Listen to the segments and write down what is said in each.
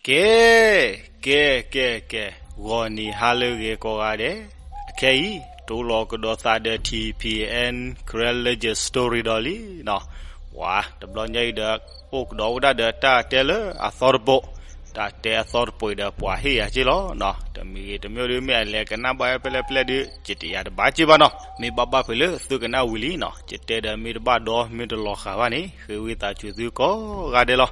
ကဲ, ကဲ, ကဲ, ကဲ, ဂီၤနံၤဟါလၢအဂ့ၤကိးဂၤဒဲး, အခဲအံၤ တိလီၤကဒီးသးဒီး ထံၣ်ဖံးအဲၣ် Karen Legend Story ဒီးလံနီၤ. ပှၤတဘျီညါအံၤဒီး အိၣ်ကဒီးဝဲဒၣ်ဒီးတၢ်တဲလၢအသီတပိး, တၢ်တဲအသီတပိးအံၤဒီး ပှၤဟ့ၣ်ယၤက့လီၤနီၤ. တမံၤဂ့ၤတမံၤဒီး မ့ၢ်အလဲၤကနၣ်ဘၣ်ဝဲဖဲလဲၣ်ဖဲလဲၣ်ဒီး ယတယၤတဘၣ်က့ဘၣ်နီၤ. မ့ၢ်ဘၣ်ဘၣ်ဖဲလၢသုကနၣ်ဝံၤလံနီၤ, ယတဲဒီးမ့ၢ်တဘၣ်ဒီး မ့ၢ်တလီၤဃာ်ဘၣ်န့ၣ် ဃ့ဝံသးစူၤသုကိးဂၤဒဲးလီၤ.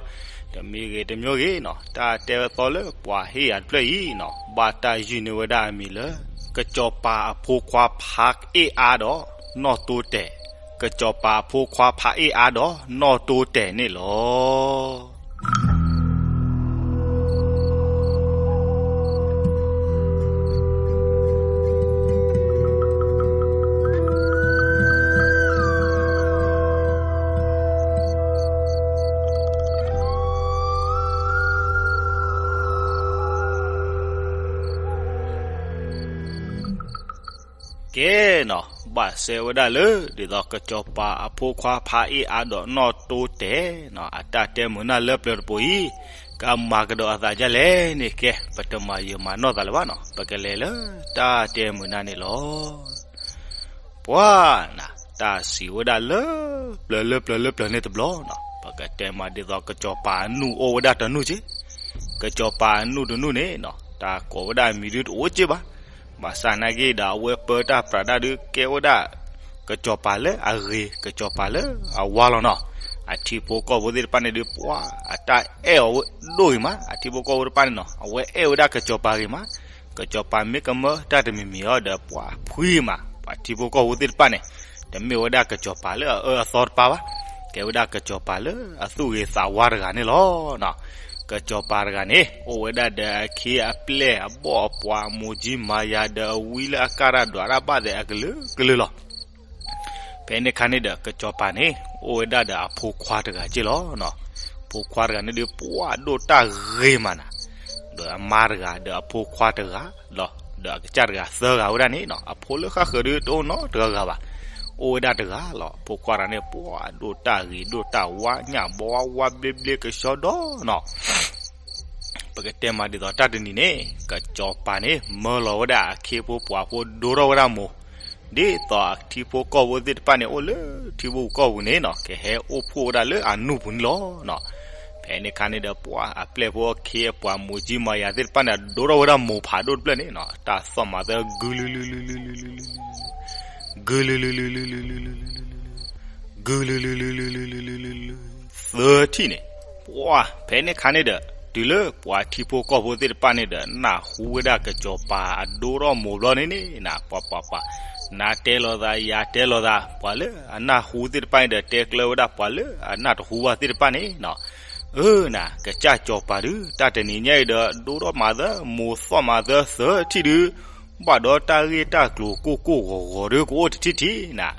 တမံၤဂ့ၤတမံၤဂ့ၤနီၤ, တၢ်တဲအသီလၢပှၤဟ့ၣ်ယၤတဖျၢၣ်အံၤနီၤ, ဘၣ်တၢ်ယုၢ်န့ၢ်ဝဲဒၣ်အမံၤလၢ ကစီၤပၤအဖိခွါဖးအ့ၣ်အါဒီးနီၢ်တိတဲာ်, ကစီၤပၤအဖိခွါဖးအ့ၣ်အါဒီးနီၢ်တိတဲာ်န့ၣ်လီၤ. ကဲနီၤ, ဘၣ်စဲဝဲဒၣ်လၢ ဒ်သိးကစီၤပၤအဖိခွါဖးအ့ၣ်အါဒီးနီၢ်တိတဲာ်နီၤ, အတၢ်တဲမုာ်နၢ်လၢပျၢၤတပိၤအံၤ ကမၤကဒီးအသးဒ်လဲၣ်န့ၣ် ကဲ ပတမၤယံာ်မၤနီၢ်သးလၢၤဘၣ်နီၤ, ပကလဲၤလၢတၢ်တဲမုာ်နၢ်န့ၣ်လီၤ. ပှၤနၤ, တၢ်စံးဝဲဒၣ်လၢပျၢၤလၢပျၢၤလၢပျၢၤန့ၣ်တဘျီနီၤ, ပကတဲမးဒ်သိးကစီၤပၤအနူၢ်အိၣ်ဝဲဒၣ်တနူၢ်က့, ကစီၤပၤအနူၢ်တနူၢ်န့ၣ်နီၤ, တၢ်ကိးဝဲဒၣ်အမံၤဒုတအိၣ်က့ဘၣ်. ဘၣ်ဆၣ်နာ်က့ဒီး အဝဲပၢတၢ်ပြးတၢ်ဒုးကဲဝဲဒၣ် ကစီၤပၤလၢအဂ့ၤ ကစီၤပၤလၢအဝါလီၤနီၤ. အထံဖိကီၢ်ဖိသ့ၣ်တဖၣ်န့ၣ်ဒုး ပှၤအတၢ်အဲၣ်အီၤဒိၣ်ဂ့ၤမး, အထံဖိကီၢ်ဖိတဖၣ်န့ၣ်နီၤ, အဝဲအဲၣ်ဝဲဒၣ်ကစီၤပၤဂ့ၤမး. ကစီၤပၤမ့ၢ်ကမၢတၢ်တမံၤမံၤအီၤဒီး ပှၤဖှံမး, ပှၤထံဖိကီၢ်ဖိသ့ၣ်တဖၣ်န့ၣ်, တမ့ၢ်ဝဲဒၣ်ကစီၤပၤလၢအအၢအသီတပၢ်ဘၣ်, ကဲဝဲဒၣ်ကစီၤပၤလၢအသူၣ်ဂ့ၤသးဝါတဂၤန့ၣ်လီၤ. ကစီၤပၤတဂၤန့ၣ် အိၣ်ဝဲဒၣ်ဒီးအခ့အပျဲၢ်အဘီၣ်အပှၤ အမိၢ်ကၠံမၤယၤဒီးအဝံလၢအကၢ်တၢ်ဒွးတၢ်ဘၣ်သဲးအကလုာ်ကလုာ်လီၤ. ဖဲန့ၣ်အခါန့ၣ်ဒီး ကစီၤပၤန့ၣ် အိၣ်ဝဲဒၣ်ဒီးအဖိခွါတဂၤက့လီၤ. ဖိခွါတဂၤန့ၣ်ဒုး ပှၤဒိၣ်တၢ်ဂ့ၤမးနၤ, ဒီးအမါတဂၤ ဒီးအဖိခွါတဂၤ ဒီးအကစၢ်တဂၤသၢဂၤဝဲဒၣ်န့ၣ်နီၤ, အဖိလၢဃၣ်ဃၢၤဒုးတအိၣ်နီတဂၤဂၤဘၣ်, အိၣ်ဝဲဒၣ်တဂၤလီၤ. ဖိခွါတဂၤန့ၣ် ပှၤဒိၣ်တၢ်ဂ့ၤဒိၣ်တၢ်ဝါ ညၣ်ဘီဝါဝါဘျ့ဘျ့ကဆှီဒီးနီၤ ပကတဲမးဒ်သိးတၢ်တနံၤန့ၣ် ကစီၤပၤန့ၣ် မၢလီၤဝဲဒၣ်အခ့ဖိပှၤဖိဒိထီၣ်ဝဲဒၣ်မိၢ်, ဒ်သိးအထံဖိကီၢ်ဖိသ့ၣ်တဖၣ်န့ၣ် အိၣ်လၢထံဖိကီၢ်ဖိန့ၣ်နီၤ ကဟဲအိၣ်ဖှိၣ်ဝဲဒၣ်လၢအနူၢ်ပူၤန့ၣ်လီၤ. ဖဲန့ၣ်အခါန့ၣ်ဒီး ပှၤအပျဲၢ်ဖိအခ့အပှၤ မိၢ်ကၠံမၤယၤသ့ၣ်တဖၣ်န့ၣ် ဒိထီၣ်ဝဲဒၣ်မိၢ်ဖးဒိၣ်တဖျၢၣ်န့ၣ်နီၤ တၢ်သီၣ်မၤသၢ ဂုာ်လုာ်လုာ်လုာ်လုာ်လုာ်လုာ် ဂုာ်လုာ်လုာ်လုာ်လုာ်လုာ်လုာ်လုာ်လုာ်လုာ်လုာ် ဂုာ်လုာ်လုာ်လုာ်လုာ်လုာ်လုာ်လုာ်လုာ်လုာ် သၢထံၣ်န့ၣ်, ပှၤဖဲန့ၣ်အခါန့ၣ်ဒီး တုၤလၢပှၤထံဖိကီၢ်ဖိသ့ၣ်တဖၣ်န့ၣ်ဒီး နၢ်ဟူဝဲဒၣ်ကစီၤပၤအဒိထီၣ်မိၢ်ဘျီန့ၣ်န့ၣ် နပှၤပှၤပှၤ နၤတဲလီၤသး ယၤတဲလီၤသး ပှၤလၢအနၢ်ဟူသ့ၣ်တဖၣ်န့ၣ်ဒီး တဲကျၢၤဝဲဒၣ်ပှၤလၢအနၢ်တဟူဘၣ်သ့ၣ်တဖၣ်န့ၣ်နီၤ, အၢ နၤ ကစၢ်စီၤပၤဒုး တၢ်တနံၤညါအံၤဒီး ဒိထီၣ်မၤသၢ မိၢ်သီၣ်မၤသၢသၢထံၣ်ဒုး ဘၣ်ဒီးတၢ်ဂ့ၢ်တၢ်ကျိၤကိၢ်ကိၢ်ဂီၤဂီၤဒီး ကအိၣ်တထံၣ်ထံၣ်နၤ,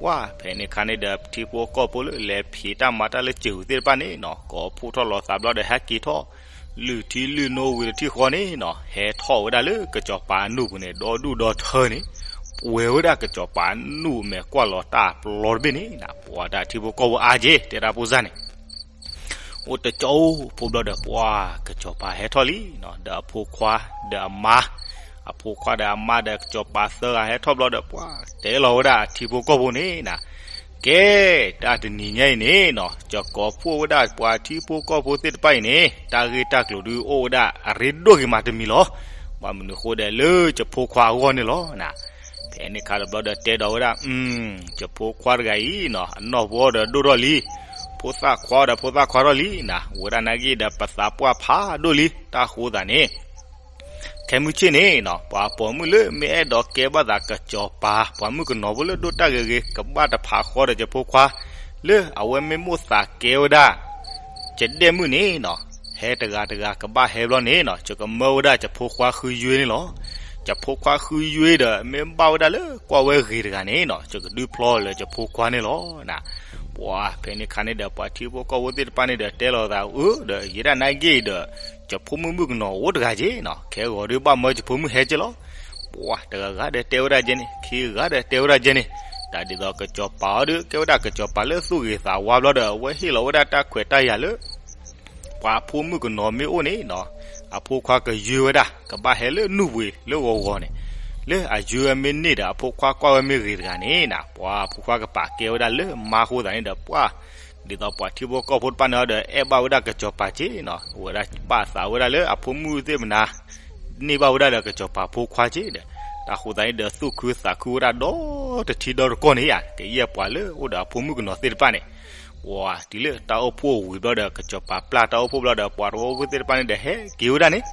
ပှၤဖဲန့ၣ်အခါန့ၣ်ဒီး ထံဖိကီၢ်ဖိလၢလဲၤဖံးတၢ်မၤတၢ်လၢစၢၤဝံၤသ့ၣ်တဖၣ်န့ၣ်နီၤ ကိးဖှိၣ်ထီၣ်လီၤသးဘျီဒီး ဟဲက့ၤထီၣ် လုၢ်ထံလုၢ်နိဝံၤတထံၣ်ဃီန့ၣ်နီၤ ဟဲထီၣ်ဝဲဒၣ်လၢကစီၤပၤအနူၢ်ပူၤန့ၣ် ဒီဒူၣ်ဒီထၢန့ၣ် ပှဲၤဝဲဒၣ်ကစီၤပၤအနူၢ်အမဲာ်ကွၢ်လီၤတၢ်ပျီတဘ့ၣ်န့ၣ်နၤ, ပှၤတၢ်ထံဖိကီၢ်ဖိအါက့ တဲတၢ်ဖိစၢ်န့ၣ် အိၣ်တကၠိဖိဘျီဒီး ပှၤကစီၤပၤဟဲထီၣ်လံနီၤ ဒီးအဖိခွါ ဒီးအမါ, အဖိခွါဒီးအမါဒီးကစီၤပၤသၢဂၤဟဲထီၣ်ဘျီဒီး ပှၤတဲလီၤဝဲဒၣ်အထံဖိကီၢ်ဖိန့ၣ်နၤ, ကဲ တၢ်တနံၤညါအံၤန့ၣ်နီၤ ယကိးဖှိၣ်ဝဲဒၣ်ပှၤထံဖိကီၢ်ဖိသ့ၣ်တဖၣ်အံၤန့ၣ် တၢ်ဂ့ၢ်တၢ်ကျိၤဒုးအိၣ်ဝဲဒၣ်အရ့ဒိၣ်ဂ့ၤမးတမံၤလီၤ. ဘၣ်မနုၤဃိဒီးလၢယဖိခွါအဂီၢ်န့ၣ်လီၤနၤ. ဖဲန့ၣ်အခါတဘျီဒီးတဲဒီးဝဲဒၣ်, ယဖိခွါတဂၤအံၤနီၤ အနီၢ်ဖိဒီးဒိၣ်ထီၣ်လံ, ဖိသၣ်ခွါဒီးဖိသၣ်ခွါထီၣ်လံနၤ, ဝဲဒၣ်နာ်က့ဒီးပသးပှၢ်ဖးဒိၣ်လံ, တၢ်ဃိသးန့ၣ် ခဲမုၢ်ဆ့ၣ်န့ၣ်နီၤ ပှၤပိာ်မုၣ်လၢမ့ၢ်အဲၣ်ဒိးကဲဘၣ်သးကစီၤပၤ ပှၤမုၣ်ကနီၤဖိလၢဒိၣ်တၢ်ဂ့ၤဂ့ၤ ကဘၣ်တဖးဃီဒီးယဖိခွါ လၢအဝဲမ့ၢ်မိၣ်သးကဲဝဲဒၣ် ကဒဲၣ်မုၣ်န့ၣ်နီၤ ဟဲတဂၤတဂၤကဘၣ်ဟဲဘျီန့ၣ်နီၤ ယကမၢဝဲဒၣ်ယဖိခွါဃုယွ့န့ၣ်လီၤ. ယဖိခွါဃုယွ့ဒီး မ့ၢ်ဘၣ်ဝဲဒၣ်လၢကွၢ်ဝဲဂ့ၤတဂၤန့ၣ်နီၤ ယကဒုးဖျီလၢယဖိခွါန့ၣ်လီၤနၤ. ပှၤဖဲန့ၣ်အခါန့ၣ်ဒီး ပှၤထံဖိကီၢ်ဖိသ့ၣ်တဖၣ်န့ၣ်ဒီးတဲလီၤသး အၢ ဒီးယဲဒၣ်နာ်က့ဒီး ယဖိမုၣ်မုၣ်ကနီၤအိၣ်တဂၤက့နီၤ ခဲဂီၤဒုးဘၣ်မၢယဖိမုၣ်ဟဲက့လီၤ. ပှၤတဂၤဂၤဒီးတဲဝဲဒၣ်ကဲန့ၣ် ခံဂၤဒီးတဲဝဲဒၣ်ကဲန့ၣ်, တၢ်ဒ်သိးကစီၤပၤအီၤဒုး ကဲဝဲဒၣ်ကစီၤပၤလၢသူၣ်ဂ့ၤသးဝါဘျီဒီး အဝဲဟ့ၣ်လီၤဝဲဒၣ်တၢ်ခွဲးတၢ်ယာ်လၢ ပှၤအဖိမုၣ်ကနီၤမ့ၢ်အိၣ်န့ၣ်နီၤ, အဖိခွါကယွ့ဝဲဒၣ် ကဘၣ်ဟဲလၢနူၢ်ပူၤလၢဂီၤဂီၤန့ၣ်, လၢအယွ့ဝဲမ့ၢ်န့ၢ်ဒီး အဖိခွါကွၢ်ဝဲမ့ၢ်ဂ့ၤတဂၤန့ၣ်နီၤ, ပှၤအဖိခွါကပာ်ကဲဝဲဒၣ်လၢမါအဃိသတးန့ၣ်ဒီး ပှၤ ဒ်သိးပှၤထံဖိကီၢ်ဖိတဖၣ်န့ၣ်ဒီး အဲၣ်ဘၣ်ဝဲဒၣ်ကစီၤပၤက့နီၤ, ဝဲဒၣ်ဘၣ်သးဝဲဒၣ်လၢအဖိမုၣ်သ့ၣ်မနၤ န့ၢ်ဘၣ်ဝဲဒၣ်ဒီးကစီၤပၤဖိခွါက့ဒီး, တၢ်ဃိသတးန့ၣ်ဒီး သူၣ်ခုသးခုဝဲဒၣ်ဒီတထံဒီတကီၢ်န့ၣ်ဧါ, ကယဲၢ်ပှၤလၢအိၣ်ဒီးအဖိမုၣ်ကနီၤသ့ၣ်တဖၣ်န့ၣ်, ပှၤတုၤလၢတၢ်အိၣ်ဖှိၣ်ဝံၤဘျီဒီး ကစီၤပၤပျၢ်တၢ်အိၣ်ဖှိၣ်ဘျီဒီး ပှၤတဝီဖိသ့ၣ်တဖၣ်န့ၣ်ဒီး ဟဲက့ၤဝဲဒၣ်န့ၣ်,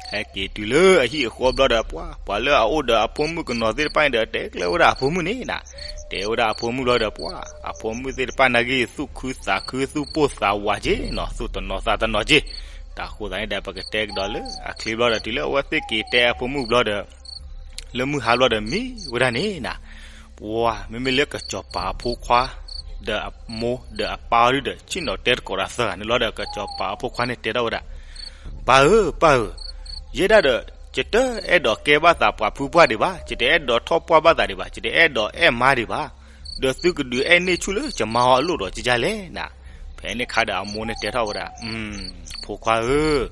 ဟဲက့ၤတုၤလၢအဟံၣ်အဃီဘျီဒီး ပှၤ ပှၤလၢအအိၣ်ဒီးအဖိမုၣ်ကနီၤသ့ၣ်တဖၣ်န့ၣ်ဒီး တဲကျၢၤဝဲဒၣ်အဖိမုၣ်န့ၣ်နီၤ, တဲဝဲဒၣ်အဖိမုၣ်ဘျီဒီး ပှၤ အဖိမုၣ်သ့ၣ်တဖၣ်နာ်က့ သူၣ်ခုသးခု သူၣ်ပိၢ်သးဝးက့နီၤ, သူၣ်တနီၤသးတနီၤက့, တၢ်ဃိသတးန့ၣ်ဒီး ပကတဲကဒီးလၢအချ့ဘျီဒီး တုၤလၢအဝဲသ့ၣ်က့ၤတဲအဖိမုၣ်ဘျီဒီး လၢမုၢ်ဟါဘျီဒီးမံဝဲဒၣ်န့ၣ်နီၤ, ပှၤ မ့မ့ၢ်လၢကစီၤပၤအဖိခွါ ဒီးအမိၢ်ဒီးအပၢ်အီၤဒုဒီး ဆ့ၣ်နီၤတဲသကိးတၢ်သၢဂၤန့ၣ်လီၤဒီး ကစီၤပၤအဖိခွါန့ၣ်တဲထီၣ်ဝဲဒၣ်, ပၢ်ဧၢ ပၢ်ဧၢ, ယဲဒၣ်ဒီး ယတအဲၣ်ဒိးကဲဘၣ်သးပှၤဖုပှၢ်ဒံးဘၣ်, ယတအဲၣ်ဒိးထီၣ်ပှၢ်ဘၣ်သးဒံးဘၣ်, ယတအဲၣ်ဒိးအဲၣ်မါဒံးဘၣ်, ဒီးသုကဒုးအဲၣ်န့ၢ်ဆူၣ်လၢယမါအီၤအလိၣ်ဒီးကယါလဲၣ်နီၤ, ဖဲန့ၣ်ခါဒီးအမိၢ်န့ၣ်တဲထီၣ်ဝဲဒၣ်, ဖိခွါဧၢ,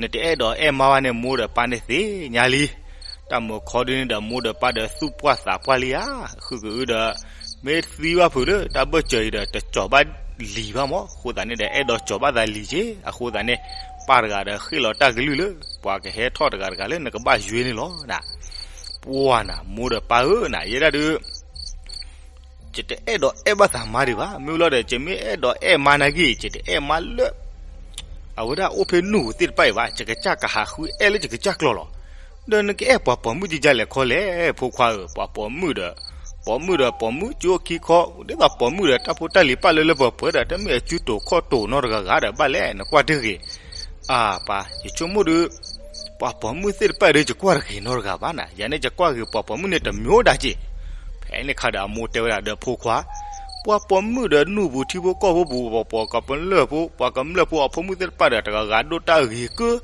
နတအဲၣ်ဒိးအဲၣ်မါဘၣ်န့ၣ် မိၢ်ဒီးပၢ်န့ၣ်သ့ၣ်ညါလံ, တၢ်မုာ်ခီဒုန့ၣ်ဒီး မိၢ်ဒီးပၢ်ဒီးသူၣ်ပှၢ်သးပှၢ်လံဧါ, ဃုကအုဒီး မ့ၢ်သံဘၣ်ဖုးလၢတၢ်ဘၢၣ်စၢၤအံၤဒီး တကၠီၤဘၣ်လံၤဘၣ်မး, အဃိသတးန့ၣ်ဒီး အဲၣ်ဒိးကၠီၤဘၣ်သးလံၤက့, အဃိသတးန့ၣ် ပၢ်တဂၤဒီးဃ့ၣ်လီၤတၢ်ကလုၢ်လၢ ပှၤကဟဲထီၣ်တဂၤတဂၤလၢနကဘၣ်ယွ့န့ၣ်လီၤနၤ, ပှၤနၤ မိၢ်ဒီးပၢ်ဧၢနၤ ယဲဒၣ်ဒု ယတအဲၣ်ဒိးအဲၣ်ဘၣ်သးမါဒံးဘၣ်, မ့ၢ်လီၤဒီး ယမ့ၢ်အဲၣ်ဒိးအဲၣ်မါနာ်က့ ယတအဲၣ်မါလၢ အဝဲဒၣ်အိၣ်ဖဲနူၢ်ပူၤသ့ၣ်တဖၣ်အံၤဘၣ်, ယကစၢ်ကဟးဃုအဲၣ်လၢယကစၢ်ကျီၤလီၤ. ဒီးနကအဲၣ်ပှၤပိာ်မုၣ်ကယါလဲၣ်ခီလဲၣ် ဖိခွါဧၢ, ပှၤပိာ်မုၣ်ဒီး ပိာ်မုၣ်ဒီးပိာ်မုၣ်ကၠိခံခီ, ဒ်သိးပိာ်မုၣ်ဒီးတၢ်ဖိတၢ်လံၤပာ်လၢလၢပှဲၤပှဲၤဒီး တမ့ၢ်အစုတိာ်ခီၣ်တိာ်နီတဂၤဂၤဒီးဘၣ်လဲၣ် နကွၢ်တဂ့ၤ အၢ ပၢ် ယဆိကမိၣ်ဒီး ပှၤပိာ်မုၣ်သ့ၣ်တဖၣ်ဒီး ယကွၢ်တဂ့ၤနီတဂၤဘၣ်နၤ, ယၤန့ၣ်ယကွၢ်ဂ့ၤပှၤပိာ်မုၣ်န့ၣ်တမံၤဒၣ်က့ၢ်. ဖဲန့ၣ်ခါဒီးအမိၢ်တဲဝဲဒၣ်ဒီး ဖိခွါ, ပှၤပိာ်မုၣ်ဒီးနူၢ်ပူၤထံဖိကီၢ်ဖိပူၤ ပှၤပိာ်ကမျၢၢ်ဖိ ပှၤကမျၢၢ်ဖိအဖိမုၣ်သ့ၣ်တဖၣ်ဒီး တဂၤဂၤဒိၣ်တၢ်ဂ့ၤကၢ,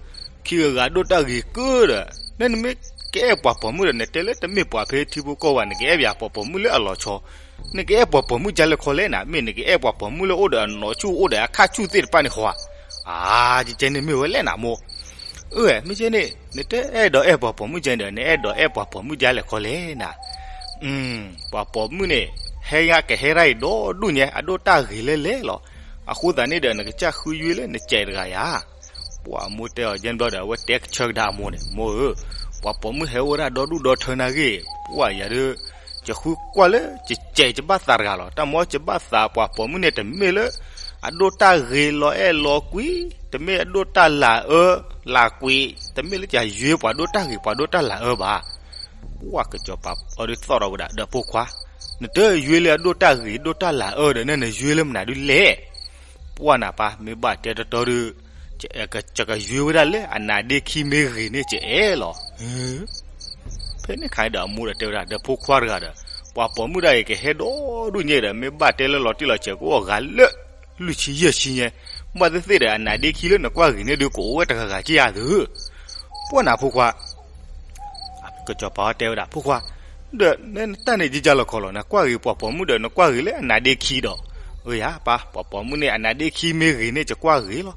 ခံဂၤဂၤဒိၣ်တၢ်ဂ့ၤကၢဒီး နနမ့ၢ်ကအဲၣ်ပှၤပိာ်မုၣ်ဒီး နတဲလၢတမ့ၢ်ပှၤဖဲထံဖိကီၢ်ဖိဘၣ် နကအဲၣ်ပှၤပိာ်မုၣ်လၢအလီၤဆီ, နကအဲၣ်ပှၤပိာ်မုၣ်ကယါလဲၣ်ခီလဲၣ်နၤ, မ့ၢ်နကအဲၣ်ပှၤပိာ်မုၣ်လၢအိၣ်ဒီးအနီၢ်ဆူၣ်အိၣ်ဒီးအခၣ်ဆူၣ်သ့ၣ်တဖၣ်န့ၣ်ဃီဧါ. အၢ ယကဲန့ၣ်မ့ၢ်ဝဲလဲၣ်နၤမိၢ်, အၢ မ့ၢ်ကဲန့ၣ် နတအဲၣ်ဒိးအဲၣ်ပှၤပိာ်မုၣ်ကဲန့ၣ်ဒီး နအဲၣ်ဒိးအဲၣ်ပှၤပိာ်မုၣ်ကယါလဲၣ်ခီလဲၣ်နၤ, ပှၤပိာ်မုၣ်န့ၣ် ဟဲညါကဟဲရၣ်အံၤဒီဒူၣ်ညါ အဒိၣ်တၢ်ဂ့ၤလဲၣ်လဲၣ်လီၤ. အဃိသတးန့ၣ်ဒီး နကစၢ်ဃုယွ့လၢနစဲးတဂၤယၤ ပှၤအမိၢ်တဲအီၤယဲၢ်ဘျီဒီး အဝဲတဲကဆၢကဒါအမိၢ်န့ၣ်, မိၢ်ဧၢ, ပှၤပိာ်မုၣ်ဟဲအိၣ်ဝဲဒၣ်ဒီဒူၣ်ဒီထၢနာ်ဂ့ၢ်, ပှၤယၤဒီး ယဃုကွၢ်လၢယစဲးယဘၣ်သးတဂၤလီၤ. တၢ်မ့ၢ်ယဘၣ်သးပှၤပိာ်မုၣ်န့ၣ် တမ့ၢ်လၢ အဒိၣ်တၢ်ဂ့ၤလီၤအဲၣ်လီၤကွံ, တမ့ၢ်အဒိၣ်တၢ်လၤအၢ လၤကွံ, တမ့ၢ်လၢယၤယွ့ပှၤဒိၣ်တၢ်ဂ့ၤပှၤဒိၣ်တၢ်လၤအၢဘၣ်. ပှၤကစီၤပၤအီၤဒုးသီၣ်ထီၣ်ဝဲဒၣ်ဒီး ဖိခွါ, နတယွ့လၢအဒိၣ်တၢ်ဂ့ၤဒိၣ်တၢ်လၤအၢဒီး နနယွ့လၢမနုၤဒုးလဲၣ်. ပှၤနၤပၢ် မ့ၢ်ဘၣ်တဲတတီဒီး ယကယွ့ဝဲဒၣ်လၢအနါဒ့ခံမ့ၢ်ဂ့ၤန့ၣ် ယအဲၣ်လီၤ. ဖဲန့ၣ်ခါဒီးအမိၢ်ဒီးတဲဝဲဒၣ်ဒီး ဖိခွါတဂၤဒီး ပှၤပိာ်မုၣ်ဒၣ်အံၤကဟဲဒီဒူၣ်ညါဒီး မ့ၢ်ဘၣ်တဲလၢလီၤတံၢ်လီၤဆဲးကအိၣ်အဂၤလၢ လွံၢ်ဆံယဲၢ်ဆံညါ, ဘၣ်သ့ၣ်သ့ၣ်ဒီး အနါဒ့ခံလၢနကွၢ်ဂ့ၤန့ၣ်ဒုး ကအိၣ်ဝဲတဂၤဂၤက့ဧါသု. ပှၤနၤဖိခွါ ကစီၤပၤတဲဝဲဒၣ် ဖိခွါ, ဒီးနတၢ်န့ၣ်ယကၢ်လီၤခီလီၤ, နကွၢ်ဂ့ၤပှၤပိာ်မုၣ်ဒီး နကွၢ်ဂ့ၤလၢအနါဒ့ခံဒီး, အၢယၤပၢ် ပှၤပိာ်မုၣ်န့ၣ် အနါဒ့ခံမ့ၢ်ဂ့ၤန့ၣ် ယကွၢ်ဂ့ၤလီၤ.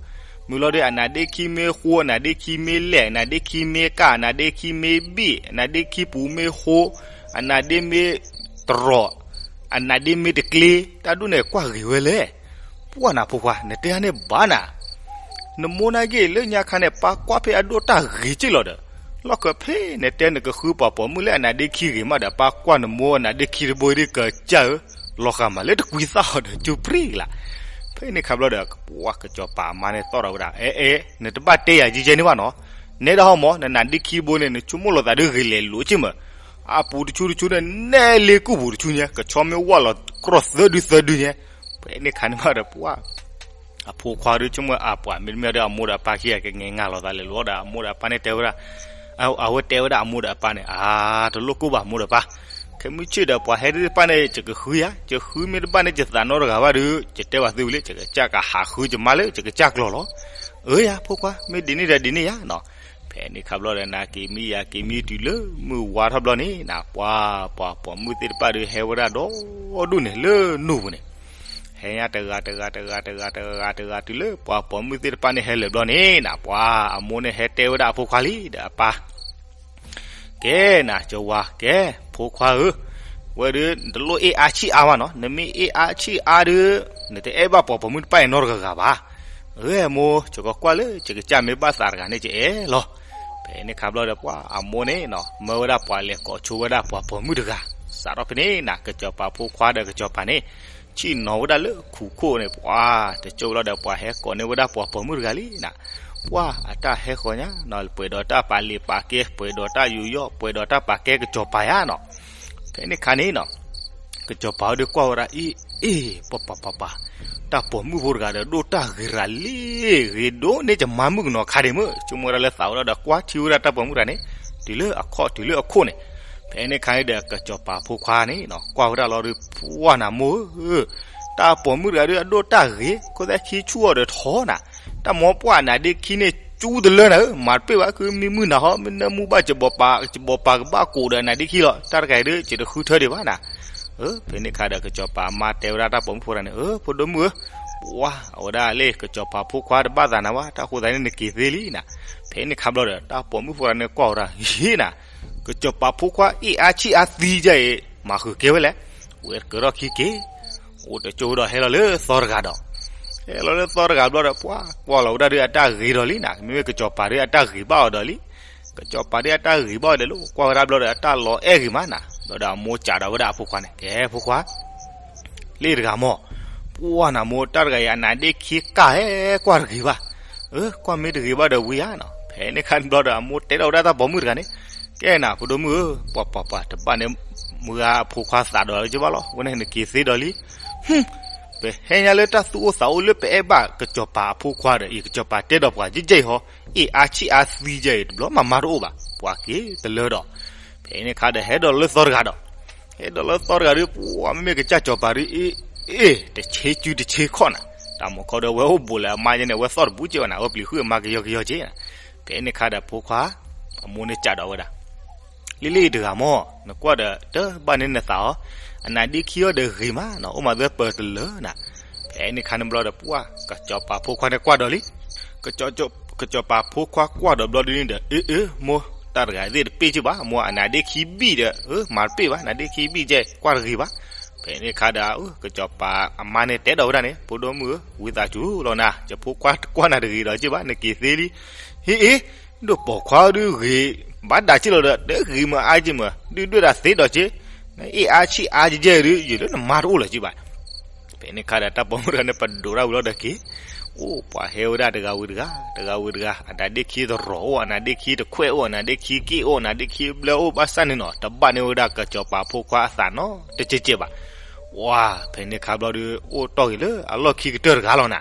မ့ၢ်လီၤဒီး အနါဒ့ခံမ့ၢ်ဃိ, အနါဒ့ခံမ့ၢ်လဲၢ်, အနါဒ့ခံမ့ၢ်ကၢ်, အနါဒ့ခံမ့ၢ်ဘံၣ်, အနါဒ့ခံပူၤမ့ၢ်ဃိ, အနါဒ့မ့ၢ်တရီး, အနါဒ့မ့ၢ်တကျ့, တၢ်ဒ်န့ၣ်ကွၢ်ဂ့ၤဝဲလဲၣ်. ပှၤနၤဖိခွါ နတဲန့ၣ်ဘၣ်နၤ, နမိၢ်နာ်က့လၢညါခါန့ၣ် ပၢ်ကွၢ်ဖဲအဒိၣ်တၢ်ဂ့ၤက့ၢ်လီၤဒီး, လီၢ်ခၢၣ်ဖဲနတဲနကဃုပှၤပိာ်မုၣ်လၢအနါဒ့ခံဂ့ၤမးဒီး ပၢ်ကွၢ်နမိၢ်အနါဒ့ခံတဘိဒ်ကစၢ်ဧၢ, လီၤဃာ်မးလၢတကွံသၣ်အီၤဒီး ကၠူပြံလး. ဖဲန့ၣ်ခါဘျီဒီး ပှၤကစီၤပၤအမါန့ၣ်သီၣ်ထီၣ်ဝဲဒၣ် အဲ အဲ နတဘၣ်တဲယၤယဲယဲန့ၣ်ဘၣ်နီၤ, နဲဒၣ်ဟီမး နနါဒ့ခံဘိန့ၣ် နဆိကမိၣ်လိာ်သးဒ်ဂ့ၤလဲၤလိာ်က့ၢ်မး, အပူၤတဆူတဆူန့ၣ် နဲလ့ကူၣ်ပူၤတဆူညါ ကဆီမ့ၢ်ဝၢ်လီၤကြီၢ်သၢဒုသၢဒုညါ. ဖဲန့ၣ်ခါန့ၣ်ဘၣ်ဒီးပှၤ အဖိခွါဒုးဆိကမိၣ်အပှၤမ့တမ့ၢ်ဒီး အမိၢ်ဒီးအပၢ်ခံဂၤကငဲၤငါလိာ်သးလဲၤလိာ်ဒီး အမိၢ်ဒီးအပၢ်န့ၣ်တဲဝဲဒၣ်, အဝဲတဲဝဲဒၣ်အမိၢ်ဒီးအပၢ်န့ၣ် အါ တလိၣ်ကိၢ်ဘၣ်မိၢ်ဒီးပၢ်, ခဲမုၢ်ဆ့ၣ်ဒီးပှၤဟဲသ့ၣ်တဖၣ်န့ၣ် ယကဃုယၤ, ယဃုမ့ၢ်တဘၣ်န့ၣ် ယသးနီတဂၤဘၣ်ဒီး ယတဲဘၣ်သုဝံၤလံ ယကစၢ်ကဟးဃုယမါလၢယကစၢ်ကျီၤလီၤ. အၢယၤဖိခွါ မ့ၢ်ဒ်န့ၣ်ဒီးဒ်န့ၣ်ယၤနီၤ. ဖဲန့ၣ်ခါဘျီဒီး နက့ၤမံယၤက့ၤမံတုၤလၢမုၢ်ဝါထီၣ်ဘျီန့ၣ် နပှၤ ပှၤပိာ်မုၣ်သ့ၣ်တဖၣ်ဒီးဟဲဝဲဒၣ်ဒီဒူၣ်န့ၣ်လၢနူၢ်ပူၤန့ၣ်, ဟဲညါတဂၤတဂၤတဂၤတဂၤတဂၤတဂၤ တုၤလၢပှၤပိာ်မုၣ်သ့ၣ်တဖၣ်န့ၣ်ဟဲလၢာ်ဘျီန့ၣ်နၤ, ပှၤအမိၢ်န့ၣ်ဟဲတဲဝဲဒၣ်အဖိခွါလံဒီးအပၢ် ကဲနၤ ကဝၤ ကဲ ဖိခွါဧၢ, ဝဲဒုး နတလိၣ်အ့ၣ်အါဆံၣ်အါဘၣ်နီၤ, နမ့ၢ်အ့ၣ်အါဆံၣ်အါဒုး နတအဲၣ်ဘၣ်ပှၤပိာ်မုၣ်တဖၣ်အံၤနီတဂၤဂၤဘၣ်. အၢ မိၢ် ယကကွၢ်လၢ ယကစၢ်မ့ၢ်ဘၣ်သးတဂၤန့ၣ် ယအဲၣ်လီၤ. ဖဲန့ၣ်ခါဘျီဒီး ပှၤအမိၢ်န့ၣ်နၤ မၢဝဲဒၣ်ပှၤလဲၤကိးဆိဝဲဒၣ်ပှၤပိာ်မုၣ်တဂၤ, စးထီၣ်ဖဲန့ၣ်နၤ ကစီၤပၤဖိခွါဒီးကစီၤပၤန့ၣ် ဆ့ၣ်နီၤဝဲဒၣ်လၢခူၣ်ခိၣ်န့ၣ် ပှၤတကၠိၢ်လီၤဒီး ပှၤဟဲကိးန့ၢ်ဝဲဒၣ်ပှၤပိာ်မုၣ်တဂၤလံနၤ, ပှၤအတၢ်ဟဲဃီၤညါနၤ ပှဲၤဒီးတၢ်ပာ်လ့ၤပာ်ကဲ ပှဲၤဒီးတၢ်ယူးယီၣ် ပှဲၤဒီးတၢ်ပာ်ကဲကစီၤပၤယါနၤ. ဖဲန့ၣ်ခါန့ၣ်နၤ ကစီၤပၤဒုးကွၢ်ဝဲဒၣ် အ့ၣ် အ့ၣ် ပှၤပှၤပှၤပှၤ, တၢ်ပိာ်မုၣ်ဖိတဂၤဒီး ဒိၣ်တၢ်ဂ့ၤရၤလံ, ဂ့ၤဒိၣ်န့ၢ်ယမါမုၣ်ကနီၤခါဒံးမုၢ်, ဆိကမိၣ်ဝဲဒၣ်လၢသးဝဲဒၣ်ဒီး ကွၢ်ထံဝဲဒၣ်တၢ်ပိာ်မုၣ်တဂၤန့ၣ် တုၤလၢအခီၣ်တုၤလၢအခိၣ်န့ၣ်. ဖဲန့ၣ်ခါန့ၣ်ဒီး ကစီၤပၤဖိခွါန့ၣ်နၤ ကွၢ်ဝဲဒၣ်လီၤဒီး ပှၤနၤမိၢ်ဧၢ, တၢ်ပိာ်မုၣ်တဂၤဒီး အဒိၣ်တၢ်ဂ့ၤ ခိၣ်သၣ်ခံဆူၣ်အီၤဒီးထီနၤ, တၢ်မိၢ်ပှၢ်အနါဒ့ခံန့ၣ် ကၠူတလၢနၤဧၢ, မၤတပ့ၢ်ဘၣ် ကမံမုၢ်နၤဟီ မ့ၢ်နၢမူဘၣ် ကဘီပၤ ကဘီပၤကဘၣ်ကိးဒီးအနါဒ့ခံလီၤ, တၢ်တဂၤအံၤဒီး ယတဃုထၢဒံးဘၣ်နၤ. ဖဲန့ၣ်ခါဒီး ကစီၤပၤအမါတဲဝဲဒၣ်တၢ်ပိာ်မုၣ်ဖိတဂၤန့ၣ် အၢ ဖိဒိၣ်မုၣ်ဧၢ, ပှၤအဝဲဒၣ်လၢ ကစီၤပၤဖိခွါတဘၣ်သးနၤဘၣ်, တၢ်ဃိသးန့ၣ် နက့ၤသ့လံနၤ. ဖဲန့ၣ်ခါဘျီဒီး တၢ်ပိာ်မုၣ်ဖိတဂၤန့ၣ် ကွၢ်ဝဲဒၣ် ဟ့နၤ, ကစီၤပၤဖိခွါအ့ၣ်အါဆံၣ်အါသံဒ်အံၤ မၤဃုာ်ကဲဝဲလဲၣ်, ဝဲကၢထီၣ်ခံက့ၤ အိၣ်တကၠိၢ်ဒီးဟဲလီၤလၢသီတဂၤဒီး, ဟဲလီၤလၢသီတဂၤဘျီဒီး ပှၤကွၢ်လီၤဝဲဒၣ်ဒီး အတၢ်ဂ့ၤဒီးလံနၤ, မ့မ့ၢ်ကစီၤပၤဒီး အတၢ်ဂ့ၤဘၣ်အီၤဒီးလံ. ကစီၤပၤဒီး အတၢ်ဂ့ၤဘၣ်အီၤဒီးလီၤ, ကွၢ်ဝဲဒၣ်ဘျီဒီး အတၢ်လီၤအဲၣ်ဂ့ၤမးနၤ. ဘျီဒီးအမိၢ်စံးဒီးဝဲဒၣ်အဖိခွါန့ၣ် ကဲဖိခွါ လ့ၣ်တဂၤမီၢ်, ပှၤနၤမိၢ် တၢ်တဂၤအံၤ အနါဒ့ခံကၢ်ဟဲကွၢ်တဂ့ၤဘၣ်. အၢ ကွၢ်မ့ၢ်တဂ့ၤဘၣ်ဒီးဝံၤဧါနၤ. ဖဲန့ၣ်ခါန့ၣ်ဘျီဒီး အမိၢ်တဲထီၣ်ဝဲဒၣ်တၢ်ပိာ်မုၣ်တဂၤန့ၣ် ကဲနၤ ဖိဒိၣ်မုၣ်ဧၢ, ပှၤပှၤပှၤ တဘၣ်န့ၣ် မုၢ်ဂၤအဖိခွါသးဒီးလၢက့ၤဘၣ်လီၤ, ဝဲန့ၣ်နက့ၤသ့ဒီးလံ. ပဟဲညါလၢတၢ်သူၣ်အိၣ်သးအိၣ်လၢပအဲၣ်ဘၣ်ကစီၤပၤအဖိခွါဒီး အံၤကစီၤပၤတဲဒီးပှၤကဲကဲအံၤဟီ, အ့ၣ်အါဆံၣ်အါသံကဲအံၤ တဘျီမးမၤတအိၣ်ဘၣ်, ပှၤက့ၤတလၢဒီး. ဖဲန့ၣ်ခါဒီး ဟဲဒီးလၢသီတဂၤဒီး ဟဲဒီးလၢသီတဂၤဒီး ပှၤမ့မ့ၢ်ကစၢ်စီၤပၤဒီး အ့ၣ် အ့ၣ် တဆ့ကၠူတဆ့ခီၣ်နၤ, တၢ်မူခီဒီး ဝဲအိၣ်ဘူးလၢအမါယဲန့ၣ် ဝဲသီၣ်တဘူးကဲဝဲနၤ, ဝဲပျံၤဃုာ်အမါကယီကယီကဲနၤ. ဖဲန့ၣ်ခါဒီးဖိခွါ အမိၢ်န့ၣ်စံးဒီးဝဲဒၣ် လ့လ့တဂၤမီၢ်, နကွၢ်ဒီးတဘၣ်န့ၢ်နသးအီၤ, အနါဒ့ခံအီၤဒီးဂ့ၤမးနၤ, အိၣ်မးသပၢၤတလၢနၤ. ဖဲန့ၣ်ခါန့ၣ်ဘျီဒီး ပှၤကစီၤပၤဖိခွါန့ၣ်ကွၢ်ဒီးလံ. ကစီၤပၤဖိခွါကွၢ်ဒီးဘျီဒုန့ၣ်ဒီး အ့ၣ် အ့ၣ် မိၢ် တၢ်တဂၤသ့ၣ်တပ့ၢ်က့ဘၣ်, မိၢ်အနါဒ့ခံဘံၣ်ဒီး အၢ မၤတပ့ၢ်ဘၣ်, နါဒ့ခံဘံၣ်ကဲ ကွၢ်တဂ့ၤဘၣ်. ဖဲန့ၣ်ခါဒီး ကစီၤပၤအမါန့ၣ်တဲဒီးဝဲဒၣ်န့ၣ် ဖိဒိၣ်မုၣ်ဧၢ, ဝံသးစူၤလီၤနၤ, ယဖိခွါတကွၢ်နၤတဂ့ၤဒီးက့ဘၣ်, နက့ၤသ့လံ. ဟ့ၣ်အ့ၣ် ဒိၣ်ပိာ်ခွါဒုးဂ့ၤ ဘၣ်ဒၣ်က့လီၤဒီး တဂ့ၤမၤအါက့မး, ဒုးဒွဲၣ်ဒၣ်သ့ဒီးက့, နအ့ၣ်အါဆံၣ်အါကဲကဲဒုး ယလၢနမါတအိၣ်လၢၤက့ဘၣ်. ဖဲန့ၣ်ခါဒီး တၢ်ပိာ်မုၣ်တဂၤန့ၣ် ပဒိးတၢ်ဝံၤလီၤဒီးက့ၤ, အိၣ်ပှၤဟဲဝဲဒၣ်တဂၤဝံၤတဂၤ, တဂၤဝံၤတဂၤ, အနါဒ့ခံတရီၤအိၣ်, အနါဒ့ခံတခွဲးအိၣ်, အနါဒ့ခံက့ၣ်အိၣ်, အနါဒ့ခံဘျၢအိၣ်, ဘၣ်ဆၣ်န့ၣ်နီၤ တဘၣ်န့ၢ်ဝဲဒၣ်ကစီၤပၤဖိခွါအသးနီတကဲကဲဘၣ်. ဝါ ဖဲန့ၣ်ခါဘျီဒီး အိၣ်တီၢ်ဂ့ၤလၢအလီၢ်ခံကတၢၢ်တဂၤလီၤနၤ.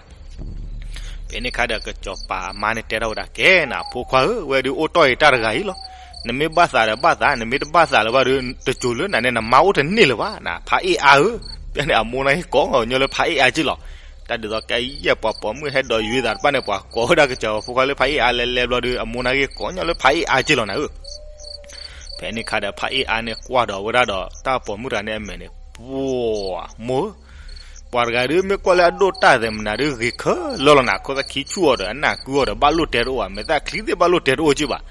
ဖဲန့ၣ်ခါဒီး ကစီၤပၤအမါန့ၣ်တဲထီၣ်ဝဲဒၣ် ကဲနၤ ဖိခွါဧၢ, ဝဲဒုးအိၣ်တီၢ်ဂ့ၤတၢ်တဂၤအံၤလီၤ. နမ့ၢ်ဘၣ်သးဒီးဘၣ်သး, နမ့ၢ်တဘၣ်သးလၢၤဘၣ်ဒီး တစိၤလၢနၤန့ၣ် နမါအိၣ်တန့ၢ်လၢၤဘၣ်နၤ, ဖးအ့ၣ်အါဧၢ. ဖဲန့ၣ်အမိၢ်န့ၣ်ဟ့ၣ်ကိးညီလၢ ဖးအ့ၣ်အါက့လီၤ. တၢ်ဒ်သိးကယဲၢ်ပှၤပိာ်မုၣ်ဟဲဒီးယွ့သးတဖၣ်န့ၣ် ပှၤကိးဝဲဒၣ်ကစီၤပၤဖိခွါလၢ ဖးအ့ၣ်အါလဲၤလဲၤဘျီဒီး အမိၢ်န့ၣ်ဟ့ၣ်ကိးညီလၢ ဖးအ့ၣ်အါက့လီၤနၤဧၢ. ဖဲန့ၣ်ခါဒီး ဖးအ့ၣ်အါန့ၣ်ကွၢ်ဒီးဝဲဒၣ်ဒီး တၢ်ပိာ်မုၣ်တဂၤန့ၣ်အမဲာ်န့ၣ် ပှၤမိၢ်ဧၢ, ပှၤတဂၤဒုး မ့ၢ်ကွၢ်လၢအဒိၣ်တၢ်သဲးမနၤဒုး ဂ့ၤခဲလၢာ်လီၤနၤ, ခိၣ်သၣ်ခံဆူၣ်အီၤဒီး အနၢ်ကုအီၤဒီး ဘၣ်လိၣ်တဲတအိၣ်ဘၣ်, မဲာ်သၣ်ချံသ့ၣ်ဘၣ်လိၣ်တဲတအိၣ်က့ဘၣ်.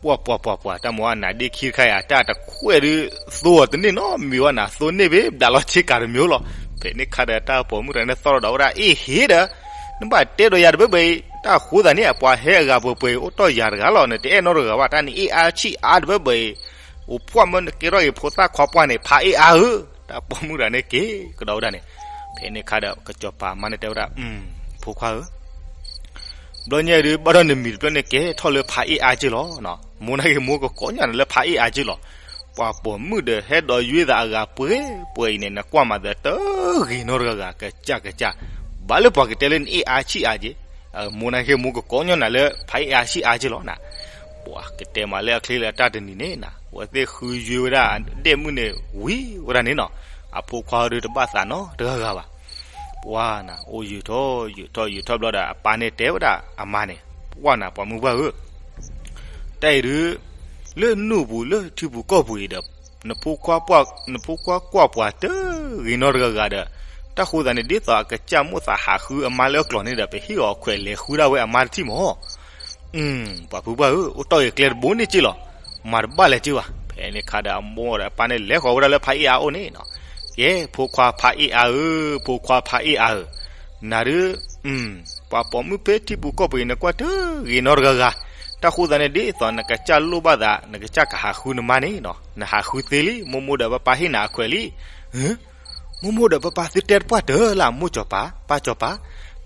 ပှၤပှၤပှၤပှၤ တၢ်မိၢ်အနါဒ့ခံတခါအံၤ အတၢ်တခွဲးဒုး သိအီၤတန့ၢ်နီတမံၤဘၣ်နၤ, သိန့ၢ်ဘၣ် ဘျးလီၤဆ့ကၤတမံၤလီၤ. ဖဲန့ၣ်ခါဒီး တၢ်ပိာ်မုၣ်တဂၤန့ၣ်သီၣ်လီၤဒီးဝဲဒၣ် အ့ၣ် ဟ့ၣ်ဒီး နဘၣ်တဲဒီးယၤတဘၢဘၢအံၤ, တၢ်ဃိသးန့ၣ် ပှၤဟဲအဂၤပှဲၤပှဲၤအံၤ အိၣ်တီၢ်ယၤတဂၤလီၤ, နတအဲၣ်နီတဂၤဘၣ်, တၢ်န့ၣ်အ့ၣ်အါဆံၣ်အါတဘၢဘၢအံၤ, အိၣ်ဖှီၣ်မ့ၢ်နကဲထီၣ်အံၤ ဖိသၣ်ခွါပှၢ်န့ၣ် ဖးအ့ၣ်အါဧၢ. တၢ်ပိာ်မုၣ်တဂၤန့ၣ်က့ၤကဒီးဝဲဒၣ်န့ၣ်. ဖဲန့ၣ်ခါဒီး ကစီၤပၤမါန့ၣ်တဲဝဲဒၣ် ဖိခွါဧၢ, ဘျီညါဒုးဘၣ်ဒီးနမံၤတဖျၢၣ်န့ၣ် ကဲထီၣ်လၢဖးအ့ၣ်အါက့လီၤ. မိၢ်န့ၣ်ဂ့ၤ မိၢ်ကကိးညီနၤလၢဖးအ့ၣ်အါက့လီၤ. ပှၤပိာ်မုၣ်ဒီးဟဲဒီးယွ့သးအဂၤပှဲၤပှဲၤအံၤန့ၣ် နကွၢ်မးဒီးတဂ့ၤနီတဂၤဂၤ ကစၢ်ကစၢ်, ဘၣ်လၢပှၤကတဲလၢနအ့ၣ်အါဆံၣ်အါက့, မိၢ်န့ၣ်ဂ့ၤ မိၢ်ကကိးညီနၤလၢဖးအ့ၣ်အါဆံၣ်အါက့လီၤနၤ. ပှၤကတဲမးလၢအချ့လၢအတၢ်တနံၤန့ၣ်နၤ အဝဲသ့ၣ်ဃုယွ့ဝဲဒၣ်အဒဲၣ်မုၣ်န့ၣ်ဝံၤဝဲဒၣ်န့ၣ်နီၤ, အဖိခွါဒုးတဘၣ်သးနီတဂၤဂၤဘၣ်. ပှၤနၤ အိၣ်ယံာ်ထီၣ်ယံာ်ထီၣ်ယံာ်ထီၣ်ဘျီဒီး အပၢ်န့ၣ်တဲဝဲဒၣ်အမါန့ၣ်, ပှၤနၤ ပိာ်မုၣ်ပှၢ်ဧၢ, တၢ်အံၤဒုး လၢနူၢ်ပူၤလၢထံပူၤကီၢ်ပူၤအံၤဒီး နဖိခွါကွၢ်ပှၤတဂ့ၤနီတဂၤဂၤဒီး, တၢ် တၢ်ဃိသးန့ၣ် ဒ်သိးအကစၢ်မိၣ်သးဟးဃုအမါလၢအကျိၤန့ၣ်ဒီး ပဟ့ၣ်အီၤခွဲးလဲၤဃုဒၣ်ဝဲအမါတထံၣ်မၢ်. ပှၤဖုပှၢ်ဧၢ, အိၣ်တီၢ်ဂ့ၤကျဲတဘိန့ၣ်က့လီၤ. မၤတဘၣ်လဲၣ်က့ဘၣ်. ဖဲန့ၣ်ခါဒီးအမိၢ်ဒီးအပၢ်န့ၣ် လဲၤဃီၤဝဲဒၣ်လၢဖါအ့ၣ်အါအိၣ်န့ၣ်နီၤ. ကဲ ဖိခွါဖါအ့ၣ်အါဧၢ, ဖိခွါဖါအ့ၣ်အါဧၢ, နၤဒုး ပှၤပိာ်မုၣ်ဖဲထံပူၤကီၢ်ပူၤအံၤ နကွၢ်တဂ့ၤနီတဂၤဂၤ, တၢ်ဃိသးန့ၣ် ဒ်သိးနကစၢ်လိၣ်ဘၣ်သး နကစၢ်ကဟးဃုနမါန့ၣ်နီၤ, နဟးဃုသ့လံ, မိၢ်မိၢ်ဒီးပၢ်ပၢ်ဟ့ၣ်နၤအခွဲးလံ. မိၢ်မိၢ်ဒီးပၢ်ပၢ်သုတဲတပှၢ်တၢၢ်လၢမိၢ်စီၤပၤ ပၢ်စီၤပၤ,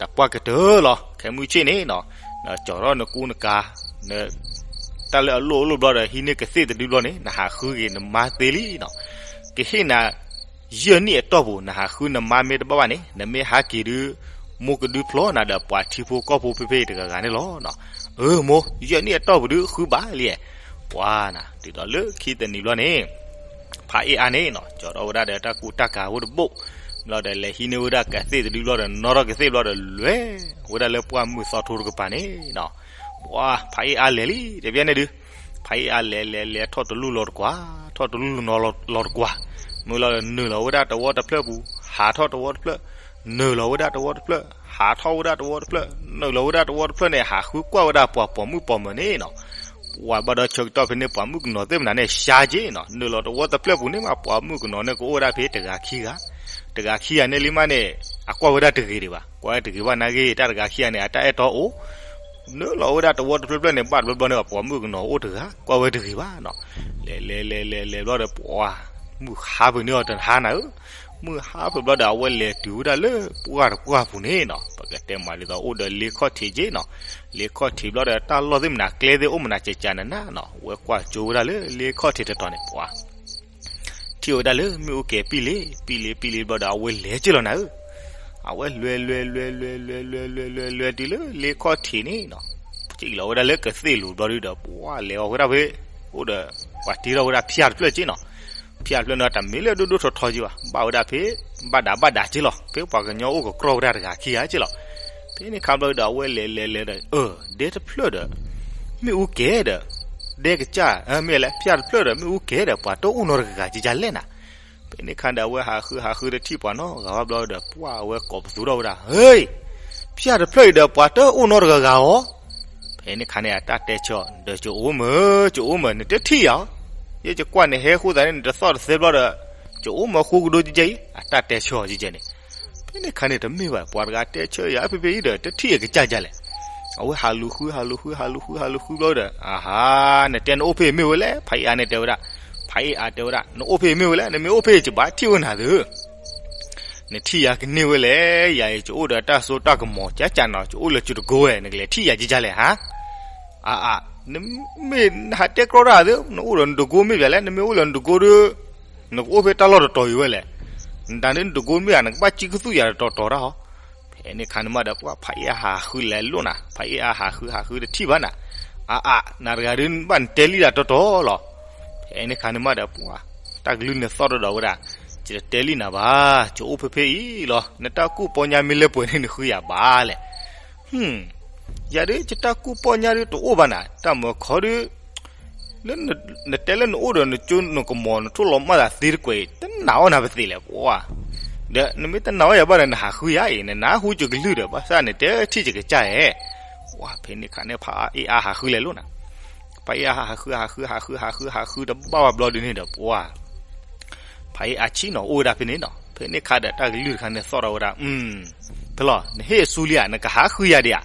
တပှၢ်ကတၢၢ်လီၤ. ခဲမုၢ်ဆ့ၣ်န့ၣ်နီၤ, နကၠီၤထီၣ်နကူနကၤ, တၢ်လၢအလိၣ်အလိၣ်ဘျီဒီး ဟံးန့ၢ်ကသ့ၣ်တဒုဘျီန့ၣ် နဟးဃုက့ၤနမါသ့လံနီၤ. ကဟ့ၣ်နၤ ယဲၢ်နံၣ်အတီၢ်ပူၤ နဟးဃုနမါမ့ၢ်တဘၣ်ဘၣ်န့ၣ် နမ့ၢ်ဟးက့ၤဒုး မိၢ်ကဒုဖျီနၤဒီးပှၤထံဖိကီၢ်ဖိဖဲဖဲအံၤတဂၤဂၤန့ၣ်လီၤ. အၢမိၢ်, ယဲၢ်နံၣ်အတီၢ်ပူၤဒုးဃုဘၣ်လံ. ပှၤနၤ တုၤဒီးလၢခံတနံၤဘျီန့ၣ် ဖါအ့ၣ်အါန့ၣ်နီၤ ကၠီၤထီၣ်ဝဲဒၣ်ဒီးတၢ်ကူတၢ်ကၤအိၣ်တဘိ, ဘျီဒီးလဲၤဟံးန့ၢ်ဝဲဒၣ်ကသ့ၣ်တဒုဘျီဒီး နီၣ်ထီၣ်ကသ့ၣ်ဘျီဒီး လဲၤဝဲဒၣ်လၢပှၢ်မုၢ်သီထိတကပၤန့ၣ်နီၤ. ပှၤဖါအ့ၣ်အါလဲၤလံ တဘျီန့ၣ်ဒုး ဖါအ့ၣ်အါလဲၤလဲၤလဲၤ ထီၣ်တလူၢ်လီၤတကွၢ်, ထီၣ်တလူၢ်လီၤတကွၢ်, မ့ၢ်လီၤဒီးနုာ်လီၤဝဲဒၣ်တဝီတဖျၢၣ်ပူၤ, ဟးထီၣ်တဝီတဖျၢၣ်, နုာ်လီၤဝဲဒၣ်တဝီတဖျၢၣ်, ဟးထီၣ်ဝဲဒၣ်တဝီတဖျၢၣ်, နုာ်လီၤဝဲဒၣ်တဝီတဖျၢၣ်န့ၣ် ဟးဃုကွၢ်ဝဲဒၣ်ပှၤပိာ်မုၣ်ပိာ်မၢၤန့ၣ်နီၤ. ပှၤဘၣ်ဒီးဆၢကတီၢ်ဖဲန့ၣ် ပှၤမုၣ်ကနီၤသ့ၣ်မနၤန့ၣ် ရှါက့နီၤ, နုာ်လီၤတဝီတဖျၢၣ်ပူၤန့ၣ်မး ပှၤမုၣ်ကနီၤန့ၣ် ကအိၣ်ဝဲဒၣ်ဖဲတဂၤခံဂၤ, တဂၤခံဂၤန့ၣ်လံမးန့ၣ် အကွၢ်ဝဲဒၣ်တဂ့ၤဒံးဘၣ်, ကွၢ်ဝဲတဂ့ၤဘၣ်နာ်က့ တၢ်တဂၤခံဂၤန့ၣ် အတၢ်အဲၣ်တီအိၣ် နုာ်လီၤဝဲဒၣ်တဝီတဖျၢၣ်ဖျၢၣ်န့ၣ် ဘၣ်တဘျီဘျီန့ၣ် ပှၤမုၣ်ကနီၤအိၣ်တဂၤ ကွၢ်ဝဲတဂ့ၤဘၣ်နီၤ. လဲၤလဲၤလဲၤလဲၤလဲၤဘျီဒီး ပှၤမုၢ်ဟါဖုးန့ၢ်အီၤတဟါနၤဧၢ, မုၢ်ဟါဖုးဘျီဒီး အဝဲလဲၤတုၤဝဲဒၣ်လၢပှၢ်တပှၢ်ပူၤန့ၣ်နီၤ, ပကတဲမးဒ်သိးအိၣ်ဒီးလ့ခီၣ်ထံးက့နီၤ, လ့ခီၣ်ထံးဘျီဒီး တၢ်လီၢ်သ့ၣ်မနၤ ကျဲသ့ၣ်အိၣ်မနၤ ကကနနနီၤ, အဝဲကွၢ်ကၠိဝဲဒၣ်လၢလ့ခီၣ်ထံးတတီၤန့ၣ် ပှၤ ထံၣ်ဝဲဒၣ်လၢမ့ၣ်အူကဲၤပံၣ်လ့ ပံၣ်လ့ ပံၣ်လ့ဘျီဒီး အဝဲလဲၤက့ၢ်လီၤနၤဧၢ, အဝဲလဲၤလဲၤလဲၤလဲၤလဲၤလဲၤလဲၤလဲၤလဲၤတုၤလၢလ့ခီၣ်ထံးန့ၣ်နီၤ, က့ၢ်လီၤဝဲဒၣ်လၢကသ့ၣ်လိၤဘျီဒုဒီး ပှၤလဲၤအီၤဝဲဒၣ်ဖဲ အိၣ်ဒီး ပှၤတ့ထီၣ်ဝဲဒၣ်ဖၠၣ်တဖျၢၣ်က့နီၤ, ဖၠၣ်တဖျၢၣ်န့ၣ် တမ့ၢ်လၢဒိၣ်ဒိၣ်ထီထီက့ဘၣ်, ဘၣ်ဝဲဒၣ်ဖဲ ဘၣ်ဒးဘၣ်ဒးက့လီၤ, ဖဲပှၤကညီအိၣ်ကကြီၢ်ဝဲဒၣ်တဂၤခံဂၤက့လီၤ. ဖဲန့ၣ်ခါဘျီဒီး အဝဲလဲၤလဲၤလဲၤဒီး အၢ ဒဲတဖျၢၣ်ဒီး မ့ၣ်အူကဲၤဒီး ဒဲကစၢ် မ့ၢ်လဲၣ် ဖၠၣ်တဖျၢၣ်ဒီး မ့ၣ်အူကဲၤဒီး ပှၤတအိၣ်နီတဂၤကကလဲၣ်နၤ. ဖဲန့ၣ်ခါဒီး အဝဲဟးဃုဟးဃုတထံၣ်ပှၤနီတဂၤဘၣ်ဘျီဒီး ပှၤအဝဲကိးပသူထီၣ်ဝဲဒၣ် ဟ့ၣ် ဖၠၣ်တဖျၢၣ်အံၤဒီး ပှၤတအိၣ်နီတဂၤဂၤအီၤ. ဖဲန့ၣ်ခါန့ၣ် အတၢ်တဲဆၢအီၤ ဒီးကအိၣ်မ့ၢ် ကအိၣ်မ့ၢ် နတထံၣ်ဧါ, ယဲယကွၢ်နဟဲဃိသးန့ၣ် နတသီၣ်တသဲဘျီဒီး ကအိၣ်မ့ၢ်ဃိကဒိကဲအံၤ အတၢ်တဲဆၢအီၤကဲန့ၣ်. ဖဲန့ၣ်ခါန့ၣ် တမ့ၢ်ဘၣ် ပှၤတဂၤတဲဆၢယၤ ဖဲဖဲအံၤဒီး တထံၣ်အကစၢ်ကလဲၣ်. အဝဲဟးလူၤဃု ဟးလူၤဃု ဟးလူၤဃု ဟးလူၤဃုဘျီဒီး အဟါ နတဲနအိၣ်ဖဲအံၤမ့ၢ်ဝဲလဲၣ် ဖးအ့ၣ်အါန့ၣ်တဲဝဲဒၣ်, ဖးအ့ၣ်အါတဲဝဲဒၣ် နအိၣ်ဖဲအံၤမ့ၢ်ဝဲလဲၣ် နမ့ၢ်အိၣ်ဖဲအံၤ ယဘၣ်ထံၣ်ဝဲနၤသု နထံၣ်ယၤကန့ၢ်ဝဲလဲၣ်, ယၤအံၤ ယအိၣ်ဒီးတၢ်စိတၢ်ကမီၤ ကကနၤ ယအိၣ်လၢယတကိဝဲ နကလဲၤထံၣ်ယၤကကလဲၣ်ဟါ. အါအါ နမ့ၢ်နဟးတဲကြီတၢ်သု နအိၣ်ဒီးနတကိမ့ၢ်ယၤလဲၣ် နမ့ၢ်အိၣ်လၢနတကိဒီး နကအိၣ်ဖဲတၢ်လီၢ်တတီၤအံၤဝဲလဲၣ်. နတၢ်န့ၣ်နတကိမ့ၢ်ဧါ နကဘၣ်ကံကသူၣ်ယၤတတီၤတီၤတၢ်ဟီ. ဖဲန့ၣ်ခါန့ၣ်မးဒီး ပှၤဖးအ့ၣ်အါဟးဃုလဲၤလိၣ်နၤ, ဖးအ့ၣ်အါဟးဃုဟးဃုတထံၣ်ဘၣ်နၤ. အါအါ နၤတဂၤဒုးဘၣ်နတဲလံဒၣ်တီတီလီၤ. ဖဲန့ၣ်ခါန့ၣ်မးဒီး ပှၤတၢ်ကလုၢ်န့ၣ်သီၣ်ထီၣ်ဒီးဝဲဒၣ်, ယတတဲလံနၤဘၣ်, ယအိၣ်ဖဲဖဲအံၤလီၤ. နတၢ်ကူၣ်ပီညါမ့ၢ်လၢပှဲၤန့ၣ် နဃုယၤဘၣ်လဲၣ်. ယၤဒုး ယတၢ်ကူၣ်ပီညါဒုးတအိၣ်ဘၣ်နၤ, တၢ်မၢခီဒုး လၢနတဲလၢနအိၣ်ဒီးနကၠိနကမီၤ နထိၣ်လီၤမၢ်သးသ့တကွဲးအံၤ တနာ်အီၣ်နၤပသ့လဲၣ် ပှၤ. ဒီးနမ့ၢ်တနာ်အီၣ်ယၤဘၣ်ဒီး နဟးဃုယၤအံၤ နနၢ်ဟူယကလုၢ်ဒီး ဘၣ်ဆၣ်နတဲထံၣ်ယကစၢ်ဧဲ. ပှၤဖဲန့ၣ်ခါန့ၣ် ဖးအ့ၣ်အါဟးဃုလဲၤလိၣ်နၤ. ဖးအ့ၣ်အါဟးဃု ဟးဃု ဟးဃု ဟးဃု ဟးဃုတဘၣ်ဝဲဘျီဒုန့ၣ်ဒီး ပှၤ ဖးအ့ၣ်အါဆံၣ်နီၤ အိၣ်ဝဲဒၣ်ဖဲန့ၣ်နီၤ. ဖဲန့ၣ်ခါဒီး တၢ်ကလုၢ်တခါန့ၣ်သီၣ်ထီၣ်ဝဲဒၣ်, ဖဲလီၤ နဟ့ၣ်အစူလံဧါ နကဟးဃုယၤဒံးဧါ.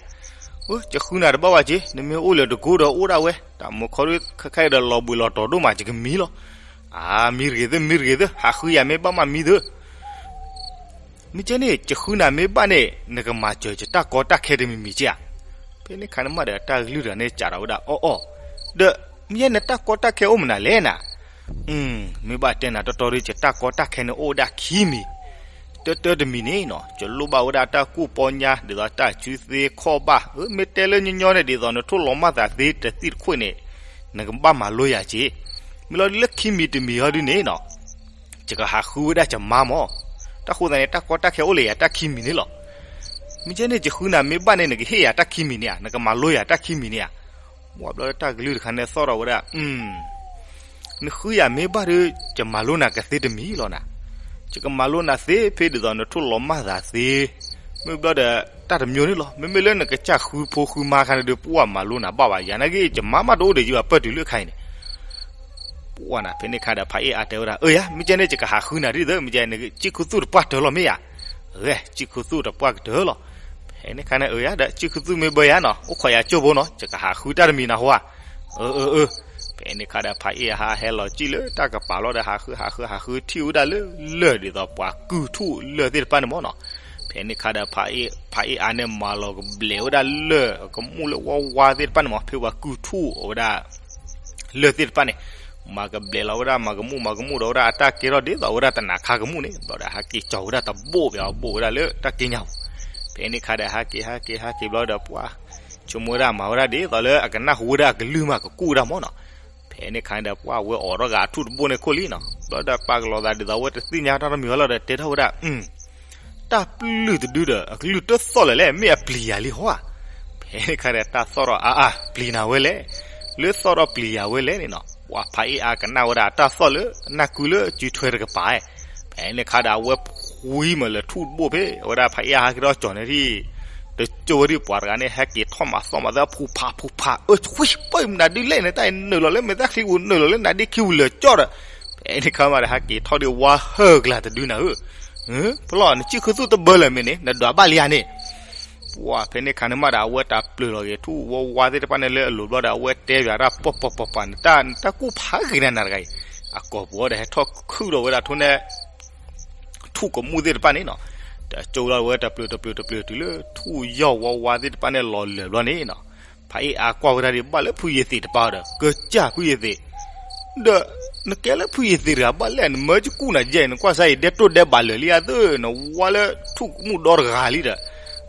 ယဃုနၤတဘၣ်ဝဲက့, နမ့ၢ်အိၣ်လၢတကိဒီးအိၣ်ဒၣ်ဝဲ, တၢ်မၢခီဒုး ခဲခါအံၤဒီးလီၤဘှံးလီၤတီၤဒိၣ်မး ယကမံလီၤ. အါ မံတဂ့ၤသ့ မံတဂ့ၤသ့ ဟးဃုယၤမ့ၢ်ဘၣ်မးမံသ့ မ့ၢ်ကဲန့ၣ် ယဃုနၤမ့ၢ်ဘၣ်န့ၣ် နကမၤစၢၤယတၢ်ကီတၢ်ခဲတမံၤမံၤက့ဧါ. ဖဲန့ၣ်ခါန့ၣ်မးဒီး တၢ်ကလုၢ်တဂၤန့ၣ်စးထီၣ်ဝဲဒၣ် အီၣ်အီၣ်, ဒီး မ့ၢ်ယဲနတၢ်ကီတၢ်ခဲအိၣ်မနုၤလဲၣ်နၤ. မ့ၢ်ဘၣ်တဲနၤတီတီဒီး ယတၢ်ကီတၢ်ခဲန့ၣ်အိၣ်ဝဲဒၣ်ခံမံၤ, တၢတၢတမံၤန့ၣ်နီၤ ယလိၣ်ဘၣ်ဝဲဒၣ်တၢ်ကူၣ်ပီညါ ဒ်သိးတၢ်စုသ့ခီၣ်ဘၣ်, မ့ၢ်တဲလၢညီညီန့ၣ် ဒ်သိးနထိၣ်လီၤမၢ်သးသ့တသံၣ်တခွဲးန့ၣ် နကဘၣ်မၤလိယၤက့. မ့ၢ်လီၤလၢခံမံၤတမံၤဟီဒုန့ၣ်နီၤ ယကဟးဃုဝဲဒၣ်ယမါမၢ်. တၢ်ဃိသတးန့ၣ် တၢ်ကီတၢ်ခဲအိၣ်လၢယၤတၢ်ခံမံၤန့ၣ်လီၤ. မ့ၢ်ကဲန့ၣ် ယဃုနၤမ့ၢ်ဘၣ်န့ၣ် နကဟ့ၣ်ယၤတၢ်ခံမံၤန့ၣ်ဧါ, နကမၤလိယၤတၢ်ခံမံၤန့ၣ်ဧါ. ဝံၤဘျီတၢ်ကလုၢ်တခါန့ၣ်သီၣ်ထီၣ်ဝဲဒၣ်, နဃုယၤမ့ၢ်ဘၣ်ဒီး ယမၤလိနၤကသ့တမံၤလီၤနၤ. ယကမၤလိနၤသ့ဖဲဒ်သိးနထိၣ်လီၤမၢ်သးသ့, မ့ၢ်ဘျီဒီး တၢ်တမျိုးန့ၣ်လီၤ. မ့မ့ၢ်လၢနကစၢ်ဃုဖိဃုမါခါန့ၣ်ဒီး ပှၢ်မၤလိနၤဘၣ်ဘၣ်, ယၤနာ်က့ ယမါမးတအိၣ်ဒီးယဘၣ် ပၢၢ်တုၤလၢခါအံၤန့ၣ် ပှၢ်နၤ ဖဲန့ၣ်ခါဒီး ဖးအ့ၣ်အါတဲဝဲဒၣ် အၢယၤ မ့ၢ်ကဲန့ၣ် ယကဟးဃုနၤဒ်သိး မ့ၢ်ကဲန့ၣ် ကစံၣ်ခူသူၣ်တပှၢ်တၢၢ်လီၤမ့ၢ်ယၤ, ဂဲၤ ကစံၣ်ခူသူၣ်တပှၢ်ကတၢၢ်လီၤ. ဖဲန့ၣ်ခါန့ၣ် အၢယၤဒီး ကစံၣ်ခူသူၣ်မ့ၢ်ဘၢယၤနီၤ အိၣ်ခိးယၤကၠိဖိနီၤ ယကဟးဃုတၢ်တမံၤနၤဟီဧါ, အၢအၢအၢ. ဖဲန့ၣ်ခါဒီး ဖးအ့ၣ်အါဟးဟဲလီၤကံၣ်လၢတၢ်ကပၤလီၤဒီး ဟးဃုဟးဃုဟးဃု ထံၣ်ဝဲဒၣ်လၢလၢၢ်ဒ်သိးပှၤကုၢ်ထူၣ်လၢၢ်သ့ၣ်တဖၣ်န့ၣ်မ့ၢ်နီၤ. ဖဲန့ၣ်ခါဒီး ဖးအ့ၣ်အါန့ၣ် မၤလီၤကဘျဲးဝဲဒၣ်လၢၢ်ကမူၣ်လၢဝါဝါသ့ၣ်တဖၣ်န့ၣ်မ့ၢ် ဖဲပှၤကုၢ်ထူၣ်အဝဲဒၣ် လၢၢ်သ့ၣ်တဖၣ်န့ၣ် မၤကဘျဲးလီၤဝဲဒၣ် မၤကမူၣ်မၤကမူၣ်ဒီးဝဲဒၣ်အတၢ်ကဲထီၣ်ဒ်သိးဝဲဒၣ်တနၤခါကမူၣ်န့ၣ် ဘျီဒီး ဟဲက့ၤကၠီၤဝဲဒၣ်တဘိၣ်ဘၣ် ဘိၣ်ဝဲဒၣ်လၢတၢ်က့ညါပူၤ. ဖဲန့ၣ်ခါဒီး ဟဲက့ၤဟဲက့ၤဟဲက့ၤဘျီဒီး ပှၢ် ဆိကမိၣ်ဝဲဒၣ်မၤဝဲဒၣ်ဒ်သိးလၢအကနၢ်ဟူဝဲဒၣ်အကလုၢ်မး ကကူၣ်ဝဲဒၣ်မ့ၢ်နီၤ. ဖဲန့ၣ်ခါဒီး ပှၢ်ဝဲအိးထီၣ်ဂၤအထူၣ်တဘိၣ်န့ၣ်ခိၣ်လံနီၤ ဘျီဒီးပာ်ကလီၤသးဒ်သိးဝဲတသ့ၣ်ညါတၢ်တမံၤဝဲလီၤဒီး တဲထီၣ်ဝဲဒၣ် တၢ်ပျုၢ်တဒုဒီး အကလုၢ်တသီၣ်လၢၤလဲၣ် မ့ၢ်အပျံၤယၤလံဟီဧါ. ဖဲန့ၣ်ခါဒီး တၢ်သီၣ်ထီၣ်အါအါ ပျံၤနၤဝဲလဲၣ်, လၢသီၣ်ထီၣ်ပျံၤယၤဝဲလဲၣ်န့ၣ်နီၤ ပှၢ်ဖးအ့ၣ်အါကနၣ်ဝဲဒၣ်တၢ်သီၣ်လၢနၢ်ကုလၢစုထွဲတကပၤ, ဖဲန့ၣ်ခါဒီး အဝဲဖှံမးလၢထူၣ်တဘိၣ်ဖဲ အဝဲဒၣ်ဖးအ့ၣ်အါဟဲက့ၤထီၣ်ကၠီၤန့ၣ်ထံၣ် တကၠိဝဲဒၣ်ပှၤတဂၤန့ၣ် ဟဲက့ၤထီၣ်မၤသီၣ်မၤသီၣ် ဖူးဖးဖူးဖး အၢ ဆွံ ပၢၢ်မနုၤဒ်လဲၣ်န့ၣ် တၢ်အံၤနုာ်လီၤလၢမဲာ်သၣ်ချံပူၤ နုာ်လီၤလၢနါဒ့ခံပူၤလၢာ်ကၠီဒီး, ဖဲန့ၣ်ခါမးဒီး ဟဲက့ၤထီၣ်ဒ်ဝါဟၢၣ်ကျါတဒုနၤဧၢ, ဖဲလီၤ နစံၣ်ခူသူၣ်တဘၢလၢၤမ့ၢ်န့ၣ် နဒွးဘၣ်လံဧါန့ၣ် ပှၢ်ဖဲန့ၣ်ခါန့ၣ်မးဒီး အဝဲတၢ်ပျၢၤလီၤက့ၤထူၣ်ဝါဝါသ့ၣ်တဖၣ်န့ၣ်လၢအလိၤဘျီဒီး အဝဲတဲဘၣ်တၢ်ပီၢ်ပီၢ်ပီၢ်ပီၢ်န့ၣ် တၢ် နတၢ်ကူၣ်ဖးဂ့ၤနၤနၤတဂၤအံၤ, အကိာ်ပူၤဒီးဟဲထီၣ်ခုၣ်ဒီးဝဲဒၣ်ထိၣ်န့ၣ် ထူၣ်ကမူၣ်သ့ၣ်တဖၣ်န့ၣ်နီၤ, တကၠိလီၤဝဲတပျၢၤတပျၢၤတပျၢၤတုၤလၢ ထူၣ်ယီၢ်ဝါဝါသ့ၣ်တဖၣ်န့ၣ်လီၤလၢာ်ဘျီန့ၣ်နီၤ, ဖးအ့ၣ်အါကွၢ်ဝဲဒၣ်ဒ်ဘၣ်လၢဖုယသ့းတပၤဒီး ကစၢ်ဖုယသ့း ဒီး နကဲလၢဖုယသ့းတဂၤဘၣ်လဲၣ် နမၢကကူၣ်နၤယဲၢ် နကွၢ်စၢ်အံၤဒဲတိၢ်ဒဲဘးလၢာ်လံအသိး နဝါလၢထူၣ်ကမူၣ်ဒီတဂၤလံဒီး,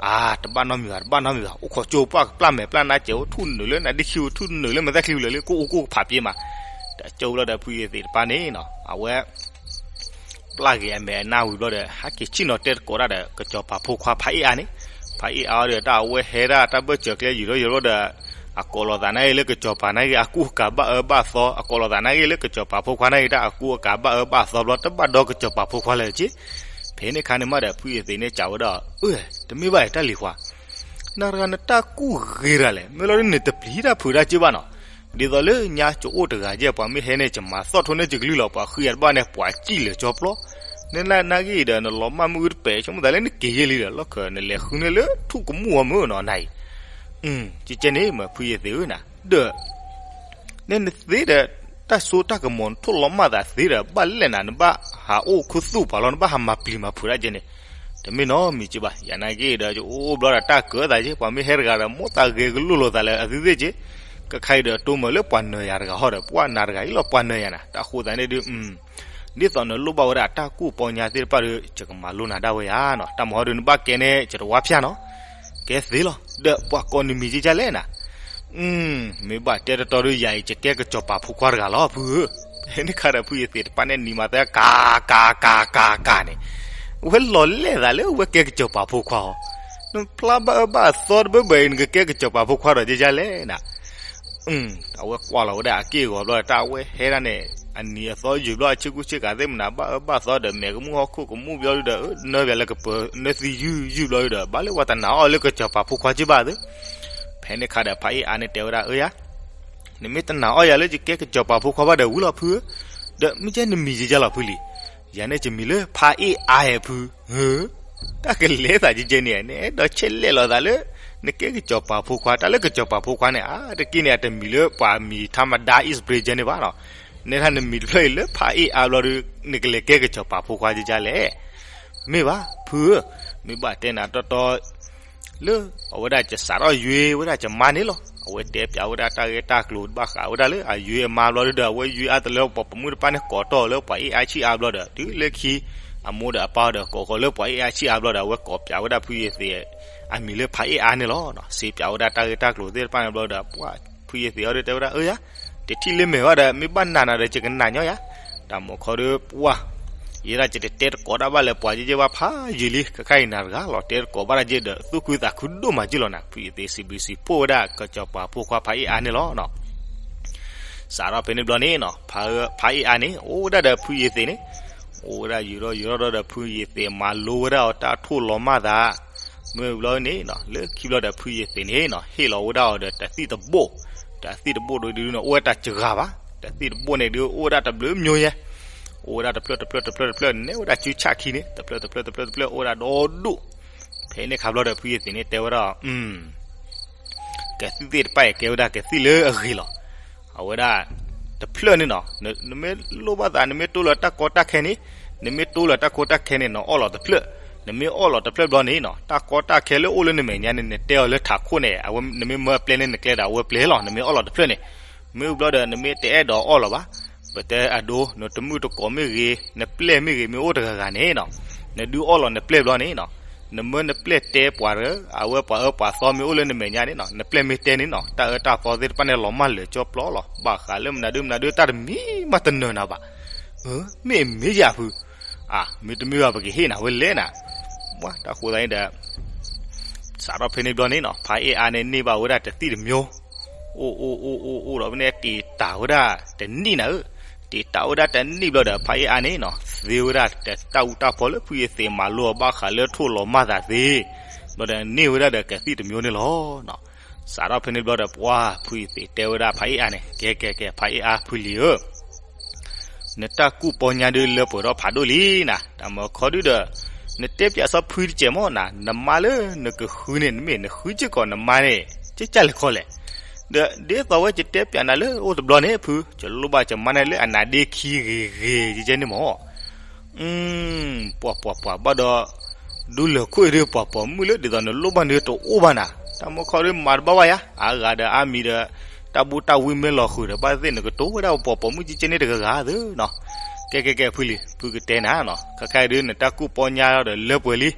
အါ တဘၣ်နီတမံၤဘၣ် တဘၣ်နီတမံၤဘၣ် အိၣ်ခိးကၠိပှၢ်ကပျၢ်မဲာ်ပျၢ်နါစဲး အိၣ်ထူၣ်နုာ်လၢနါဒ့ခံပူၤ ထူၣ်နုာ်လၢမဲာ်သၣ်ချံပူၤလၢာ်လံ ကအိၣ်ကအိၣ်ကဖးပျ့ၤမး, တကၠိလီၤဒီးဖုယသ့းတပၤန့ၣ်နီၤ အဝဲ ပျၢ်က့ၤအမဲာ်အနါဝံၤဘျီဒီး ဟဲက့ၤဆ့ၣ်နီၤတဲသကိးတၢ်ဒီး ကစီၤပၤဖိခွါဖးအ့ၣ်အါန့ၣ်, ဖးအ့ၣ်အါဒီးတၢ်အဝဲဟဲဒၣ်တၢ်ဘၢၣ်စၢၤကျဲယံာ်ထီၣ်ယံာ်ထီၣ်ဒီး, အကိးလီၤသးနာ်က့လၢကစီၤပၤနာ်က့အကူအကၤဘၣ်အၢဘၣ်သီ အကိးလီၤသးနာ်က့လၢကစီၤပၤဖိခွါနာ်က့ တၢ်အကူအကၤဘၣ်အၢဘၣ်သီဘျီ တဘၣ်ဒီးကစီၤပၤဖိခွါလၢၤက့, ဖဲန့ၣ်ခါန့ၣ်မးဒီး ဖုယသ့းန့ၣ်စံးဝဲဒၣ် အၢ တမ့ၢ်ဘၣ်အံၤတၢ်လံၤခွါ နၤတဂၤနတၢ်ကူၣ်ဂ့ၤတဂၤလဲၣ် မ့ၢ်လီၤဒ်န့ၣ်တပျံၤတၢ်ဖုးတၢ်က့ဘၣ်နီၤ, ဒ်သိးလၢညါကအိၣ်တဂၤယဲၢ် ပှၤမ့ၢ်ဟဲန့ၣ် ကမၤသီၣ်ထိၣ်န့ၢ်ကကလုၢ်လီၤ ပှၤဃံအတဘၣ်န့ၣ် ပှၤစံၣ်လၢာ်ကၠီပျီ, နနာ်က့ဒီး နလီၤမၢ်မုၢ်တပဲာ် ဆိကမိၣ်သးလၢနက့ၤယဲၢ်လံဒီး လီၢ်ခၢၣ်နလဲၤဃုန့ၢ်လၢထူၣ်ကမူၣ်အီၤမ့ၢ်နီၤနၤအံၤ, ကကဲန့ၣ်မ့ၢ်ဖုယသ့းဧၢနၤ, ဒီး န့ၣ်နသ့ဒီး တၢ်စိတၢ်ကမီၤနထိၣ်လီၤမၢ်သးသ့ဒီး ဘၣ်လဲၣ်နၤ နဘၣ်ဟးအိၣ်ခူသူၣ်ပှၤလီၤ နဘၣ်ဟးမၤပျံၤမၤဖုးဒၣ်ကဲန့ၣ်, တမ့ၢ်နီတမံၤက့ဘၣ် ယၤနာ်က့ဒီး ယအိၣ်ဘျီဒီးတၢ်ကၢသးက့ ပှၤမ့ၢ်ဟဲတဂၤဒီး မိၣ်သးဂဲၤကလိၣ်လိာ်သးလၢအသုသ့ၣ်က့, ကခါအံၤဒီးတိၢ်မၤလၢပှၤနၢၤယၤတဂၤဟီဒီး ပှၤနၤတဂၤအံၤလီၤပှၤနၢၤယၤနၤ တၢ်ဃိသးန့ၣ်ဒုး ဒ်သိးနလိၣ်ဘၣ်ဝဲဒၣ်တၢ်ကူၣ်ပီညါသ့ၣ်တဖၣ်ဒီး ယကမၤလိနၤဒၣ်ဝဲယၤနီၤ တၢ်မၤဟီဒုးနဘၣ်ကဲန့ၣ် ယတဝါဖၠၣ်နီၤ, ကဲသ့လီၤ ဒီးပှၤကိးနမံၤကကလဲၣ်နၤ, မ့ၢ်ဘၣ်တဲတတီဒီး ယၤအံၤယကဲကစီၤပၤဖိခွါတဂၤလီၤဖုဧၢ, ဖဲန့ၣ်ခါဒီးဖုယသ့းတပၤန့ၣ်နံၤမၤသၢ ကၤ ကၤ ကၤ ကၤ ကၤန့ၣ်, ဝဲလီၤလဲၣ်သးလၢဝဲကဲကစီၤပၤဖိခွါအီၤ, နဖျါဘၣ်အၢဘၣ်သီတဘၢဘၢအံၤ နကကဲကစီၤပၤဖိခွါဒီးကကလဲၣ်နၤ အဝဲကွၢ်လီၤဝဲဒၣ်အက့ၢ်အဂီၤဘျီဒီး တၢ်အဝဲဟဲဒၣ်န့ၣ် အနံၤအသီယုာ်ဘျီ အဆ့ကူဆ့ကၤသ့ၣ်မနၤ ဘၣ်အၢဘၣ်သီဒီး မဲာ်ကမူၣ်ဟီၣ်ခိၣ်ကမူၣ်ဘျီဒီး နၢဘၣ်လၢကပၤ နၢသံယုၢ်ယုၢ်ဘျီဒီး ဘၣ်လၢပှၤတနာ်အီၤလၢကစီၤပၤဖိခွါက့ဘၣ်သ့, ဖဲန့ၣ်ခါဒီး ဖးအ့ၣ်အါန့ၣ်တဲဝဲဒၣ် အၢယၤ နမ့ၢ်တနာ်အီၤယၤလၢယကဲကစီၤပၤဖိခွါဘၣ်ဒီးဝံၤလီၤဖုဧၢ, ဒီးမ့ၢ်ကဲနမံၤကကလဲၣ်လီၤဖုလံ, ယၤန့ၣ်ယမံၤလၢဖးအ့ၣ်အါဧါဖု, တၢ်ကလဲၤသးကကဲန့ၣ် နအဲၣ်ဒိးဆဲးလဲၣ်လီၤသးလၢ နကဲကစီၤပၤဖိခွါ တၢ်လၢကစီၤပၤဖိခွါန့ၣ် အါတက့ၢ်န့ၣ် အတမံၤလၢပှၤမံၤထါမဒါ East Bridge န့ၣ်ဘၣ်နီၤ, နဲဒၣ်နမံၤတဖျၢၣ်အံၤလၢဖးအ့ၣ်အါဘျီဒီး နကလဲၤကဲကစီၤပၤဖိခွါကကလဲၣ်, မ့ၢ်ဘၣ်ဖုဧၢ, မ့ၢ်ဘၣ်တဲနၤတီတီ လၢအဝဲဒၣ်ယစးထီၣ်ယွ့ဝဲဒၣ်ယမါန့ၣ်လီၤ. အဝဲတဲပၠးဝဲဒၣ်တၢ်ဂ့ၢ်တၢ်ကျိၤဘၣ်ဃးဝဲဒၣ်လၢအယွ့အမါဘျီဒီး အဝဲယွ့အါတလၢပှၤပိာ်မုၣ်တဖၣ်န့ၣ်ကိးတီၢ်လၢပှၤအ့ၣ်အါဆံးအါဘျီဒီး တုၤလၢခံ အမိၢ်ဒီးအပၢ်ဒီးကိးဃီၤလၢပှၤအ့ၣ်အါဆံးအါဘျီဒီး အဝဲကိးပၠးဝဲဒၣ်ဖုယသ့ၣ် အမံၤလၢဖးအ့ၣ်အါန့ၣ်လီၤ. စံးပၠးဝဲဒၣ်တၢ်ဂ့ၢ်တၢ်ကျိၤသ့ၣ်တဖၣ်န့ၣ်ဘျီဒီး ပှၤဖုယသ့ၣ်အီၤဒီးတဲဝဲဒၣ် အၢယၤ တထံၣ်လၢမဲာ်ဘၣ်ဒီး မ့ၢ်ဘၣ်နာ်နၤဒီး ယကနာ်ညီယၤ, တၢ်မၤခီဒီးပှၤ ယဲဒၣ်ယတတဲသကိးတၢ်ဘၣ်လၢပှၤယဲၢ်ယဲၢ်ဘၣ်ဖးယံာ်လံ ခဲခါအံၤနၤတဂၤလီၤ တဲသကိးဘၣ်တၢ်ယဲၢ်ဒီး သူၣ်ခုသးခုဒိၣ်မးယုၢ်လီၤနၤ ဖုယသ့ၣ်စံးဘျုးစံးဖှိၣ်ဝဲဒၣ်ကစီၤပၤဖိခွါဖးအ့ၣ်အါန့ၣ်လီၤ. စးထီၣ်ဖဲန့ၣ်ဘျီန့ၣ်နီၤ ဖးအ့ၣ်အါန့ၣ် အိၣ်ဝဲဒၣ်ဒီးဖုယသ့ၣ်န့ၣ် အိၣ်ဝဲဒၣ်ယူၤထီၣ်ယူၤထီၣ်ဒီး ဖုယသံးမၤလိဝဲဒၣ်အီၤတၢ်ထိၣ်လီၤမၢ်သး, မ့ၢ်ဘျီန့ၣ်နီၤ လၢခံဘျီဒီး ဖုယသံးန့ၣ်နီၤ ဟ့ၣ်လီၤဝဲဒၣ်အီၤဒီးတသံၣ်တဘိၣ်, တသံၣ်တဘိၣ်ဒ်ဒုန့ၣ် အိၣ်ဝဲတၢ်စှၤဘၣ်, တသံၣ်တဘိၣ်န့ၣ်ဒုး အိၣ်ဝဲဒၣ်တဘျုးမျိုးညါ, အိၣ်ဝဲဒၣ်တဖျၢၣ်တဖျၢၣ်တဖျၢၣ်တဖျၢၣ် နဲဝဲဒၣ်စုဆၣ်ခံန့ၣ် တဖျၢၣ်တဖျၢၣ်တဖျၢၣ်တဖျၢၣ် အိၣ်ဝဲဒၣ်ဒီဒိၣ်, ဖဲန့ၣ်အခါဘျီဒီး ဖုယသံးန့ၣ်တဲဝဲဒၣ် ကသံၣ်သ့ၣ်တဖၣ်အံၤကဲဝဲဒၣ်ကသံၣ်လၢအဂ့ၤလီၤ. အဝဲဒၣ်တဖျၢၣ်န့ၣ်နီၤ, နမ့ၢ်လိၣ်ဘၣ်သး နမ့ၢ်တိလၢတၢ်ကီတၢ်ခဲန့ၣ်, နမ့ၢ်တိလၢတၢ်ကီတၢ်ခဲန့ၣ် နအီၣ်လီၤတဖျၢၣ်, နမ့ၢ်အီၣ်လီၤတဖျၢၣ်ဘျီန့ၣ်နီၤ တၢ်ကီတၢ်ခဲလၢအိၣ်လၢနမဲာ်ညါန့ၣ် နတဲအီၤလၢထးခိၣ်န့ၣ် အဝဲနမ့ၢ်မၢအပျဲၢ်န့ၣ် နကျဲဒီးအဝဲပျဲၢ်လီၤ နမ့ၢ်အီၣ်လီၤတဖျၢၣ်န့ၣ်, မ့ၢ်ဘျီဒီး နမ့ၢ်တအဲၣ်ဒိးအီၣ်လီၤဘၣ်, ပတဲအဒိ နတမုၢ်တကိးမ့ၢ်ဂ့ၤ နပျဲၢ်မ့ၢ်ဂ့ၤ မ့ၢ်အိၣ်တဂၤဂၤန့ၣ်နီၤ, နဒုးအီၣ်လီၤနပျဲၢ်ဘျီန့ၣ်နီၤ, နမၢနပျဲၢ်တဲပှၤဒီး အဝဲပှၤအၢပှၤသီမ့ၢ်အိၣ်လၢနမဲာ်ညါန့ၣ်နီၤ နပျဲၢ်မ့ၢ်တဲန့ၣ်နီၤ တၢ်အၢတၢ်သီသ့ၣ်တဖၣ်န့ၣ် လီၤမၢ်လၢာ်ကၠီပျီလီၤ ဘၣ်ဃးလၢမနုၤဒုမနုၤဒုတၢ်တမံၤမးတနၢၤနၤဘၣ်, မ့ၢ်မ့ၢ်ယၤဖု, အမ့ၢ်တမ့ၢ်ဘၣ် ပကဟ့ၣ်နၤဝဲလဲၣ်နၤ, တၢ်ဃိသတးန့ၣ်ဒီး စးထီၣ်ဖဲန့ၣ်ဘျီန့ၣ်နီၤ ဖါအ့ၣ်အါန့ၣ်န့ၢ်ဘၣ်ဝဲဒၣ်တသံၣ်တမျိုး, အိၣ်အိၣ်အိၣ်အိၣ်အိၣ်ဒီးဖဲန့ၣ် တ့ၢ်တၢ်ဝဲဒၣ်တနံၣ်နၤဧၢ, တ့ၢ်တၢ်ဝဲဒၣ်တနံၣ်ဘျီဒီး ဖါအ့ၣ်အါန့ၣ်နီၤ သ့ဝဲဒၣ်တၢ်အူတၢ်ပီလၢဖုယသံးမၤလိအီၤဘၣ်ဃးလၢထိၣ်လီၤမၢ်သးသ့, ဘျီဒီးန့ၢ်ဝဲဒၣ်ဒီးကသံၣ်တမျိုးန့ၣ်လီၤ. စးထီၣ်ဖဲန့ၣ်ဘျီဒီး ပှၢ်ဖုယသံးတဲဝဲဒၣ်ဖါအ့ၣ်အါန့ၣ် ကဲကဲကဲ ဖါအ့ၣ်အါဖုလံၤဧၢ နတၢ်ကူၣ်ပီညါဒုးလၢပှဲၤထီၣ်ဖးဒိၣ်လံနၤ, တၢ်မၢခီဒုဒီး နတဲပၠးစီဖုတစဲးမ့ၢ်နၤ, နမါလၢနကဃုန့ၣ် နမ့ၢ်နဃုစ့ၢ်ကီးနမါန့ၣ် ကဲကၢ်လဲၤခီလဲၣ်, ဒီးဒ်သိးဝဲယတဲပၠးနၤလၢအိၣ်တဘျီန့ၣ် ဖု ယလိၣ်ဘၣ်ယမါန့ၣ်လၢအနါဒ့ခံဂ့ၤဂ့ၤကဲကဲန့ၣ်မ့ၢ် ပှၤပှၤပှၤဘၣ်ဒီး ဒူလၢၢ်ခိၣ်အံၤဒုးပှၤပိာ်မုၣ်လၢဒ်သိးနလိၣ်ဘၣ်န့ၣ်တအိၣ်ဘၣ်နၤ, တၢ်မၢခီဒုးမၤတဘၣ်ဘၣ်ယါ, အါဂၤဒီးအါမံၤဒီး တၢ်ဘူၣ်တၢ်ဝံမ့ၢ်လီၤဃုာ်ဒီး ဘၣ်သ့ၣ်နကတိၤဝဲဒၣ်ပှၤပိာ်မုၣ်ကဲကဲန့ၣ်တဂၤဂၤသ့နီၤ, ကဲကဲကဲဖုလံၤ ဖုကတဲနၤနီၤ ခဲခါအံၤဒုး နတၢ်ကူၣ်ပီညါဒီးလၢပှဲၤလံ,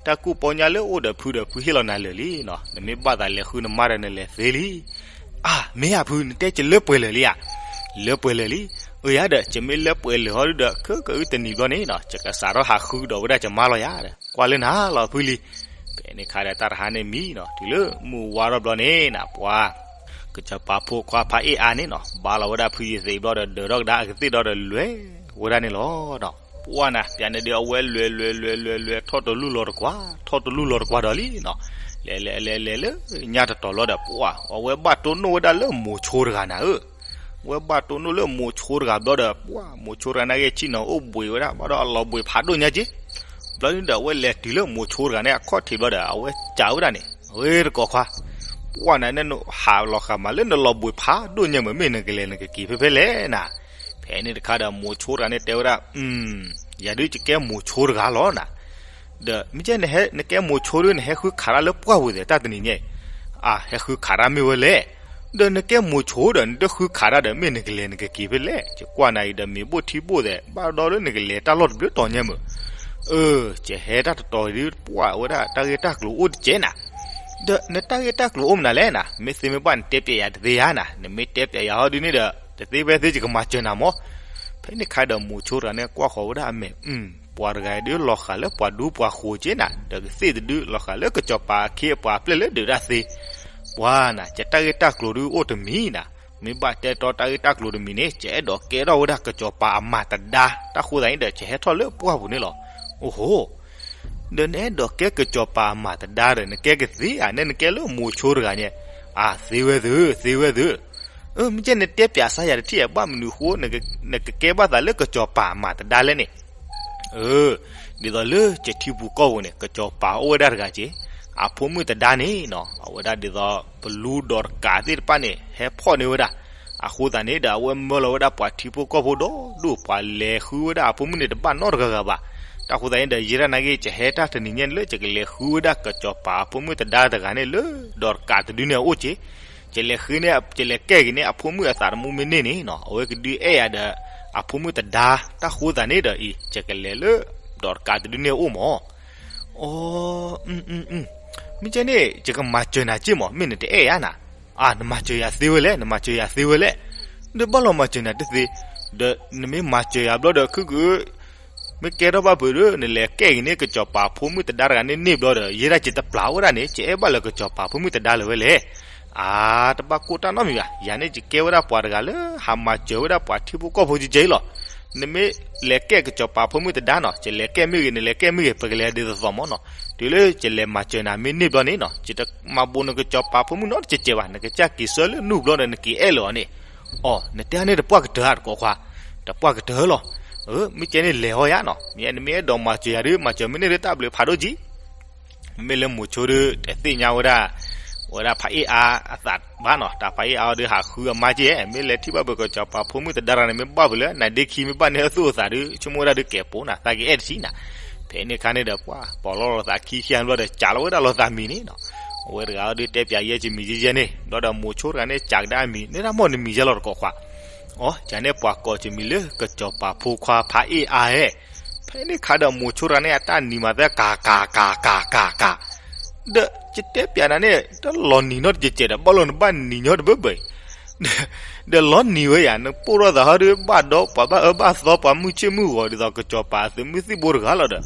တၢ်ကူၣ်ပီညါလၢအိၣ်ဒီးဖုဒီးဖုဟ့ၣ်လီၤနၤလၢာ်လံနီၤ, နမ့ၢ်ဘၣ်သးလဲၤဃုနမါဒီးနလဲၤသ့လံ, အါ မ့ၢ်ဧါဖု နတဲယလၢပှဲၤလၢာ်လံဧါ, လၢပှဲၤလၢာ်လံ, အၢ ယၤဒီး ယမ့ၢ်လၢပှဲၤလၢာ်ဟီဒုဒီး ခဲကအုတနံၤဘျီန့ၣ်နီၤ ယကစးထီၣ်ဟးဃုကဒီးဝဲဒၣ်ယမါလီၤယၤဒီး ကွၢ်လၢနၤလီၤဖုလံၤ, ဖဲန့ၣ်ခါဒီးတၢ်တဟါန့ၣ်မံနီၤ တုၤလၢမုၢ်ဝါထီၣ်ဘျီန့ၣ်နၤ ပှၤ ကစီၤပၤဖိခွါဖါအ့ၣ်အါန့ၣ်နီၤ ဘါလီၤဝဲဒၣ်ဖုယသံးဘျီဒီး ဒၢးထီၣ်ကဒါအကသ့ၣ်ဒီး လဲၤဝဲဒၣ်န့ၣ်လီၤနီၤ, ပှၢ်နၤ ပၠးန့ၣ်ဒီး အဝဲလဲၤလဲၤလဲၤလဲၤလဲၤ ထီၣ်တလူၢ်လီၤတကွၢ် ထီၣ်တလူၢ်လီၤတကွၢ်ဒီးလံနီၤ, လဲၤလဲၤလဲၤလဲၤလၢညါတတီၤလီၤဒီး ပှၢ် အဝဲဘၣ်တိၢ်နီၣ်ဝဲဒၣ်လၢမိၤဆိတဂၤနၤဧၢ အဝဲဘၣ်တိၢ်နီၣ်လၢမိၤဆိတဂၤဘျီဒီး ပှၢ် မိၤဆိတဂၤန့ၣ်ဂ့ၤ ဆ့ၣ်နီၤအိၣ်ဘှံးဝဲဒၣ် ဘၣ်ဒီးအလီၤဘှံးဖးဒိၣ်ညါက့, ဘျီဒုဒီး အဝဲလဲၤတုၤလၢမိၤဆိတဂၤန့ၣ် အခီၣ်ထံးဘျီဒီး အဝဲစံးဝဲဒၣ်န့ၣ် အဝဲတကိးခွါ, ပှၢ်နၤန့ၣ် ဟးလီၤဃာ်မးလၢနလီၤဘှံးဖးဒိၣ်ညါမး မ့ၢ်နကလဲၤနကက့ၤဖဲဖဲလဲၣ်နၤ, ဖဲန့ၣ်တခါဒီးမိၤဆိတဂၤန့ၣ်တဲဝဲဒၣ် ယၤဒုးယကဲမိၤဆိတဂၤလီၤနၤ, ဒီးမ့ၢ်ကဲ နကဲမိၤဆိဒုး နဟဲဃုခးတၢ်လၢပှၢ်ပူၤသ့ၣ် တၢ်တနံၤညါအံၤ, အါ ဟဲဃုခးတၢ်မ့ၢ်ဝဲလဲၣ်, ဒီးနကဲမိၤဆိဒီး နတဃုခးတၢ်ဒီး မ့ၢ်နကလဲၤနကက့ၤဖဲလဲၣ်, ယကွၢ်နၤအံၤဒီး မ့ၤဘိၣ်ထံဘိၣ်သ့ၣ် ဘၣ်ဒီးလၢနကလဲၤတၢ်လီၢ်တဘျုးတီၤညါမး, အၢ ယဟဲတၢ်တတီၤဒုး ပှၢ်ဝဲဒၣ်တၢ်ဂ့ၢ်တၢ်ကျိၤအိၣ်တကဲနၤ, ဒီးနတၢ်ဂ့ၢ်တၢ်ကျိၤအိၣ်မနုၤလဲၣ်နၤ, မ့ၢ်သ့မ့ၢ်ဘၣ်နတဲပၠးယၤတသ့ဧါနၤ, နမ့ၢ်တဲပၠးယၤဟီဒုန့ၣ်ဒီး တသ့ဖဲသ့ယကမၤစၢၤနၤမး, ဖဲန့ၣ်ခါဒီးမိၤဆိတဂၤန့ၣ် ကွၢ်ဃီၤဝဲဒၣ်အမဲာ် ပှၤတဂၤအံၤဒုး လီၤဃာ်လၢပှၤဒူပှၤဃိးကဲနၤ, ဒီးကသ့ၣ်တဒု လီၤဃာ်လၢကစီၤပၤအခ့အပှၤအပျဲၢ်လၢဒုးတၢ်သ့, ပှၢ်နၤ ယတၢ်ဂ့ၢ်တၢ်ကျိၤဒုးအိၣ်တမံၤနၤ, မ့ၢ်ဘၣ်တဲတီတၢ်ဂ့ၢ်တၢ်ကျိၤတမံၤန့ၣ် ယအဲၣ်ဒိးကဲထီၣ်ဝဲဒၣ်ကစီၤပၤအမၤတဒါ, တၢ်ဃိသတးန့ၣ်ဒီး ယဟဲထီၣ်လၢပှၢ်ပူၤန့ၣ်လီၤ, အိၣ်ဟိ ဒီးနအဲၣ်ဒိးကဲကစီၤပၤအမၤတဒါဒီး နကဲကသ့ဧါ, နဲနကဲလၢမိၤဆိတဂၤညါ, အါ သ့ဝဲသု သ့ဝဲသု, အၢ မ့ၢ်ကဲနတဲပၠးစါယၤတထံၣ်ဧါ, ဘၣ်မနုၤဃိ နကကဲဘၣ်သးလၢကစီၤပၤအမၤတဒါလဲၣ်န့ၣ်, အၢ ဒ်သိးလၢယထံပူၤကီၢ်ပူၤန့ၣ် ကစီၤပၤအိၣ်ဝဲဒၣ်တဂၤက့, အဖိမုၣ်တဒါန့ၣ်နီၤ အဝဲဒၣ်ဒ်သိး ပလူဒီးတကးသ့ၣ်တဖၣ်န့ၣ် ဟဲဖီၣ်န့ၢ်ဝဲဒၣ်, အဃိသတးန့ၣ်ဒီး အဝဲမၢလီၤဝဲဒၣ်ပှၤထံဖိကီၢ်ဖိဒီးဒိၣ် ပှၤလဲၤဃုဝဲဒၣ်အဖိမုၣ်န့ၣ် တဘၣ်နီတဂၤဂၤဘၣ်. တၢ်ဃိသတးန့ၣ်ဒီး ယဲဒၣ်နာ်က့ ယဟဲတၢ်တနံၤညါန့ၣ်လၢ ယကလဲၤဃုဝဲဒၣ်ကစီၤပၤအဖိမုၣ်တဒါတဂၤန့ၣ်လၢဒီးတကးတဒုန့ၣ်အအိၣ်က့, ယလဲၤဃ့န့ၢ် ယလဲၤကဲက့ၤန့ၢ်အဖိမုၣ်အသးသမူမ့ၢ်န့ၢ်န့ၣ်နီၤ အဝဲကဒုးအဲၣ်ယၤဒီး အဖိမုၣ်တဒါ, တၢ်ဃိသတးန့ၣ်ဒီးအံၤ ယကလဲၤလၢဒီးတကးတဒုန့ၣ်အအိၣ်မး. အိ, မ့ၢ်ကဲန့ၣ် ယကမၤစၢၤနၤက့မး မ့ၢ်နတအဲၣ်ယၤနၤ, အါ နမၤစၢၤယၤသ့ဝဲလဲၣ် နမၤစၢၤယၤသ့ဝဲလဲၣ်, ဒီးဘၣ်လီၤမၤစၢၤနၤတသ့, ဒီးနမ့ၢ်မၤစၢၤယၤဘျီဒီး ခုက မ့ၢ်ကဲထီၣ်ဘၣ်ဖုးဒီး နလဲၤကဲက့ၤန့ၢ်ကစီၤပၤအဖိမုၣ်တဒါတဂၤန့ၣ်န့ၢ်ဘျီဒီး ယဲဒၣ်ယတပျၢ်ဝဲဒၣ်န့ၣ် ယအဲၣ်ဘၣ်လၢကစီၤပၤဖိမုၣ်တဒါလၢၤဝဲလဲၣ်. အါ တဘၣ်ကိၢ်တၢ်နီတမံၤဘၣ်, ယၤန့ၣ်ယကဲဝဲဒၣ်ပှၤတဂၤလၢဟးမၤစၢၤဝဲဒၣ်ပှၤထံဖိကီၢ်ဖိကဲကဲအံၤလီၤ. နမ့ၢ်လဲၤကဲကစီၤပၤဖိမုၣ်သဒါနီၤ, ယလဲၤကဲမ့ၢ်ဂ့ၤ နလဲၤကဲမ့ၢ်ဂ့ၤ ပကလဲၤဒ်သိးသိးမးနီၤ. တုၤလၢယလဲၤမၤစၢၤနၤမ့ၢ်န့ၢ်ဘျီန့ၣ်နီၤ, ယတမၤဘူးနကစီၤပၤဖိမုၣ်နီတစဲးစဲးဘၣ်, နကစၢ်က့ၤဆှၢလၢနူၢ်ဘျီဒီး နက့ၤအဲၣ်လၢၤအီၤန့ၣ်. အိ, နတဲန့ၣ်တပှၢ်ကတၢၢ်ဧါ တကိးခွါ, တပှၢ်ကတၢၢ်လီၤ. အၢ, မ့ၢ်ကဲန့ၣ်လဲၤဟီယါနီၤ, မ့ၢ်နမ့ၢ်အဲၣ်ဒိးမၤစၢၤယၤဒီး မၤစၢၤမ့ၢ်န့ၢ်ဒီးတၢ်ဘျုးဖးဒိၣ်ကံ မ့မ့ၢ်လၢမိၤဆိဒီး တသ့ၣ်ညါဝဲဒၣ်, ဝဲဒၣ်ဖးအ့ၣ်အါအသးဘၣ်နီၤ, တၢ်ဖးအ့ၣ်အါအီၤဒီးဟးဃုအမါက့, မ့ၢ်လဲၤထံၣ်ဘၣ်ပကစီၤပၤဖိမုၣ်သဒါတဂၤန့ၣ် မ့ၢ်ဘၣ်ပလၢနါဒ့ခံ မ့ၢ်ဘၣ်န့ၢ်အသူၣ်အသးဒီး ဆိကမိၣ်ဝဲဒၣ်ဒီးကဲးပိာ်နၤ သးက့ၤအဲၣ်တထံၣ်နၤ. ဖဲန့ၣ်အခါန့ၣ်ဒီးပှၤ ပိာ်လီၤလိာ်သးခံခံဂၤဘျီဒီး ကးလီၤဝဲဒၣ်လိာ်သးမံၤန့ၣ်နီၤ. အဝဲတဂၤအီၤဒီးတဲပၠးယဲၢ်ကမံၤယဲၢ်ယဲၢ်န့ၣ်, ဘျီဒီးမိၤဆိတဂၤန့ၣ် ကးကဒါအမံၤန့ၣ် တၢ်မ့ၢ်နမံၤယဲၢ်လီၤတကိးခွါ. အိ, ယၤန့ၣ်ပှၤကိးကမံၤလၢကစီၤပၤဖိခွါဖးအ့ၣ်အါဧဲ. ဖဲန့ၣ်အခါဒီးမိၤဆိတဂၤန့ၣ် အတၢ်နံၤမၤသၢကၤကၤကၤကၤကၤ ဒီးယတဲပၠးနၤန့ၣ် တလီၤနံၤနီတစဲးစဲးဒီး ဘၣ်လီၤနဘၣ်နံၤညီတဘၢဘၢအံၤ, ဒီးလီၤနံၤဝဲယၤ နပိၢ်ထီၣ်သးဟီဒီး ဘၣ်ဒီပှၤဘၣ်အၢဘၣ်သီ ပှၤမုၢ်ဆ့ၣ်မုၢ်ဂီၤ ဒ်သိးကစီၤပၤသုးမုၢ်သံၣ်ဘိတဂၤလီၤဒီး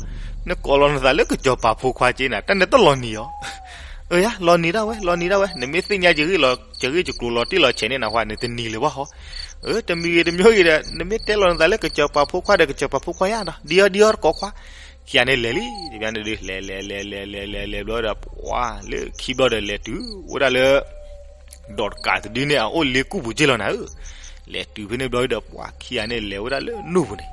နကိးလီၤနသးလၢကစီၤပၤဖိခွါက့နၤ တၢ်န့ၣ်တလီၤနံၤအီၤ. အၢယါ လီၤနံၤဒၣ်ဝဲ လီၤနံၤဒၣ်ဝဲ, နမ့ၢ်သ့ၣ်ညါယဂ့ၢ်လီၤ ယဂ့ၢ်ယကျိၤလီၤတံၢ်လီၤဆဲးန့ၣ်နဟါ နတနံၤလၢၤဘၣ်ဟီ. အၢ တမံၤဂ့ၤတမံၤဂ့ၤဒီး နမ့ၢ်တဲလီၤနသးလၢကစီၤပၤဖိခွါဒီး ကစီၤပၤဖိခွါယါဒီး ဒ်အီၤဒ်အီၤတကိးခွါ. ခံဂၤန့ၣ်လဲၤလံ, တဘျီန့ၣ်ဒုး လဲၤလဲၤလဲၤလဲၤလဲၤလဲၤလဲၤလဲၤဘျီဒီး ပှၤလၢခံဘျီဒီး လဲၤတုၤဝဲဒၣ်လၢ ဒီးတကးတဒုန့ၣ် အအိၣ်လ့ကူၣ်ပူၤက့လီၤနၤဧၢ. လဲၤတုၤဖဲန့ၣ်ဘျီဒီး ပှၤခံဂၤန့ၣ်လဲၤဝဲဒၣ်လၢနူၢ်ပူၤန့ၣ်,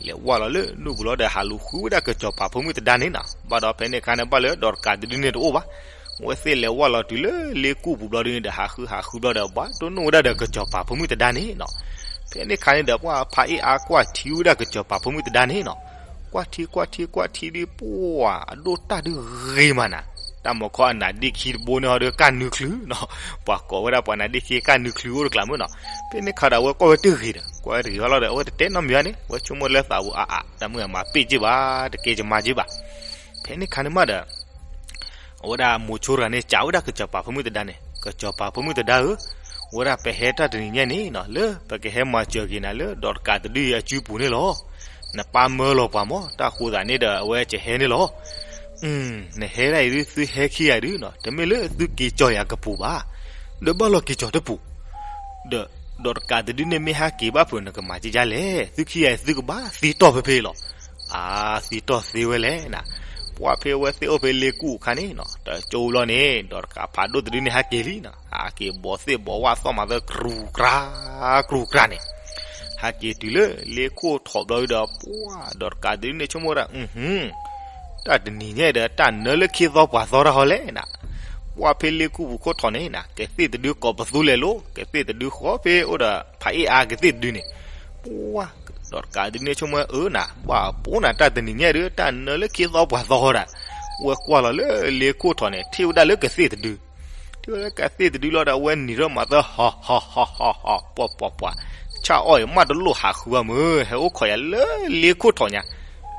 လဲၤဝဲလီၤလၢနူၢ်ပူၤလီၤဒီး ဟးလူၤဃုဝဲဒၣ်ကစီၤပၤဖိမုၣ်သဒါန့ၣ်နီၤ. ဘၣ်ဒီးဖဲန့ၣ်အခါန့ၣ် ဘၣ်လၢဒီးတကးတဒုန့ၣ်တအိၣ်ဘၣ်. အဝဲသ့ၣ်လဲၤဝဲလီၤတုၤလၢလ့ကူၣ်ပူၤဘျီဒုန့ၣ်ဒီး ဟးဃုဟးဃုဘျီဒီး ဘၣ်တိၢ်နီၣ်ဝဲဒၣ်ဒီးကစီၤပၤဖိမုၣ်သဒါန့ၣ်နီၤ. ဖဲန့ၣ်အခါန့ၣ်ဒီး ပှၤဖးအ့ၣ်အါကွၢ်ထံဝဲဒၣ်ကစီၤပၤဖိမုၣ်သဒါန့ၣ်နီၤ. ကွၢ်ထံကွၢ်ထံကွၢ်ထံဒုး ပှၤအဒိၣ်တၢ်ဒုးဂ့ၤမးနၤ, တၢ်မီၤခီအနါဒ့ခံတဘိန့ၣ်ဟီဒီး ကၢ်နုာ်ချုးနီၤ. ပှၤကိးဝဲဒၣ်ပှၤနါဒ့ခံကၢ်နုာ်ချုးအိၣ်တကျးမုၢ်နီၤ. ဖဲန့ၣ်ခါဒီး အဝဲကွၢ်ဝဲတဂ့ၤဒီး ကွၢ်ဝဲတဂ့ၤဘၣ်လီၤဒီး အဝဲတတဲနီတမံၤဘၣ်န့ၣ် အဝဲဆိကမိၣ်လၢသးပူၤအါအါ တၢ်မုၢ်အမၤပ့ၢ်က့ၢ်ဘၣ် တကဲကမါက့ၢ်ဘၣ်. ဖဲန့ၣ်ခါန့ၣ်မးဒီး အဝဲဒၣ်မိၤဆိတဂၤန့ၣ် ကးဝဲဒၣ်ကစီၤပၤဖိမုၣ်သဒါန့ၣ်, ကစီၤပၤဖိမုၣ်သဒါဧၢ, အဝဲဒၣ်ပဟဲတၢ်တနံၤညါန့ၣ်နီၤ လၢပကဟဲမၤစၢၤက့ၤနၤလၢဒီးတကးတဒုအစုပူၤန့ၣ်လီၤ. နပၢ်မၢလီၤပှၤမး တၢ်ဃိသးန့ၣ်ဒီး အဝဲကဟဲန့ၣ်လီၤ. နဟဲဒၣ်အံၤဒုး သုဟဲခံဂၤဒုးနီၤ တမ့ၢ်လၢသုက့ၤကၠီၤယၤကပူၤဘၣ်, ဒီးဘၣ်လီၤက့ၤကၠီၤတပူၤ ဒီး ဒီးတကးတဒုန့ၣ်မ့ၢ်ဟဲက့ၤဘၣ်ဖုး နကမၤက့ၤဒ်လဲၣ်, သုခံဂၤသုကဘၣ်သံတီၢ်ဖဲဖဲလီၤ. အါ, သံတီၢ်သ့ဝဲလဲၣ်နၤ. ပှၢ်ဖဲအဝဲသ့ၣ်အိၣ်ဖဲလ့ကူၣ်အခါန့ၣ်နီၤ တကၠိဘျီန့ၣ် ဒီးတကးဖးဒိၣ်တဒုန့ၣ်ဟဲက့ၤလံနီၤ. ဟဲက့ၤဘီးသ့ၣ်ဘီးဝၣ်သီၣ်မၤသၢ ကြူကြၤ ကြူကြၤန့ၣ် ဟဲက့ၤတုၤလၢလ့ခိၣ်ထီၣ်ဘျီဒီး ပှၢ်ဒီးတကးတဒုန့ၣ်ဆိကမိၣ်ဝဲဒၣ် တၢ်တနံၤညါဒီး တၢ်နၢလၢခံသီပှၤသီတၢ်ဟီလဲၣ်နၤ. ပှၢ်ဖဲလ့ကူၣ်ပူၤခိၣ်ထီၣ်န့ၣ်နၤ ကသ့ၣ်တဒုကိးပသူလဲၤလိၤ ကသ့ၣ်တဒုဃီဖဲအိၣ်ဒီးဖးအ့ၣ်အါကသ့ၣ်တဒုန့ၣ်, ပှၢ် ဒီးတကးတဒုန့ၣ်ဆိကမိၣ်ဝဲအၢနၤ ဘၣ်အပိနၤ တၢ်တနံၤညါဒီး တၢ်နၢလၢခံသီပှၤသီတၢ်, ဝဲကွၢ်လီၤလၢလ့ခိၣ်ထီၣ်န့ၣ် ထံၣ်ဝဲဒၣ်လၢကသ့ၣ်တဒု, ထံၣ်ဝဲလၢကသ့ၣ်တဒုလီၤဒီး အဝဲနံၤထီၣ်မၤသၢ ဟီၣ်ဟီၣ်ဟီၣ်ဟီၣ်ဟီၣ် ပှၢ်ပှၢ်ပှၢ်, ဆၣ်အီၣ်အံၤမးတလိၣ်ဟးဃုဘၣ်မုၢ် ဟဲအိၣ်ခိးယၤလၢလ့ခိၣ်ထီၣ်ညါ.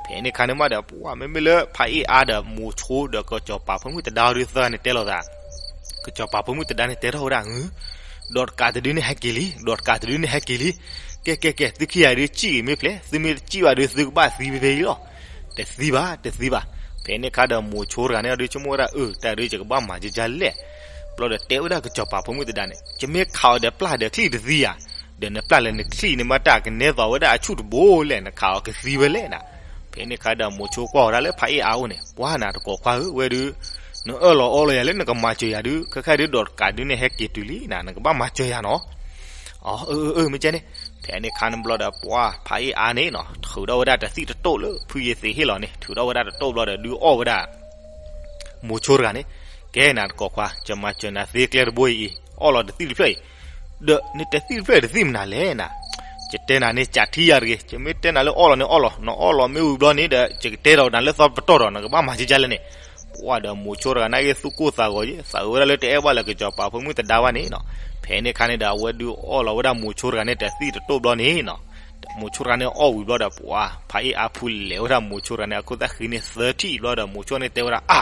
ဖဲန့ၣ်ခါန့ၣ်မးဒီး ပှၢ်မ့မ့ၢ်လၢဖးအ့ၣ်အါဒီးမိၤဆိဒီးကစီၤပၤဖိမုၣ်သဒါအီၤဒုးသၢဂၤန့ၣ်တဲလိာ်သး ကစီၤပၤဖိမုၣ်သဒါန့ၣ်တဲထီၣ်ဝဲဒၣ် ဒီးတကးတဒုန့ၣ်ဟဲက့ၤလံ ဒီးတကးတဒုန့ၣ်ဟဲက့ၤလံ, ကဲကဲကဲ သုခံဂၤဒုးစံၣ်ဂ့ၤမ့ၢ်ဖျဲး သုမ့ၢ်တစံၣ်ဘၣ်ဒုး သုကဘၣ်သံဖဲဖဲအံၤလီၤ. တသံဘၣ် တသံဘၣ်. ဖဲန့ၣ်ခါဒီးမိၤဆိတဂၤန့ၣ်အီၤဒုးဆိကမိၣ်ဝဲဒၣ် အၢ တၢ်ဒုးယကဘၣ်မၤကကလဲၣ်. ဘျီဒီးတဲဝဲဒၣ်ကစီၤပၤဖိမုၣ်သဒါန့ၣ် ယမ့ၢ်ခးအီၤဒီးပျၢ်ဒီးချံၣ်တသံဧါ, ဒီးနပျၢ်လၢနချံၣ်န့ၣ်မး တၢ်ကနဲသိးဝဲဒၣ်အဆူၣ်တဘိလဲၣ် နခးအီၤကသံဝဲလဲၣ်နၤ. ဖဲန့ၣ်ခါဒီးမိၤဆိကွၢ်ဝဲဒၣ်လၢဖးအ့ၣ်အါအိၣ်န့ၣ် ပှၢ်နၤတကိးခွါဧၢ ဝဲဒုး နအၢၣ်လီၤအီလီၤယၤလၢနကမၤစၢၤယၤဒုး ခဲခါဒုးဒီးတကးဒုးန့ၣ်ဟဲက့ၤတုၤလံနၤ နကဘၣ်မၤစၢၤယၤနီၤ. အၢ အၢ အၢ မ့ၢ်ကဲန့ၣ်. ဖဲန့ၣ်ခါန့ၣ်ဘျီဒီး ပှၢ်ဖးအ့ၣ်အါန့ၣ်နီၤ ထုးထီၣ်ဝဲဒၣ်တသံၣ်တတိၢ်လၢဖုယ့ၤသ့းဟ့ၣ်လီၤန့ၣ် ထုးထီၣ်ဝဲဒၣ်တတိၢ်ဘျီဒီး ဒုးအီၣ်ဝဲဒၣ် မိၤဆိတဂၤန့ၣ်, ကဲနၤတကိးခွါ ယမၤစၢၤနၤသ့ကျဲတဘိအံၤအံၤ အီၣ်လီၤတသံၣ်တဖျၢၣ်အံၤ, ဒီးနတသံၣ်တဖျၢၣ်တသံၣ်မနုၤလဲၣ်နၤ. ယတဲနၤန့ၣ် ကးထံယၤတဂ့ၤ, ယမ့ၢ်တဲနၤလၢအီၣ်လီၤန့ၣ်အီၣ်လီၤ, နအီၣ်လီၤမ့ၢ်ဝံၤဘျီန့ၣ်ဒီး ယကတဲဒီးနၤလၢသီပတီၢ်ဒီး နကဘၣ်မၤကကလဲၣ်န့ၣ်. ပှၢ်ဒီးမိၤဆိတဂၤန့ၣ်က့ၤသူၣ်ကိၢ်သးဂီၤယဲ သးအုးဝဲဒၣ်လၢတအဲၣ်ဘၣ်လၢကစီၤပၤဖိမုၣ်သဒါဘၣ်န့ၣ်နီၤ. ဖဲန့ၣ်ခါန့ၣ်ဒီး အဝဲဒုးအီၣ်လီၤဝဲဒၣ်မိၤဆိတဂၤန့ၣ်တသံၣ်တတိၢ်ဘျီန့ၣ်နီၤ. မိၤဆိတဂၤန့ၣ်အီၣ်ဝံၤဘျီဒီး ပှၢ်ဖးအ့ၣ်အါဖူလဲၤဝဲဒၣ်မိၤဆိတဂၤန့ၣ် အခိၣ်သၣ်ဃံန့ၣ်သၢထံၣ်ဘျီဒီး မိၤဆိန့ၣ်တဲဝဲဒၣ် အါ,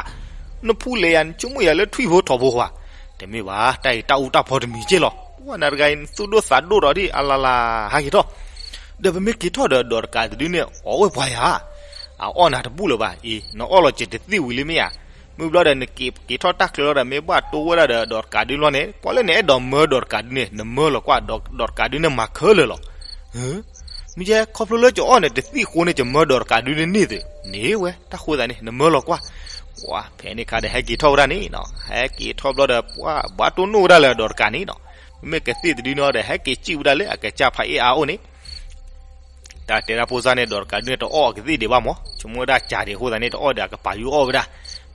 နဖူလဲၤယၤ နဆိကမိၣ်ယၤလၢထွံၣ်ဖိထိးဖိဃါ, တမ့ၢ်ဘၣ် တၢ်အံၤတၢ်အူတၢ်ဖီတမံၤက့ၢ်လီၤ. ပှၢ်နၤတဂၤအံၤ နသူၣ်ဒိၣ်သးဒိၣ်ဒီးဒ်အလါလါ ဟးက့ၤထီၣ်, ဒီးပမ့ၢ်က့ၤထီၣ်ဒီး ဒီးတကးတဒုန့ၣ် အီၣ်ဝဲပှၤယၤ အအီၣ်နၤတဘူၣ်လၢၤဘၣ်အံၤ နအီၣ်လီၤစ့ၤတသံၣ်ဝံၤလံမ့ၢ်ဧါ. မ့ၢ်ဘျီဒီးနက့ၤက့ၤထီၣ်တၢ်ချၢလီၤဒီး မ့ၢ်ဘၣ်တိၢ်ဝဲဒၣ်ဒီး ဒီးတကးဒုလီၤန့ၣ် ပှၤလၢနအဲၣ်ဒိးမၢဒီးတကးဒုန့ၣ် နမၢလီၤကွၢ် ဒီးတကးဒုန့ၣ်မၤခဲလၢာ်လီၤ. ဟၢ, မ့ၢ်ယဲခီဖျိလၢကအီၣ်န့ၣ် တသံၣ်ဃိန့ၣ် ယမၢဒီးတကးဒုန့ၣ်န့ၢ်သု, န့ၢ်ဝဲ တၢ်ဃိသးန့ၣ် နမၢလီၤကွၢ်. ပှၤ ဖဲန့ၣ်ခါဒီး ဟဲက့ၤထီၣ်ဝဲဒၣ်န့ၣ်နီၤ, ဟဲက့ၤထီၣ်ဘျီဒီး ပှၤ ဘၣ်တိၢ်နီၣ်ဝဲဒၣ်လၢဒီးတကးန့ၣ်နီၤ, မ့မ့ၢ်ကသံၣ်တဒုန့ၣ်ဒီး ဟဲက့ၤစံၣ်ဝဲဒၣ်လၢအကစၢ်ဖးအ့ၣ်အါအိၣ်န့ၣ် တၢ်တဲဒၣ်ဖိသၣ်န့ၣ် ဒီးတကးဒုန့ၣ် တအီၣ်အကသံၣ်ဒံးဘၣ်မး, ဆိကမိၣ်ဝဲဒၣ်ကၢ်ဒံးအဃိသတးန့ၣ် တအီၣ်ဒီးအကပၤယူၤအီၣ်ဝဲဒၣ်.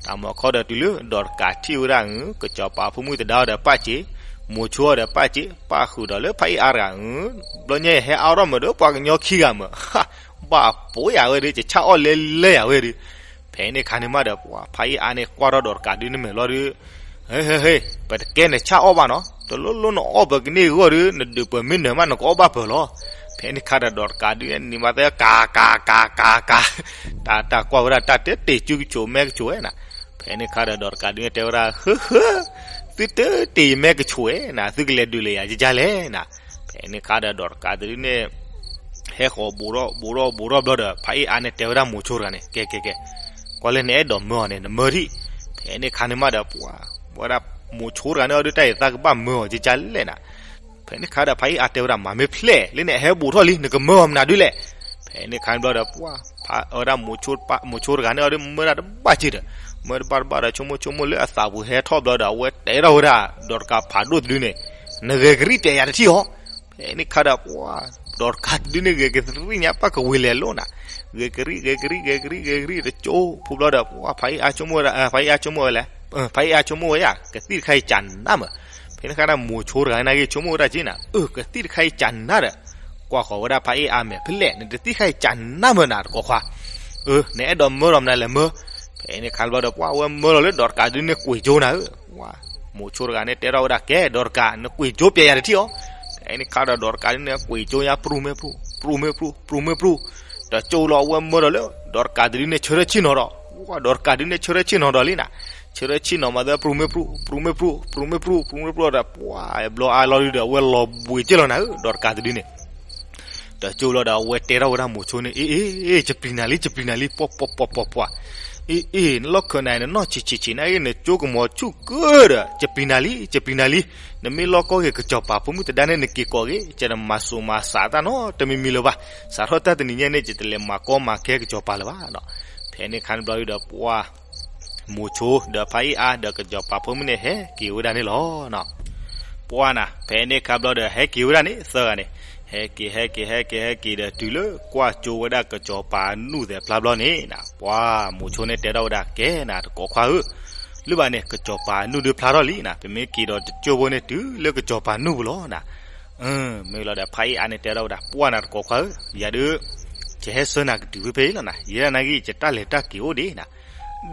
တၢ်မၤခီဒီးတုၤလၢဒီးတကးထံၣ်ဝဲဒၣ် ကစီၤပၤဖိမုၣ်သဒါဒီးပာ်စ့ၤ, မိၤဆိဒီးပာ်စ့ၤ, ပာ်ဃုာ်ဒီးလၢဖးအ့ၣ်အါတဂၤ, ဘျီညါဟဲအါထီၣ်မးဒီးပှၤကညီခံဂၤမး, ဘၣ်ပိာ်ယၤဝဲဒီး ယဆၣ်အီၣ်လဲလဲယၤဝဲဒီး ဖဲန့ၣ်ခါန့ၣ်မးဒီး ပှၤဖးအ့ၣ်အါန့ၣ် ကွၢ်ထီၣ်ဒီးတကးဒုန့ၣ်မဲာ်လီၤဒီး, ဟဲဟဲဟဲ, ပတကဲနဆၣ်အီၣ်ဘၣ်နီၤ, တလိၣ်လိၣ်နအီၣ်ပကန့ၢ်ဂီၢ်ဒီး နဒုးပှဲၤမ့ၢ်နၢၤမး နကအီၣ်ဘၣ်ပၢၢ်လီၤ. ဖဲန့ၣ်ခါဒီး ဒီးတကးဒုန့ၣ် နံၤမးသဲ ကၤကၤကၤကၤကၤ, တၢ်တၢ်ကွၢ်ဝဲဒၣ် တၢ်တဲတ့ၢ်စုကဆိးမဲကဆိးဝဲနၤ. ဖဲန့ၣ်ခါဒီး ဒီးတကးဒုန့ၣ်တဲဝဲဒၣ် ဟၢဟၢ, သုတတ့ၢ်ယမဲကဆိးဝဲနၤ, သုကလဲၤဒုးလၢယၤကကၢ်လဲၣ်နၤ. ဖဲန့ၣ်ခါဒီး ဒီးတကးဒုန့ၣ် ဟဲဃီၤဘူးထီၣ်ဘူးထီၣ်ဘူးထီၣ်ဘျီဒီး ဖးအ့ၣ်အါန့ၣ်တဲဝဲဒၣ်မိၤဆိတဂၤန့ၣ် ကဲကဲကဲ, ကွၢ်လၢနအဲၣ်ဒိးမၢအီၤန့ၣ် နမၢထံၣ်. ဖဲန့ၣ်ခါန့ၣ်မးဒီး ပှၤ ဝဲဒၣ်မိၤဆိတဂၤန့ၣ်အီၤဒီး တၢ်အံၤသးကဘၣ်မၢအီၤကကၢ်လဲၣ်နၤ. ဖဲန့ၣ်ခါဒီး ဖးအ့ၣ်အါတဲဝဲဒၣ် မၤမ့ၢ်ဖျဲၣ်လၢနဟဲဘူးထီၣ်လံ နကမၢအီၤမနုၤဒုလဲၣ်. ဖဲန့ၣ်ခါန့ၣ်ဘျီဒီး ပှၤ ဝဲဒၣ်မိၤဆိတဂၤန့ၣ်အီၤဒီး မၢဒၣ်တဘၣ်က့ၤဒီး မၢတဘၣ်တဘၣ်ဒီး ဆိကမိၣ်ဆိကမိၣ်လၢအသးပူၤဟဲထီၣ်ဘျီဒီး အဝဲတဲထီၣ်ဝဲဒၣ် ဒီးတကးဖးဒိၣ်တဒုန့ၣ် နဂဲၤကရံၣ်ပျဲယၤတထံၣ်အီၤ. ဖဲန့ၣ်ခါဒီး ပှၤ ဒီးတကးတဒုန့ၣ် ဂဲၤကရံၣ်ညါ ပၣ်ကဝ့ၤလဲၤလိာ်နၤ, ဂဲၤကရံၣ် ဂဲၤကရံၣ် ဂဲၤကရံၣ် ဂဲၤကရံၣ် တကၠိဖိဘျီဒီး ပှၤ ဖးအ့ၣ်အါဆိကမိၣ်ဝဲဒၣ် ဖးအ့ၣ်အါဆိကမိၣ်ဝဲလဲၣ်, ဖးအ့ၣ်အါဆိကမိၣ်ဝဲယၤ ကသံၣ်တခါအံၤကနၣ်မး. ဖဲန့ၣ်ခါဒီး မိၤဆိတဂၤန့ၣ်ဂ့ၤ ဆိကမိၣ်ဝဲဒၣ်က့နၤ, အၢ ကသံၣ်တခါအံၤကနၣ်ဒီး ကွၢ်ဃီၤဝဲဒၣ်ဖးအ့ၣ်အါမဲာ်ဖဲလဲၣ် နတသံၣ်တခါအံၤကနၣ်မးနၤ တကိးခွါ. အၢ နအဲၣ်ဒိးမၢဒီးမနုၤလဲၣ်မၢ. ဖဲန့ၣ်ခါဘျီဒီး ပှၤ ဝဲမၢလီၤလၢဒီးတကးဒုန့ၣ်ကွံာ်ကၠိနၤဧၢ. မိၤဆိတဂၤန့ၣ်တဲထီၣ်ဝဲဒၣ် ကဲ ဒီးတကး နကွံာ်ကၠိပျဲယၤတထံၣ်အီၤ. ဖဲန့ၣ်ခါဒီး ဒီးတကးဒုန့ၣ် ကွံာ်ကၠိညါ ပြူၢ်မ့ၢ်ပြူၢ် ပြူၢ်မ့ၢ်ပြူၢ် ပြူၢ်မ့ၢ်ပြူၢ် တကၠိလီၤ အဝဲမၢဒီးလၢ ဒီးတကးတဒုန့ၣ် ဆၢထၢၣ်ဆ့ၣ်နီၤဒီး ဒီးတကးဒုန့ၣ် ဆၢထၢၣ်ဆ့ၣ်နီၤဒီးလံနၤ. ဆၢထၢၣ်ဆ့ၣ်နီၤမးသၢ ပြူၢ်မ့ၢ်ပြူၢ် ပြူၢ်မ့ၢ်ပြူၢ် ပြူၢ်မ့ၢ်ပြူၢ်ဒီး ပှၤ ဘျီအါလီၤဒုဒီး အဝဲလီၤဘှံးက့ၢ်လီၤနၤဧၢ ဒီးတကးတဒုန့ၣ် တကၠိလီၤဒီး အဝဲတဲထီၣ်ဝဲဒၣ်မိၤဆိန့ၣ် အ့ အ့ အ့ ယပျံၤနၤလံ ယပျံၤနၤလံ ပှၤ ပှၤ ပှၤ ပှၤ ပှၤ အ့ အ့ နလီၢ်ခၢၣ်နၤ နနီၢ်ဆံးဆံးဆံးနၤဂ့ၤ နကၠိကမီၤဆူၣ်ကၢဒီး ယပျံၤနၤလံ ယပျံၤနၤလံ. နမ့ၢ်လီၢ်ကီၢ်ဂ့ၤ ကစီၤပၤဖိမုၣ်သဒါန့ၣ် နက့ၤကိးဂ့ၤ ယတမၤစိၤမၤစးတၢ်နီတမံၤမံၤလၢၤဘၣ်. စးထီၣ်တၢ်တနံၤညါန့ၣ် ယတလဲၤမၤကီမၤခဲကစီၤပၤလၢၤဘၣ်နီၤ. ဖဲန့ၣ်ခါန့ၣ်ဘျီဒီး ပှၤ မိၤဆိဒီးဖးအ့ၣ်အါဒီးကစီၤပၤဖိမုၣ်န့ၣ် ဟဲက့ၤဝဲဒၣ်န့ၣ်လီၤ. ပှၤနၤ ဖဲန့ၣ်ခါဘျီဒီး ဟဲက့ၤဝဲဒၣ်န့ၣ် သၢဂၤန့ၣ် ဟဲက့ၤ ဟဲက့ၤ ဟဲက့ၤ ဟဲက့ၤဒီး တုၤလၢကွၢ်ကၠိဝဲဒၣ်ကစီၤပၤနူၢ်သဲးဖျါဘျီန့ၣ်နၤ ပှၤမိၤဆိန့ၣ်တဲထီၣ်ဝဲဒၣ် ကဲနၤတကိးခွါဧၢ, လၢဘၣ်န့ၣ် ကစီၤပၤနူၢ်ဒုဖျါထီၣ်လံနၤ, ပမ့ၢ်က့ၤဒီးတကၠိဖိန့ၣ် တုၤလၢကစီၤပၤနူၢ်ပူၤလီၤနၤ. မ့ၢ်လီၤဒီး ဖးအ့ၣ်အါန့ၣ်တဲထီၣ်ဝဲဒၣ် ပှၤနၤတကိးခွါဧၢ, ယၤဒုး ယဟဲဆှၢနၤကတုၤဖဲဖဲလီၤနၤ, ယဲဒၣ်နၤဂ့ၤ ယတၢ်လဲၤတၢ်က့ၤအိၣ်ဒံးနၤ,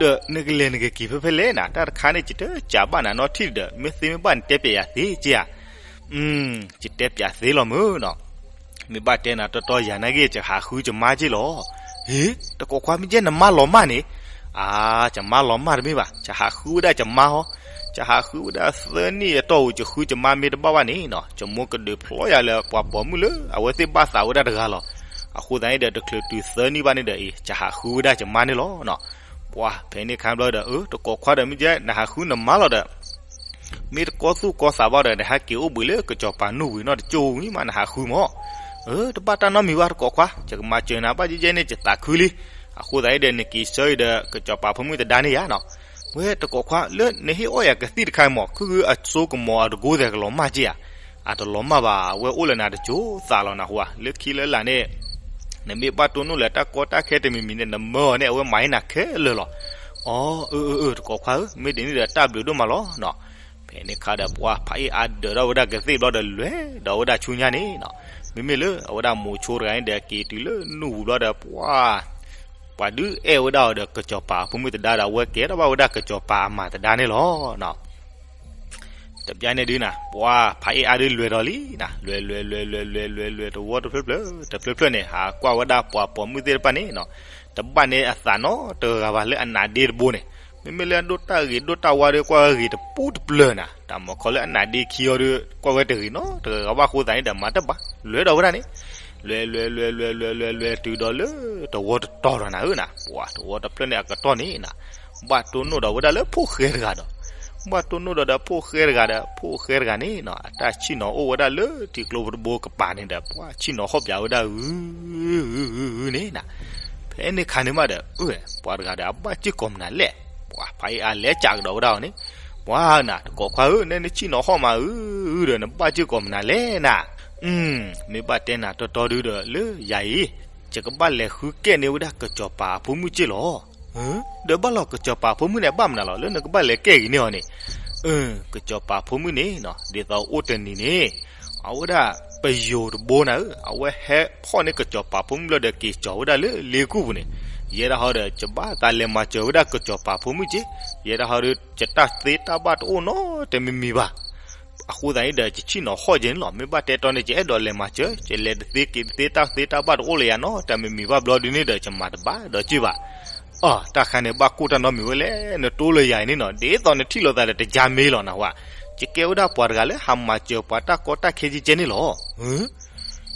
ဒီးနကလဲၤနကက့ၤဖဲဖဲလဲၣ်နၤ, တၢ်တခါန့ၣ် ယတစံးဘၣ်နၤနီတထံၣ်ဒီး မ့ၢ်သ့မ့ၢ်ဘၣ်နတဲပျဲယၤသ့က့ဧါ. ယတဲပျဲသ့လီၤမုၢ်နီၤ. မ့ၢ်ဘၣ်တဲနၤတီတီ ယၤနၤဂ့ၤ ယကဟးဃုယမါက့လီၤ. ဟ့ တကိးခွါ မ့ၢ်ယဲနမါလီၤမၢ်န့ၣ်, အါ ယမါလီၤမၢ်တမ့ၢ်ဘၣ်, ယဟးဃုဝဲဒၣ်ယမါဟီ, ယဟးဃုဝဲဒၣ်သၢနံၣ်အတီၢ်ဝံၤ ယဃုယမါမ့ၢ်တဘၣ်ဘၣ်န့ၣ်နီၤ, ယမိၢ်ကဒုးဖျီယၤလၢပှၤပိာ်မုၣ်လၢ အဝဲသ့ၣ်ဘၣ်သးဝဲဒၣ်တဂၤလီၤ. အဃိသတးန့ၣ်ဒီး တချုးတုၤသၢနံၣ်ဘၣ်န့ၣ်ဒီး အံၤ ယဟးဃုဝဲဒၣ်ယမါန့ၣ်လီၤနီၤ. ပှၤ ဖဲန့ၣ်ခါဘျီဒီး အၢ တကိးခွါဒီး မ့ၢ်ယဲနဟးဃုနမါလီၤဒီး မ့ၢ်တကီသူၣ်ကီသးဘၣ်ဒီး နဟဲက့ၤအိၣ်ဘှံးလၢကစီၤပၤနူၢ်ဝံၤနီတကၠိဝံၤမး နဟးဃုမး. အၢ တဘၣ်တၢ်နီတမံၤဘၣ် တကိးခွါ, ယကမၤစၢၤနၤဘၣ်ယဲယဲန့ၣ် ယသးခုလံ. အဃိသတးအံၤဒီး နက့ၤဆၢအံၤဒီး ကစီၤပၤဖိမုၣ်သဒါန့ၣ်ယါနီၤ. ဝဲတကိးခွါ လၢနဟ့ၣ်အီၣ်ယၤကသံၣ်တခါအံၤမး ခုဂုအစိကမီၤအတကိးသဲးကလီၤမၢ်က့ဧါ. အတလီၤမၢ်ဘၣ် အဝဲအိၣ်လၢနၤတကၠိသးလီၤနဟူဧါ, လၢခံလၢလာ်န့ၣ် နမ့ၢ်ဘၣ်တိၢ်နီၣ်လၢတၢ်ကီတၢ်ခဲတမံၤမံၤန့ၣ် နမၢအီၤန့ၣ် အဝဲမၤဟ့ၣ်နၤခဲလၢာ်လီၤ. အီ အၢ အၢ အၢ တကိးခွါဧၢ, မ့ၢ်ဒ်န့ၣ်ဒီးတၢ်ဘျုးဒိၣ်မးလီၤနီၤ. ဖဲန့ၣ်ခါဒီး ပှၤဖးအ့ၣ်အါဒၢးထီၣ်ဝဲဒၣ်ကသ့ၣ်ဘျီဒီး လဲၤဒီးဝဲဒၣ်ဆူညါန့ၣ်နီၤ. မ့မ့ၢ်လၢအဝဲဒၣ်မိၤဆိတဂၤန့ၣ်ဒီး က့ၤတုၤလၢနူၢ်ပူၤဘျီဒီး ပှၤ ပှၤဒုးအဲၣ်ဝဲဒၣ်အီၤဒီးကစီၤပၤဖိမုၣ်သဒါဒီး အဝဲကဲထီၣ်ဘၣ်ဝဲဒၣ်ကစီၤပၤအမၤသဒါန့ၣ်လီၤနီၤ. တဘျီန့ၣ်ဒုးနၤ ပှၤဖးအ့ၣ်အါဒုးလဲၤဒီးလံနၤ, လဲၤ လဲၤ လဲၤ လဲၤ လဲၤ လဲၤ လဲၤ တဝီတဖျၢၣ်ဖျၢၣ် တဖျၢၣ်ဖျၢၣ်န့ၣ် ဟးကွၢ်ဝဲဒၣ်ပှၤပိာ်မုၣ်သ့ၣ်တဖၣ်န့ၣ်နီၤ, တဘၣ်န့ၣ်အသးနီတဂၤဘၣ်လၢအနးဒ့တဘိန့ၣ်, မ့မ့ၢ်လၢအဒိၣ်တၢ်ဂ့ၤဒိၣ်တၢ်ဝါဒီး ကွၢ်ဂ့ၤတပူၤတပျၢၤနၤ, တၢ်မၤခီလၢအနးဒ့ခံအီၤဒီး ကွၢ်ဝဲတဂ့ၤနီတဂၤဘၣ်အဃိသတးန့ၣ်ဒီး မၤတဘၣ် လဲၤဒီးဝဲဒၣ်န့ၣ်, လဲၤ လဲၤ လဲၤ လဲၤ လဲၤ လဲၤ လဲၤ တုၤဒီးလၢတဝီတတီၤဒီးနၤဧၢနၤ, ပှၤတဝီတဖျၢၣ်န့ၣ်အကတီၢ်န့ၣ်နၤ, ဘၣ်တိၢ်နီၣ်ဒီးဝဲဒၣ်လၢဖိၣ်ဃဲတဂၤဒီး ဘၣ်တိၢ်နီၣ်ဒီးဒီးဖိၣ်ဃဲတဂၤဒီး ဖိၣ်ဃဲတဂၤန့ၣ်နီၤ အတၢ်ဆ့ၣ်နီၤအိၣ်ဝဲဒၣ်လၢထံကျိတဘိကပၤန့ၣ်ဒီး ပှၤဆ့ၣ်နီၤဟီၣ်ပၠးဝဲဒၣ်ဂုၤဂုၤဂုၤဂုၤန့ၣ်နီၤ. ဖဲန့ၣ်ခါန့ၣ်မးဒီး အၢ ပှၤတဂၤဒီးအဘၣ်စ့ၢ်ကီးမနုၤလဲၣ်. ပှၤဖးအ့ၣ်အါလဲၤစးကဒီးဝဲဒၣ်အီၤန့ၣ်, ပှၤနၤ တကိးခွါဧၢ, နဲနဆ့ၣ်နီၤဟီၣ်မးဂုၤဂုၤဒီး နဘၣ်စ့ၢ်ကီးမနုၤလဲၣ်နၤ. မ့ၢ်ဘၣ်တဲနၤတီတီဒုဒီး လၢယၤအံၤ ယကဘၣ်လဲၤဃုကဲၣ်န့ၢ်ဝဲဒၣ်ကစီၤပၤအဖိမုၣ်က့ၢ်လီၤ. ဒီးဘၣ်လီၤ ကစီၤပၤဖိမုၣ်န့ၣ် ဘၣ်မနုၤလီၤ လၢနကဘၣ်လဲၤကဲၣ်က့ၤန့ၢ်အီၤန့ၣ်. ကစီၤပၤဖိမုၣ်န့ၣ်နီၤ ဒ်သိးအိၣ်တနံၤန့ၣ် အဝဲဒၣ်ပယိၤတဘိနၤဧၢ, အဝဲဟဲဖီၣ်န့ၢ်ကစီၤပၤဖိမုၣ်လီၤဒီး က့ၤကၠီၤဝဲဒၣ်လၢလ့ကူၣ်ပူၤန့ၣ်, ယဲဒၣ်ဟီဒီး ယဘၣ်သးလဲၤမၤစၢၤဝဲဒၣ်ကစီၤပၤဖိမုၣ်က့ၢ်, ယဲဒၣ်ဟီဒီး ယတၢ်သ့တၢ်ဘၣ်တအိၣ်နီတမံၤမံၤဘၣ်. အဃိသတးန့ၣ်ဒီး ယဆ့ၣ်နီၤဟီၣ်က့ၤန့ၣ်လီၤ. မ့ၢ်ဘၣ်တဲတီန့ၣ် ယအဲၣ်ဒိးလဲၤမၤစၢၤ, ယလဲၤတသ့က့ၤတသ့ တၢ်သ့တၢ်ဘၣ်တအိၣ်လၢယၤနီတမံၤမံၤဘၣ်ဘျီဒုန့ၣ်ဒီး ယမၤတဘၣ်ဒီးက့ၢ်ဘၣ်. အီ တၢ်ခါန့ၣ် ဘၣ်ကိၢ်တၢ်နီတမံၤဝဲလဲၣ်, နတိလိာ်ယၤအံၤန့ၣ်နီၤ, ဒ်သိးနထံၣ်လိာ်သးဒီးတယါမ့ၢ်လီၤနဟါ, ယကဲဝဲဒၣ်ပှၤတဂၤလၢဟးမၤစၢၤပှၤတၢ်ကီတၢ်ခဲကဲကဲန့ၣ်လီၤ.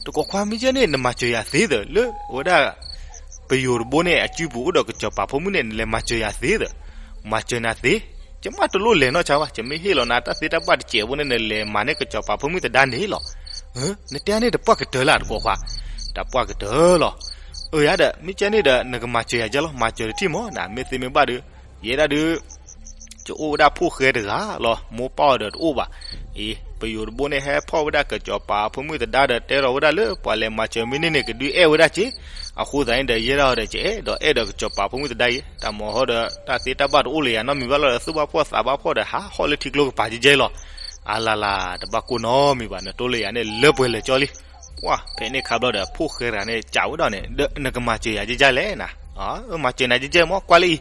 တကိးခွါ မ့ၢ်ကဲန့ၣ် နမၤစၢၤယၤသ့သၢ လၢဝဲဒၣ် ပယိၤတဘိန့ၣ် အစုပူၤအိၣ်ဒီးကစီၤပၤဖိမုၣ်န့ၣ် နလဲၤမၤစၢၤယၤသ့သၢ, မၤစၢၤနၤသ့, ယမ့ၢ်တလိၣ်လဲၤနီၢ်ဆါဘၣ်, ယမ့ၢ်ဟ့ၣ်လီၤနၤတၢ်သ့တၢ်ဘၣ်တစဲးဖိန့ၣ် နလဲၤမၤန့ၢ်ကစီၤပၤဖိမုၣ်သဒါန့ၣ်လီၤ. နတဲန့ၣ်တပှၢ်ကတၢၢ်လၢတကိးခွါ, တပှၢ်ကတၢၢ်လီၤ. အၢ ယၤဒီး မ့ၢ်ကဲန့ၣ်ဒီး နကမၤစၢၤယၤကဲလီၤ, မၤစၢၤတထံၣ်မးနၤ, မ့ၢ်သ့မ့ၢ်ဘၣ်ဒီး ယဲဒၣ်ဒုး ယအိၣ်ဝဲဒၣ်ဖိၣ်ဃဲတဂၤလီၤ, မိၢ်ပၢ်အီၤဒီးတအိၣ်ဘၣ်. အံၤ ပယိၤတဘိန့ၣ် ဟဲဖီၣ်ဝဲဒၣ်ကစီၤပၤဖိမုၣ်သဒါဒီး တဲလီၤဝဲဒၣ်လၢ ပှၤလဲၤမၤစၢၤမ့ၢ်န့ၢ်န့ၣ် ကဒုးအဲၣ်ဝဲဒၣ်က့ၢ်. အဃိသတးန့ၣ်ဒီး ယဲဒၣ်အီၤဒီး ယအဲၣ်ဒိးအဲၣ်ဒီးကစီၤပၤဖိမုၣ်သဒါအံၤ, တၢ်မၤဟီဒီး တၢ်သ့တၢ်ဘၣ်တအိၣ်လၢယၤနီတမံၤဘၣ်လီၤဒီး သူၣ်ဘၣ်ဖှီၣ်သးဘၣ်ဖှီၣ်ဒီး ဟးဟီၣ်လၢထံကျိကပၤကဲကဲလီၤ. အလၤလၤ တဘၣ်ကိၢ်နီတမံၤဘၣ်, နတိလိာ်ယၤန့ၣ် လၢပှဲၤလၢာ်ကၠီလံ. ပှၢ် ဖဲန့ၣ်ခါဘျီဒီး ဖိၣ်ဃဲတဂၤန့ၣ် စံးဝဲဒၣ်န့ၣ် ဒီးနကမၤစၢၤယၤကဲကဲလဲၣ်နၤ, မၤစၢၤနၤကဲကဲမး ကွၢ်လၢအံၤ.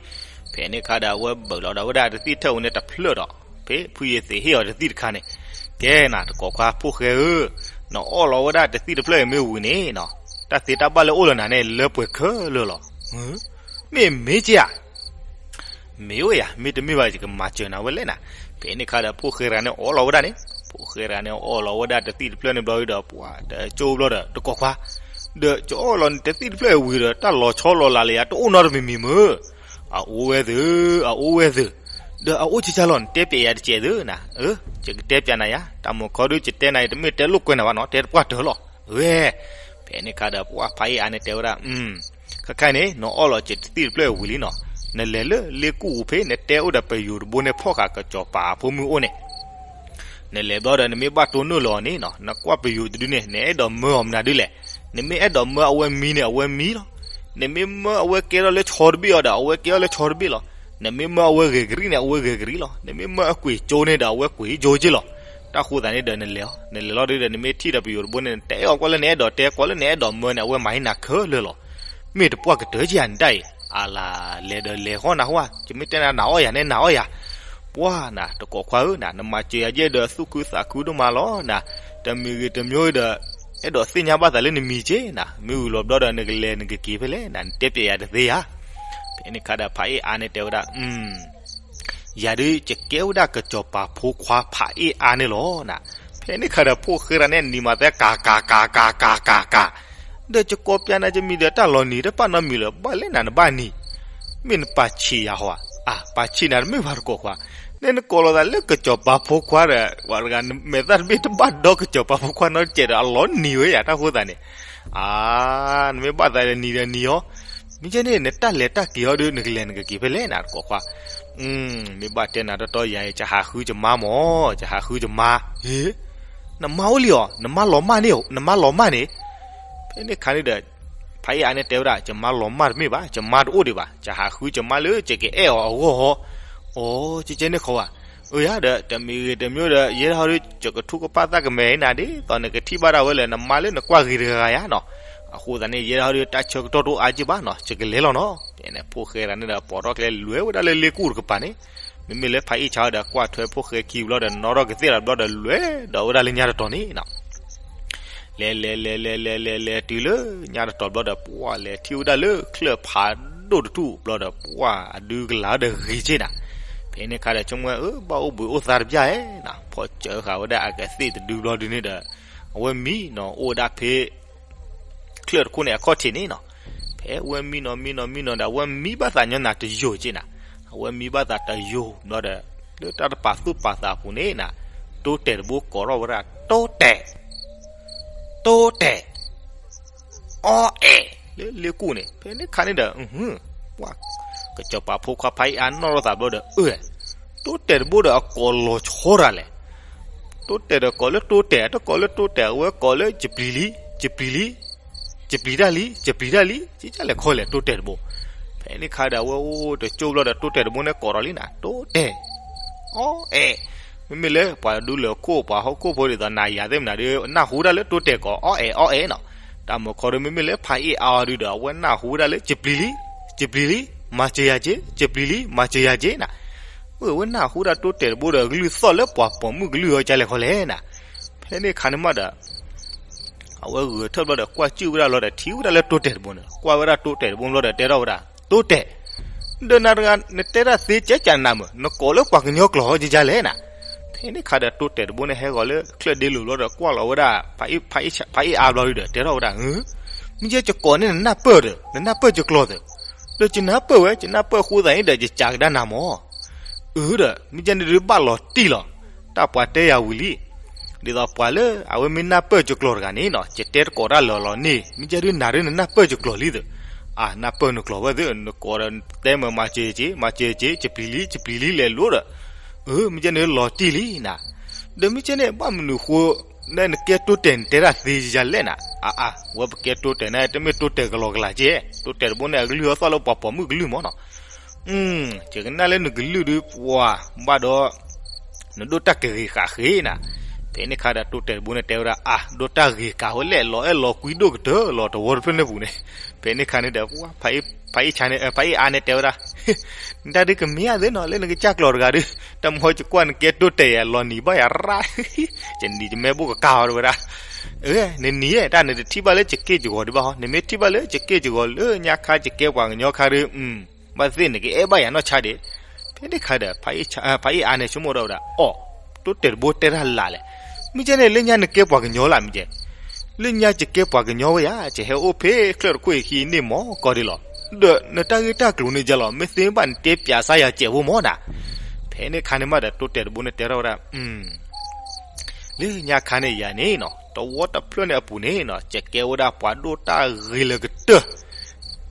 ဖဲန့ၣ်ခါဒီး အဝဲဘၢၣ်လီၤဒီးဝဲဒၣ်တသံၣ်ထၢၣ်ဝဲန့ၣ် တဖျၢၣ်ဒီး ဖဲဖုယသ့ၣ်ဟ့ၣ်အီၤတသံၣ်တခါန့ၣ်, ကဲနၤ တကိးခွါ ဖိၣ်ဃဲဧၢ, နအီၣ်လီၤဝဲဒၣ်တသံၣ်တဖျၢၣ်အံၤမ့ၢ်ဝံၤန့ၣ်နီၤ, တၢ်သ့တၢ်ဘၣ်လၢအိၣ်လၢနၤန့ၣ် လၢပှဲၤခဲလၢာ်လီၤ. မ့ၢ်မ့ၢ်ကဲဧါ. မ့ၢ်ဝဲယၤ, မ့တမ့ၢ်ဘၣ် ယကမၤစၢၤနၤဝဲလဲၣ်နၤ. ဖဲန့ၣ်ခါဒီး ဖိၣ်ဃဲတဂၤန့ၣ် အီၣ်လီၤဝဲဒၣ်န့ၣ်, ဖိၣ်ဃဲတဂၤန့ၣ်အီၣ်လီၤဝဲဒၣ်တသံၣ်တဖျၢၣ်န့ၣ်ဘျီဒီး ပှၤတကၠိဘျီဒီး တကိးခွါ, ဒီးယအီၣ်လီၤန့ၣ် တသံၣ်တဖျၢၣ်အံၤဝံၤဒီး တၢ်လီၤဆီလီၤလးလၢယၤ တအိၣ်နီတမံၤမံၤမ့ၢ်, အအိၣ်ဝဲသ့ၣ်, အအိၣ်ဝဲသ့ၣ်, ဒီးအအိၣ်ကဲကဲလီၤ နတဲပျဲယၤတစဲးသ့ၣ်နၤ, ယကတဲပျဲနၤယၤ, တၢ်မုၢ်ခီဒုး ယတဲနၤအံၤ တမ့ၢ်တဲလိာ်ကွဲနၤဘၣ်နီၤ, တဲတပှၢ်တၢၢ်လီၤ. ဝဲ ဖဲန့ၣ်ခါဒီး ပှၢ်ဖးအ့ၣ်အါန့ၣ်တဲဝဲဒၣ် ခဲခါအံၤန့ၣ် နအီၣ်လီၤစ့တသံၣ်တဖျၢၣ်အံၤဝံၤလံနီၤ, နလဲၤလၢလ့ကူၣ်ပူၤဖဲ နတဲအိၣ်ဒီးပယိၤတဘိန့ၣ် ဖီၣ်ဃာ်ကစီၤပၤအဖိမုၣ်အိၣ်န့ၣ်, နလဲၤဘျီဒီး နမ့ၢ်ဘၣ်တိၢ်နီၣ်လၢအီၤန့ၣ်နီၤ, နကွၢ်ပယိၤတဒုန့ၣ် နအဲၣ်ဒိးမၢအီၤမနုၤဒုလဲၣ်. နမ့ၢ်အဲၣ်ဒိးမၢအဝဲမံန့ၣ် အဝဲမံလီၤ. နမ့ၢ်မၢအဝဲကဲထီၣ်လၢဆီတဘ့ၣ်အီၤဒီး အဝဲကဲထီၣ်လၢဆီတဘ့ၣ်လီၤ. နမ့ၢ်မၢအဝဲဂဲၤကရံၣ်န့ၣ် အဝဲဂဲၤကရံၣ်လီၤ. နမ့ၢ်မၢအကွံာ်ကၠိန့ၣ်ဒီး အဝဲကွံာ်ကၠိက့လီၤ. တၢ်ဃိသးန့ၣ်ဒီး နလဲၤအီၤ, နလဲၤလီၤဒုဒီး နမ့ၢ်ထံၣ်ဒီးပယိၤတဘိန့ၣ် နတဲအီၤကွၢ်လၢနအဲၣ်ဒိးတဲ ကွၢ်လၢနအဲၣ်ဒိးမၢန့ၣ် အဝဲမၤဟ့ၣ်နၤခဲလၢာ်လီၤ. မ့ၢ်တပှၢ်ကတၢၢ်က့ဧါ နတၢ်အံၤ, အလၤ လဲၤဒီးလဲၤဃီနၤဟါ, ယမ့ၢ်တဲနၤ နအီၣ်ယၤန့ၣ် နအီၣ်ယၤ. ပှၢ်နၤ တကိးခွါဧၢနၤ, နမၤစၢၤယၤယဲဒီး သူၣ်ခုသးခုဒိၣ်မးလီၤနၤ. တမံၤဂ့ၤတမံၤဒီး အဲၣ်ဒိးသ့ၣ်ညါဘၣ်သးလၢနမံၤက့နၤ, မ့ၢ်ဝံၤလီၤဘျီဒီး နကလဲၤနကက့ၤဖဲလဲၣ်နၤ, နတဲပျဲယၤတသ့ဧါ. ဖဲန့ၣ်ခါဒီး ဖးအ့ၣ်အါန့ၣ်တဲဝဲဒၣ် ယၤဒုးယကဲဝဲဒၣ်ကစီၤပၤဖိခွါဖးအ့ၣ်အါန့ၣ်လီၤနၤ. ဖဲန့ၣ်ခါဒီး ဖိၣ်ဃဲတဂၤန့ၣ် နံၤမၤသဲကၤကၤကၤကၤကၤကၤကၤ, ဒီးယကိးပျဲနၤ ယမံၤဒီးတၢ်လီၤနံၤ တဘၣ်နီတမံၤလၢၤဘၣ်လဲၣ်နၤ နဘၣ်နံၤ, မ့ၢ်နပာ်ဆံးယၤဟီဧါ, ပာ်ဆံးနၤတမ့ၢ်ဘၣ်တကိးခွါ, နဲနကိးလိာ်သးလၢကစီၤပၤဖိခွါဒီး ပှၤတဂၤမဲာ်သၣ်တဘ့ၣ် တဘၣ်ဒီကစီၤပၤဖိခွါနီတစဲးဒီး အလီၤနံၤဝဲယၤ တၢ်ဃိသးန့ၣ် အါ, နမ့ၢ်ဘၣ်သးဒီးနံၤဒီးနံၤအီၤ, မ့ၢ်ကဲန့ၣ် နတၢ်လဲၤတၢ်က့ၤအီၤဒီး နကလဲၤနကက့ၤဖဲလဲၣ်နၤတကိးခွါ. မ့ၢ်ဘၣ်တဲနၤတီတီယၤအံၤ ယဟးဃုယမါမၢ်, ယဟးဃုယမါ. ဟ့, နမါအိၣ်လံဧါ, နမါလီၤမၢ်န့ၣ်, နမါလီၤမၢ်န့ၣ်. ဖဲန့ၣ်ခါန့ၣ်ဒီး ဖးအ့ၣ်အါန့ၣ်တဲဝဲဒၣ် ယမါလီၤမၢ်တမ့ၢ်ဘၣ်, ယမါတအိၣ်ဒံးဘၣ်, ယဟးဃုယမါလၢယကအဲၣ်အီၤအဂီၢ်ဟီ. အိ, ကဲကဲန့ၣ်ခီဧါ. အၢယၤဒီး တမံၤဂ့ၤတမံၤဒီး ယဲဒၣ်ဟီဒီး ယကထူၣ်ကပၣ်သးကမဲာ်နၤဒ်သိး နကထံၣ်ဘၣ်ဒၣ်ဝဲလၢနမါလၢနကွၢ်ဂ့ၤတဂၤဂၤယၤနီၤ. အဃိသတးန့ၣ် ယဲဒၣ်ဟီဒီး တၢ်ဆၢကတီၢ်တအိၣ်အါက့ၢ်ဘၣ်နီၤ, ယကလဲၤလီၤနီၤ. ဖဲန့ၣ် ဖိၣ်ဃဲတဂၤန့ၣ်ဒီး ပိာ်ထီၣ်ကျဲလဲၤဝဲဒၣ်လၢလ့ကူၣ်တကပၤန့ၣ်, မ့မ့ၢ်လၢဖးအ့ၣ်ဆါဒီး ကွၢ်ထွဲဖိၣ်ဃဲခံဘျီဒီး နီၣ်ထီၣ်ကသ့ၣ်ဒီးဘျီဒီး လဲၤဒီးဝဲဒၣ်လၢညါတတီၤန့ၣ်နီၤ. လဲၤလဲၤလဲၤလဲၤလဲၤလဲၤလဲၤတုၤလၢညါတတီၤဘျီဒီး ပှၢ်လဲၤထံၣ်ဝဲဒၣ်လၢချၢၣ်ဖးဒိၣ်တထူၣ်ဘျီဒီး ပှၢ်အဒုကလၤဒီးဂ့ၤက့ၢ်နၤ. ဖဲန့ၣ်ခါဒီး ဆိကမိၣ်ဝဲ အၢ ဘၣ်အိၣ်ဘှံးအိၣ်သါတဘျီဧါနီၤ, ဖီၣ်စၢဃာ်ဝဲဒၣ်အကသ့ၣ်တဒုဘျီဒုန့ၣ်ဒီး အဝဲမံနီၤ အိၣ်ဝဲဒၣ်ဖဲ ချၢၣ်တခိၣ်န့ၣ်အခီၣ်ထံးန့ၣ်နီၤ. ဖဲအဝဲမံနီၤမံနီၤမံနီၤဒီး အဝဲမံဘၣ်သးညီနၤတယိာ်က့ၢ်နၤ. အဝဲမံဘၣ်သးတယိာ်ဘျီဒီး လၢတၢ်တပာ်သူၣ်ပာ်သးအပူၤန့ၣ်နၤ, တိတဲာ်တဘိကိးထီၣ်ဝဲဒၣ် တိတဲာ်, တိတဲာ်, အီအဲာ်, လၢလ့ကူၣ်န့ၣ်. ဖဲန့ၣ်ခါန့ၣ်ဒီး ပှၤ ကစီၤပၤဖိခွါဖးအ့ၣ်အါနီၣ်ထီၣ်သးဘျီဒီး အၢ တိတဲာ်တဘိဒီးအကိးလီၤဆီတၢ်လဲၣ်. တိတဲာ်ဒီးကိးလၢတိတဲာ်, တကိးလၢတိတဲာ်, အဝဲကိးလၢ ယပျံၤလံ, ယပျံၤလံ, ယပျံၤတၢ်လံ, ယပျံၤတၢ်လံ, ကလဲၤခီလဲၣ် တိတဲာ်တဘိ. ဖဲန့ၣ်ခါဒီး အဝဲအိၣ်တကၠိဘျီဒီး တိတဲာ်တဘိန့ၣ်ကိးထီၣ်လံနၤ, တိတဲာ်, အီအဲာ်. မ့မ့ၢ်လၢပှၤဒူလၢၢ်ခိၣ် ပှၤဟီၣ်ခိၣ်ဖိဒ်သိးနၤယၤသ့ၣ်မနၤဒီး နၢ်ဟူဒၣ်လၢတိတဲာ်ကိး အီအဲာ် အီအဲာ်နီၤ. တၢ်မုၢ်ခီဒီး မ့မ့ၢ်လၢဖးအ့ၣ်အါအီၤဒုဒီး အဝဲနၢ်ဟူဝဲဒၣ်လၢ ယပျံၤလံ, ယပျံၤလံ, မၤစၢၤယၤက့, ယပျံၤလံ, မၤစၢၤယၤက့နၤ. အဝဲနၢ်ဟူဒၣ်တိတဲာ်တဘိဒီး အကလုၢ်သီၣ်လၢပှၤပိာ်မုၣ်ကလုၢ်အီၤ ကလဲၤခီလဲၣ်နၤ. ဖဲန့ၣ်ခါန့ၣ်မးဒီး အဝဲဂဲၤထၢၣ်ဘျီဒီး ကွၢ်ကၠုၣ်ဝဲဒၣ်လီၤဒီး ထံၣ်ဝဲဒၣ်လၢတိတဲာ်တဘိန့ၣ်, ကွၢ်ဝဲဒၣ်တိတဲာ်တဘိဘျီဒီး တဲထီၣ်ဝဲဒၣ်, တိတဲာ်, ဒီးနၤတဂၤ နတဲတၢ်သ့ကဲကးနၤမုာ်, နကိးလၢပှၤကညီကျိာ်ဟီကလဲၣ်နၤ. ဖဲန့ၣ်ခါဒီး တိတဲာ်တဘိန့ၣ် ဟဲဂီၤလၢချၢၣ်ဒ့လိၤဘျီဒီး ကွၢ်လီၤဝဲဒၣ် ဖးအ့ၣ်အါဘျီဒီး တဲထီၣ်ဝဲဒၣ်, မ့ၢ်ကဲယကိးန့ၢ်နနၢ်ပၢၢ်ဒီး နနၢ်ပၢၢ်ယကျိာ်သ့, ဒီးယနၢ်ပၢၢ်ဝဲ, ယနၢ်ပၢၢ်အဃိသတးန့ၣ်ဒီး ယကးကဒါနၤမၢ်. အၢဒီး မ့ၢ်ကဲန့ၣ်ဒုးဘၣ်လီၤတံၢ်လီၤ, တၢ်ပှၤတဲယၤဝံၤလံ. ဒ်သိးပှၤလၢအဝဲမ့ၢ်နၢ်ပၢၢ်ယကျိာ်တဂၤန့ၣ်နီၤ, ယတဲတကိးတၢ်လၢာ်လီၤန့ၣ်, မ့ၢ်ကဲဒုးနၤဒုးနနၢ်ပၢၢ်ယကျိာ်လံသ့, အနၢ်ပၢၢ်နကျိာ်ဝဲသ့, နကိးဒီးတဲမုာ် မၤစၢၤက့, မၤစၢၤက့, ယပျံၤလံ, ယပျံၤလံ လဲၤလိၤဒီး, အၢ မ့ၢ်ကဲန့ၣ်လီၤတံၢ်လံနၤ. ဒီးမ့ၢ်ကဲန့ၣ် ဘၣ်မနုၤဃိ နကဲတိတဲာ် နတဲတၢ်သ့ယလဲၣ်နၤ. အါအါ ဝဲပကဲတိတဲာ်န့ၣ် တမ့ၢ်တိတဲာ်ကလီကလးကဲ, တိတဲာ်တဘိန့ၣ် အကလုၢ်အသီၣ်လၢပှၤပိာ်မုၣ်ကလုၢ်မၢ်နီၤ. ယကနၣ်လၢနကလုၢ်ဒုးပှၤဘၣ်ဒီး နဒိၣ်တၢ်ကဂ့ၤဃာ်ဃ့နၤ. ဖဲန့ၣ်ခါဒီး တိတဲာ်တဘိန့ၣ်တဲဝဲဒၣ်, အါ ဒိၣ်တၢ်ဂ့ၤကးဝဲလဲၣ်, လီၤအဲၣ်လီၤကွံဒိၣ်ကတၢၢ်လီၤ တဝီတဖျၢၣ်န့ၣ်ပူၤန့ၣ်. ဖဲန့ၣ်ခါန့ၣ်ဒီး ဖးအ့ၣ်အါန့ၣ်တဲဝဲဒၣ်, နတၢ်ဒုးကမ့ၢ်ဧါသ့နီၤ, လၢနကစၢ်ကျိာ်တဂၤဒုး, တမီယကွၢ်နကဲတိတဲာ်ယၤ လီၤနံၤဘၣ်ယၤရၣ်, ယနံၤယမဲဘိၣ်ကကၢ်အီၤတဲဝဲဒၣ်. အၢ နနံၤဧၢ, တၢ်နတထံၣ်ဘၣ်လၢယက့ၢ်ယဂီၤဒံးဘၣ်ဟီ, နမ့ၢ်ထံၣ်ဘၣ်လၢယက့ၢ်ယဂီၤလၢညါခါယကဲပှၤကညီခါဒုး, ဘၣ်သ့ၣ်နကအဲၣ်ဘၣ်ယၤနီၢ်ဆါဒံး. ဖဲန့ၣ်ခါဒီး ဖးအ့ၣ်အါန့ၣ်ဆိကမိၣ်ထီၣ်ဝဲဒၣ်, အိ တိတဲာ်တဘိတဲတၢ်လၢ်လဲၣ်, မ့ၢ်ကဲန့ၣ် လၢညါနကဲပှၤကညီလၢ်မ့ၢ်ကဲ, လၢညါယကဲပှၤကညီဝဲယၤ ယဟဲအိၣ်ဖဲချၢၣ်တခိၣ်အခံန့ၣ်မၢ်ကီၢ်ဒံးလီၤ. ဒီးနတၢ်ဂ့ၢ်တၢ်ကျိၤန့ၣ်ယဲလီၤ, မ့ၢ်သ့ဘၣ်နတဲပၠးစါယၤစဲးဖိမၢ်နၤ. ဖဲန့ၣ်ခါန့ၣ်မးဒီး တိတဲာ်တဘိန့ၣ်တဲထီၣ်ဝဲဒၣ်, လၢညါခါန့ၣ်ယၤန့ၣ်နီၤ, တဝီတဖျၢၣ်န့ၣ်အပူၤန့ၣ်နီၤ, ယကဲဝဲဒၣ်ပှၤဒိၣ်တၢ်ဂ့ၤလၢကတၢၢ်,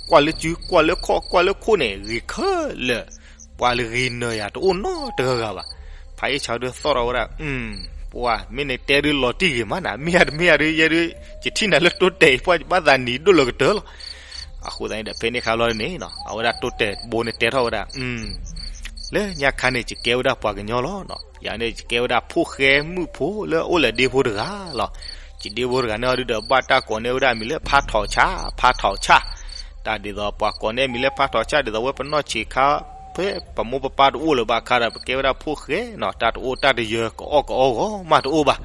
ကွၢ်လၢစု ကွၢ်လၢခီၣ် ကွၢ်လၢခိၣ်န့ၣ် ဂ့ၤခဲလၢာ်, ပှၤလၢဂ့ၤနၢၤယၤတအိၣ်နီတဂၤဂၤဘၣ်. ဖးအ့ၣ်ဆါဒုးသီၣ်ထီၣ်ဝဲဒၣ်, ပှၤ မ့ၢ်နတဲဒုးလီၤတံၢ်ဂ့ၤမးနၤ, မ့ၢ်ယၤတမ့ၢ်ယၤဒုး ယဲဒုး ယထံၣ်နၤလၢတိတဲာ်အံၤ ပှၤယဘၣ်သးနံၤဒိၣ်လၢကတၢၢ်လီၤ. အဃိသတးန့ၣ်ဒီး ဖဲန့ၣ်ခါလီၤန့ၣ်နီၤ, အဝဲဒၣ်တိတဲာ်တဘိန့ၣ်တဲထီၣ်ဝဲဒၣ်, လၢညါခါန့ၣ် ယကဲဝဲဒၣ်ပှၤကညီလီၤနီၤ. ယၤန့ၣ် ယကဲဝဲဒၣ်ဖိၣ်ဃဲမုၣ်ဖိလၢအိၣ်လၢဒ့ဖိတဂၤလီၤ. ယဒ့ဖိတဂၤန့ၣ်အီၤဒုးဒီး ဘၣ်တၢ်ကိးန့ၢ်ဝဲဒၣ်အမံၤလၢ ဖါထီးဆၣ်, ဖါထီးဆၣ်. တၢ်ဒ်သိးပှၤကိးန့ၢ်အမံၤလၢဖါထီးဆၣ် ဒ်သိးဝဲပနီၢ်ဆံးခါ ဖဲပမိၢ်ပပၢ်တအိၣ်လၢၤဘၣ်အခါဒီး ပကဲဝဲဒၣ်ဖိၣ်ဃဲနီၤ, တၢ်တအိၣ်တၢ်တယၢၤ ကအီၣ်ကအီဂီၢ်မးတအိၣ်ဘၣ်.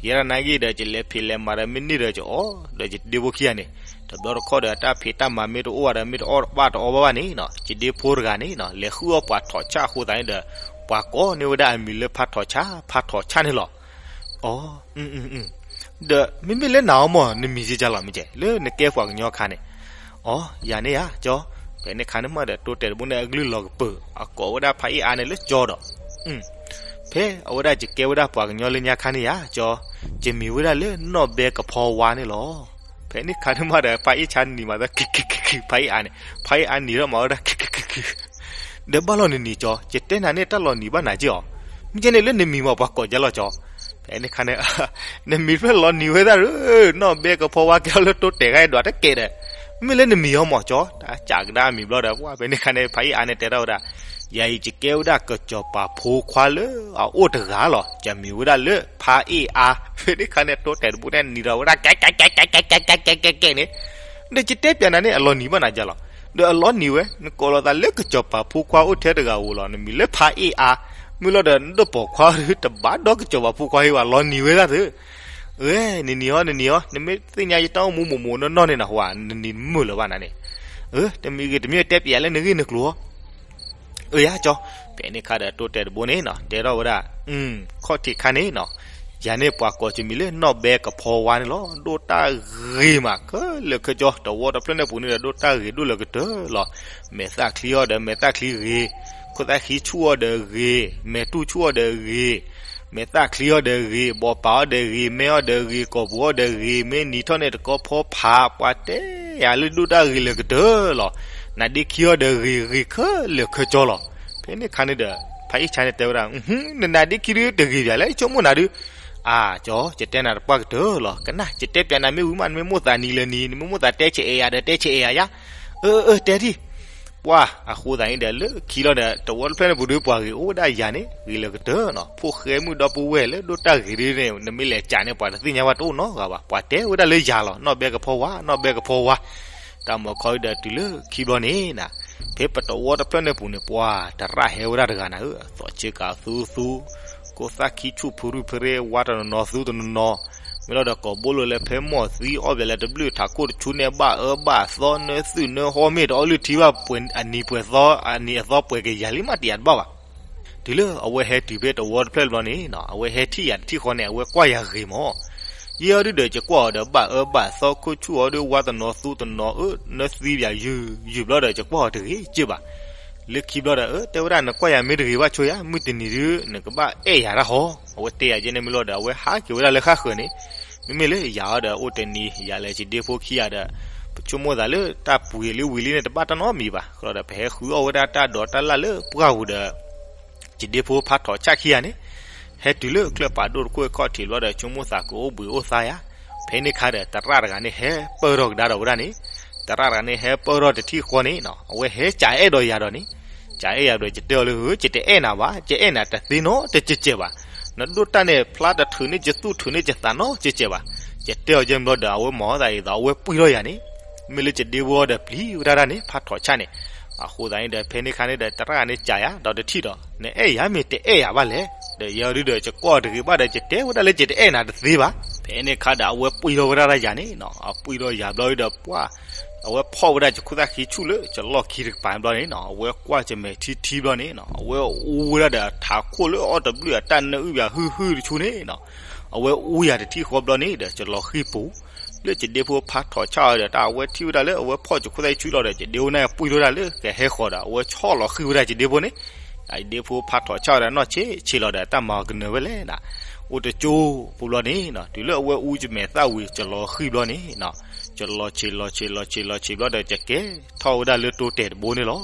ယဲဒၣ်နာ်က့ဒီး ယလဲၤဖံးလဲၤမၤဒီးမ့ၢ်န့ၢ်ဒီးကအီၣ်, ဒီးယဒ့ဖိခံဂၤန့ၣ် တဘျီတခီၣ်ဒီး တၢ်ဖံးတၢ်မၤမ့ၢ်တအိၣ်ဘၣ်ဒီး မ့ၢ်တအီၣ်ဘၣ်တအီဘၣ်ဘၣ်န့ၣ်နီၤ, ယဒ့ဖိတဂၤန့ၣ်နီၤ လဲၤဃုအီၣ်ပှၤထီးဆၣ်အဃိသတးန့ၣ်ဒီး ပှၤကိးန့ၢ်ဝဲဒၣ်အမံၤလၢဖါထီးဆၣ်, ဖါထီးဆၣ်န့ၣ်လီၤ. အီ ဒီးမ့မ့ၢ်လၢနၤအီၤမၢ် နမံၤကကလီၤမ့ၢ်ကဲ လၢနကဲပှၤကညီခါန့ၣ်. အီ ယၤန့ၣ်ဧါ ကၠီ. ဖဲန့ၣ်ခါန့ၣ်မးဒီး တိတဲာ်တဘိန့ၣ် အကလုၢ်လီၤကပၢၤ အကိးဝဲဒၣ်ဖးအ့ၣ်အါန့ၣ်လၢကၠီဒီး ဖဲအဝဲဒၣ်ယကဲဝဲဒၣ်ပှၤကညီလၢညါခါန့ၣ်ဧါ ကၠီ, ယမံၤဝဲဒၣ်လၢနီၢ်ဘဲကဖီဝါန့ၣ်လီၤ. ဖဲန့ၣ်ခါန့ၣ်မးဒီး ဖးအ့ၣ်ဆါနံၤမးသး ခုခုခုခု ဖးအ့ၣ်အါန့ၣ်, ဖးအ့ၣ်အါနံၤထီၣ်မးဝဲဒၣ် ခုခုခုခု. ဒီးဘၣ်လီၤနံၤနံၤကၠီ, ယတဲနၤန့ၣ်တၢ်လီၤနံၤဘၣ်နၤက့ၢ်အီၤ, မ့ၢ်ကဲန့ၣ်လၢနမံၤမးပှၤကိးကလီၤကၠီ. ဖဲန့ၣ်ခါန့ၣ် နမံၤဖျၢၣ်လီၤနံၤဝဲဒၣ်ရၢ, နီၢ်ဘဲကဖီဝါကဲအီၤလၢတိတဲာ်ဂၤအဲၣ်ဒွးတကဲဒီး, မ့မ့ၢ်လၢနမံၤအီၤမၢ်ကၠီ, တၢ်ကးကဒါအမံၤဘျီဒီး ပှၤဖဲန့ၣ်ခါန့ၣ် ဖးအ့ၣ်အါန့ၣ်တဲထီၣ်ဝဲဒၣ်, ယၤအံၤယကဲဝဲဒၣ်ကစီၤပၤဖိခွါလၢအအိၣ်တဂၤလီၤ, ယမံၤဝဲဒၣ်လၢဖးအ့ၣ်အါ. ဖဲန့ၣ်ခါန့ၣ် တိတဲာ်တဘိန့ၣ်နံၤဒီးဝဲဒၣ် ကဲကဲကဲကဲကဲကဲကဲကဲကဲန့ၣ်, ဒီးယတဲပျးနၤန့ၣ် အလီၤနံၤဘၣ်နၤကလီၤ. ဒီးအလီၤနံၤဝဲ, နကိးလီၤသးလၢကစီၤပၤဖိခွါအိၣ်ထဲတဂၤဧိၤလီၤ, နမံၤလၢဖးအ့ၣ်အါ, မ့ၢ်လီၤဒီးနဒိၣ်ပိာ်ခွါတဘၣ်ဒီးကစီၤပၤဖိခွါဟ့ၣ်ဝဲ လီၤနံၤဝဲဒၣ်သု. အၢ နနံၤအီၤ နနံၤအီၤ, နမ့ၢ်သ့ၣ်ညါယတၢ်အိၣ်မူမိၢ်မိၢ်နီၢ်နီၢ်န့ၣ်နဟူဧါ, နနံၤမုာ်လၢၤဘၣ်နၤန့ၣ်. အၢ တမံၤဂ့ၤတမံၤတဲပျးလၢနဂ့ၢ်နကျိၤ အၢ ယၤကၠီ. ဖဲန့ၣ်ခါဒီးတိတဲာ်တဘိန့ၣ်နီၤ တဲထီၣ်ဝဲဒၣ်, ခီၣ်ထံးခါန့ၣ်နီၤ, ယၤန့ၣ်ပှၤကိးယမံၤလၢနီၢ်ဘဲကဖီဝါန့ၣ်လီၤ. ဒိၣ်တၢ်ဂ့ၤမးခဲလၢာ်ခဲဆ့, တဝီတဖျၢၣ်န့ၣ်ပူၤန့ၣ်ဒီး ဒိၣ်တၢ်ဂ့ၤဒိၣ်လၢကတၢၢ်လီၤ. မဲာ်သၣ်ချံအီၤဒီးမဲာ်သၣ်ချံဂ့ၤ, ခိၣ်သၣ်ဃံဆူၣ်အီၤဒီးဂ့ၤ, မဲာ်တူၢ်ဆူၣ်အီၤဒီးဂ့ၤ, မဲာ်သၣ်ချံအီၤဒီးဂ့ၤ, ဘီးပာ်အီၤဒီးဂ့ၤ, မဲအီၤဒီးဂ့ၤ, ကိာ်ပူၤအီၤဒီးဂ့ၤ, မ့ၢ်နံၤထီၣ်န့ၣ်တကီဖီဖး, ပှၤတဲယၤလၢဒိၣ်တၢ်ဂ့ၤလၢာ်ကတၢၢ်လီၤ. နါဒ့ခံအီၤဒီးဂ့ၤဂ့ၤခဲလၢာ်ခဲဆ့လီၤ. ဖဲန့ၣ်ခါန့ၣ်ဒီး ဖါအ့ၣ်ဆါန့ၣ်တဲဝဲဒၣ်, နနါဒ့ခံဒုတဂ့ၤဘၣ်လဲၣ်, ဆိကမိၣ်နၤဒု အၢ ကၠီ, ယတဲနၤတပှၢ်ကတၢၢ်လီၤ. ကနၣ်, ယတဲပျးနၤမ့ၢ်ဝံၤမး နမ့ၢ်မိၣ်သးနံၤလၢနံၤ, နမ့ၢ်မိၣ်သးတဲဆဲးအဲၣ်ယၤဒီးတဲဆဲးအဲၣ်ယၤယါ. အၢ အၢ တဲထံၣ်. ပှၢ်အဃိသတးန့ၣ်ဒီး လၢခံလီၤဒီး တဝီတဖျၢၣ်န့ၣ်ပူၤဒုပှၤဂ့ၤအိၣ်ဝဲဒၣ်ယၤန့ၣ် ဂ့ၤလၢာ်ကတၢၢ်နီၤ. ဖိၣ်ဃဲမုၣ်ဒီပုၢ်ဝဲၢ်လၢဒိၣ်တၢ်ဂ့ၤဒုန့ၣ် နမ့ၢ်လဲၤကးန့ၣ် ပှၤတသ့ၣ်ညါဘၣ်တအိၣ်နီတဂၤဘၣ်. ပှၤတဲဝဲဒၣ်လၢယၤလီၤ. နီၢ်ဘဲကဖီဝါ, နီၢ်ဘဲကဖီဝါ. တၢ်မုၢ်ခီဒီးတုၤလၢခံဘျီန့ၣ်နၤ, ဖဲပတဝီတဖျၢၣ်န့ၣ်ပူၤန့ၣ် ပှၤတရၣ်ဟဲဝဲဒၣ်တဂၤနၤဧၢ, သီးဆ့ကၤသူသူ, ကိၢ်သၣ်ခံဆူၣ်ဖုရူၢ်ဖရဲ ဝါတနီၤနီၤသူတနီၤနီၤ, မ့ၢ်လီၤဒီးကိးဘိလိာ်လၢဖဲမီၢ်သံအီၣ်ဘၣ်လၢတဘျုးထးခိၣ်တဆူန့ၣ် ဘၣ်အၢဘၣ်သီ နၢသုးနၢဟီမ့ၢ်တအီၣ်လုၢ်ထံဘၣ် ပှဲၤအနံၤပှဲၤသီ အနံၤအသီပှဲၤကယၤလံမး တယၤတဘၣ်ဘၣ်. တုၤလၢအဝဲဟဲတုၤဖဲတဝီတဖျၢၣ်ဘျီန့ၣ်နီၤ, အဝဲဟဲထံၣ်ယၤတထံၣ်ဃီန့ၣ် အဝဲကွၢ်ယၤဂ့ၤမး. ယဲအီၤဒုဒီး ယကွၢ်အီၤဒီး ဘၣ်အၢဘၣ်သီခိၣ်ဆူၣ်အီၤဒု ဝါတနီၤသူတနီၤအၢ နၢသံဘၣ်ယုၢ်ယုၢ်ဘျီဒီး ယကွၢ်အီၤတဂ့ၤက့ၢ်ဘၣ်. လၢခံဘျီဒီး အၢ တဲဝဲဒၣ် နကွၢ်ယၤမ့ၢ်တဂ့ၤဘၣ်ဆိယၤ မုၢ်တနံၤဒု နကဘၣ်အဲၣ်ယၤတၢ်ဟီ. အဝဲတဲယၤကဲန့ၣ်မ့ၢ်လီၤဒီး အဝဲဟးက့ၤဝဲဒၣ်လၢဃၣ်ဃၢၤန့ၣ်, မ့မ့ၢ်လၢယၤအီၤဒီး အိၣ်တနံၤ ယၤလဲၤယဒ့ဖိခံဂၤဒီး ပဆိကမိၣ်သးလၢတၢ်ပှ့ၤလံဝံၤလံန့ၣ် တဘၣ်တၢ်နီတမံၤဘၣ်. ဃိလီၤဒီး ပဟဲဃုအီၣ်ဝဲဒၣ်တၢ်ဒိးတၢ်လၣ်လၢပှၢ်ပူၤဒီး ယဒ့ဖိဖါထီးဆၣ်ခံဂၤန့ၣ် ဟဲတုၤလၢချၢၣ်ပာ်ဒိၣ်တခိၣ်အခီၣ်ထံးဘျီဒီး ဆိကမိၣ်သးကအိၣ်ဘှံးအိၣ်သါယၤ. ဖဲန့ၣ်ခါဒီး သရၣ်တဂၤန့ၣ်ဟဲပၢၢ်ထီၣ်ကဒါဒီးဝဲဒၣ်န့ၣ်, သရၣ်တဂၤန့ၣ်ဟဲပၢၢ်ထီၣ်တထံၣ်ဃီန့ၣ်နီၤ, အဝဲဟဲကးအဲၣ်ဒီးယၤဒီးန့ၣ်, ကးအဲၣ်ယၤဒီး ယတဲအီၤလၢ ယတအဲၣ်နၤဘၣ်, ယအဲၣ်နၤတသ့နီတကဲးကဲးဘၣ်. နဒိၣ်တၢ်န့ၣ် ဖျါတထုးန့ၢ်ယသူၣ်ထုးန့ၢ်ယသးနီတကဲးကဲးဘၣ်. ယတဲအီၤကဲန့ၣ်ဘျီဒီး အဝဲမၤအသးဒ်သိး အဝဲပှံၢ်ထီၣ်ယၤန့ၣ်, မ့ၢ်လၢယဒ့ဖိအီၤဒီးပျံၤဝဲဒၣ်န့ၣ် ဖါထီးဆၣ်န့ၣ်. အဃိသတးန့ၣ်ဒီး ဖဲန့ၣ်ခါန့ၣ်ဒီး သရၣ်န့ၣ်ကးယၤဒီးတထံၣ်ဒီး နအဲၣ်ယၤမ့ၢ်တအဲၣ်ယၤဘၣ်လဲၣ်. ဒီးယဲအီၤဒုဒီး ယကွၢ်အီၤတဂ့ၤဘၣ်ဒီး ယတဲဝဲဒၣ်လၢယတအဲၣ်နၤတသ့ဘၣ်. ဖဲန့ၣ်ခါဒီး အဝဲပှံၢ်ထီၣ်ဝဲဒၣ်ယၤန့ၣ်နီၤ, အပှံၢ်ထီၣ်ယၤဘျီဒီးပှၢ် အဝဲဖီၣ်ဝဲဒၣ်ယခိၣ်သၣ်ခံဆူၣ်လၢယလီၢ်ခံတကပၤဘျီန့ၣ်နီၤ, အဝဲကွၢ်ယမဲာ်ထံထံဘျီန့ၣ်နီၤ, အဝဲအူဝဲဒၣ်ဒီးထးခိၣ်လၢအီၣ်တဘျုးအတၢ်နၢအုၣ်ဘၣ်ဟုၣ်ဟုၣ်တဆူန့ၣ်နီၤ, အဝဲအူယၤတထံၣ်ဃီဘျီန့ၣ်ဒီး ယလီၤဃံၢ်ပူၤ လၢယဒ့ဖိဖါထီးဆၣ်အီၤဒီး တၢ်အဝဲထံၣ်ဝဲဒၣ်လၢအဝဲဖီၣ်ယခိၣ်သၣ်ခံဆူၣ်လီၤဒီး ယဒ့ဖိန့ၣ်ပှံၢ်ထီၣ်ဝဲဒၣ်လၢကဟဲဃီၤဒီး အဝဲဆီၣ်လီၤဃံၢ်ဝဲဒၣ်ယဒ့ဖိန့ၣ်, ယဒ့ဖိဖါထီးဆၣ်အီၤဒီး နီၢ်ဆံးဆံးလီၤဒီး တၢ်မၤအီၤကနၢၤဝဲလဲၣ်နီၤ, အိၣ်တကၠိဖိဘျီန့ၣ်နီၤ, တုၤလၢအဝဲအူယမဲာ်သၣ်ဝံၤ ယလီၤဃံၢ်ဘျီန့ၣ်နီၤ, ယလီၤဆံးလီၤဆံးလီၤဆံးလီၤဆံးဘျီဒီး ယကဲထီၣ်ဝဲဒၣ်လၢတိတဲာ်တဘိန့ၣ်လီၤ.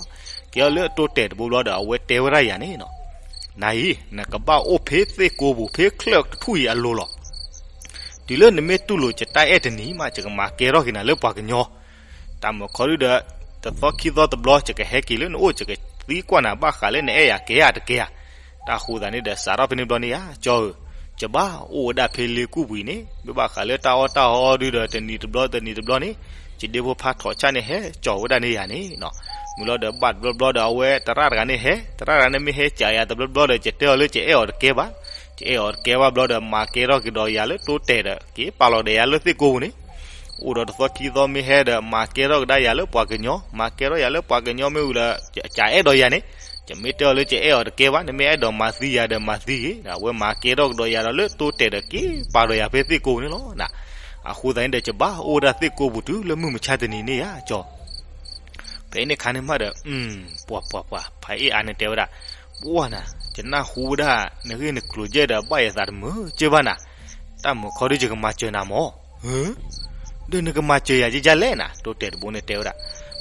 ကဲထီၣ်လၢတိတဲာ်တဘိဘျီဒီး အဝဲတဲဝဲဒၣ်ယၤန့ၣ်နီၤ, နၤအံၤ နကဘၣ်အိၣ်ဖဲသ့ၣ်ကိးပူၤ ဖဲချၢၣ်တထူၣ်အံၤအလိၤလီၤ. တုၤလၢနမ့ၢ်တူၢ်လိာ်ယတၢ်အဲၣ်တနံၤမး ယကမၤကဲထီၣ်က့ၤနၤလၢပှၤကညီ, တၢ်မုၢ်ခီဒုဒီး တသီခံသီတဘျီ ယကဟဲက့ၤလၢနအိၣ် ယကသံကွၢ်နၤဘၣ်ဃးလၢနအဲၣ်ယၤကဲဧါတကဲဧါ. တၢ်ဃိသတးန့ၣ်ဒီး စးထီၣ်ဖဲန့ၣ်ဘျီန့ၣ်ယၤ ကၠီဧၢ, ယဘၣ်အိၣ်ဝဲဒၣ်ဖဲလ့ကူၣ်ပူၤအံၤန့ၣ် မ့ၢ်ဘၣ်ဃးလၢတၢ်အီၣ်တၢ်အီဒုဒီး တနံၤတဘျီတနံၤတဘျီန့ၣ် ယဒ့ဖိဖါထီးဆၣ်န့ၣ် ဟဲကၠီၤဝဲဒၣ်န့ၢ်ယၤန့ၣ်နီၤ. မုၢ်လီၤဒီးဘၣ်တဘျီဘျီဒီး အဝဲသရၣ်တဂၤန့ၣ်ဟဲ, သရၣ်တဂၤန့ၣ်မ့ၢ်ဟဲကးယၤတဘျီဘျီဒီး ယတဲအီၤလၢယအဲၣ်အီၤတကဲဘၣ်, ယအဲၣ်အီၤတကဲဘၣ်ဘျီဒီး မၤကဲထီၣ်က့ၤဒီးယၤလၢတိတဲာ်ဒီး က့ၤပာ်လီၤဒီးယၤလၢသ့ၣ်ကိးပူၤန့ၣ် အိၣ်ဒီးတသီခံသီမ့ၢ်ဟဲဒီး မၤကဲထီၣ်ကဒါယၤလၢပှၤကညီ, မၤကဲထီၣ်ယၤလၢပှၤကညီမ့ၢ်ဝံၤဒီး ကအဲၣ်ဒီးယၤန့ၣ်, ယမ့ၢ်တဲအီၤလၢယအဲၣ်အီၤတကဲဘၣ်, နမ့ၢ်အဲၣ်ဒိးမၤသံယၤဒီးမၤသံဂ့ၤ, အဝဲမၤကဲထီၣ်ကဒီးယၤဒီးလၢတိတဲာ်ဒီးက့ၤပာ်ဒီးယၤဖဲသ့ၣ်ကိးပူၤန့ၣ်လီၤ. အဃိသတးန့ၣ်ဒီး ယဘၣ်အိၣ်ဝဲဒၣ်သ့ၣ်ကိးပူၤတုၤလၢမုၢ်မဆါတနံၤန့ၣ်ယၤကၠီ ဖဲန့ၣ်ခါန့ၣ်မးဒီး ပှၤပှၤပှၤ ဖါအ့ၣ်အါန့ၣ်တဲဝဲဒၣ်, ပှၢ်နၤ, ယနၢ်ဟူဝဲဒၣ် နဂ့ၢ်နကျိၤယဲၢ်ဒီးဘၣ်ယသးတမုာ်က့ဘၣ်နၤ, တၢ်မုၢ်ခီဒုယကမၤစၢၤနၤမး, ဒီးနကမၤစၢၤယၤယဲယဲလဲၣ်နၤ, တိတဲာ်တဘိန့ၣ်တဲဝဲဒၣ်,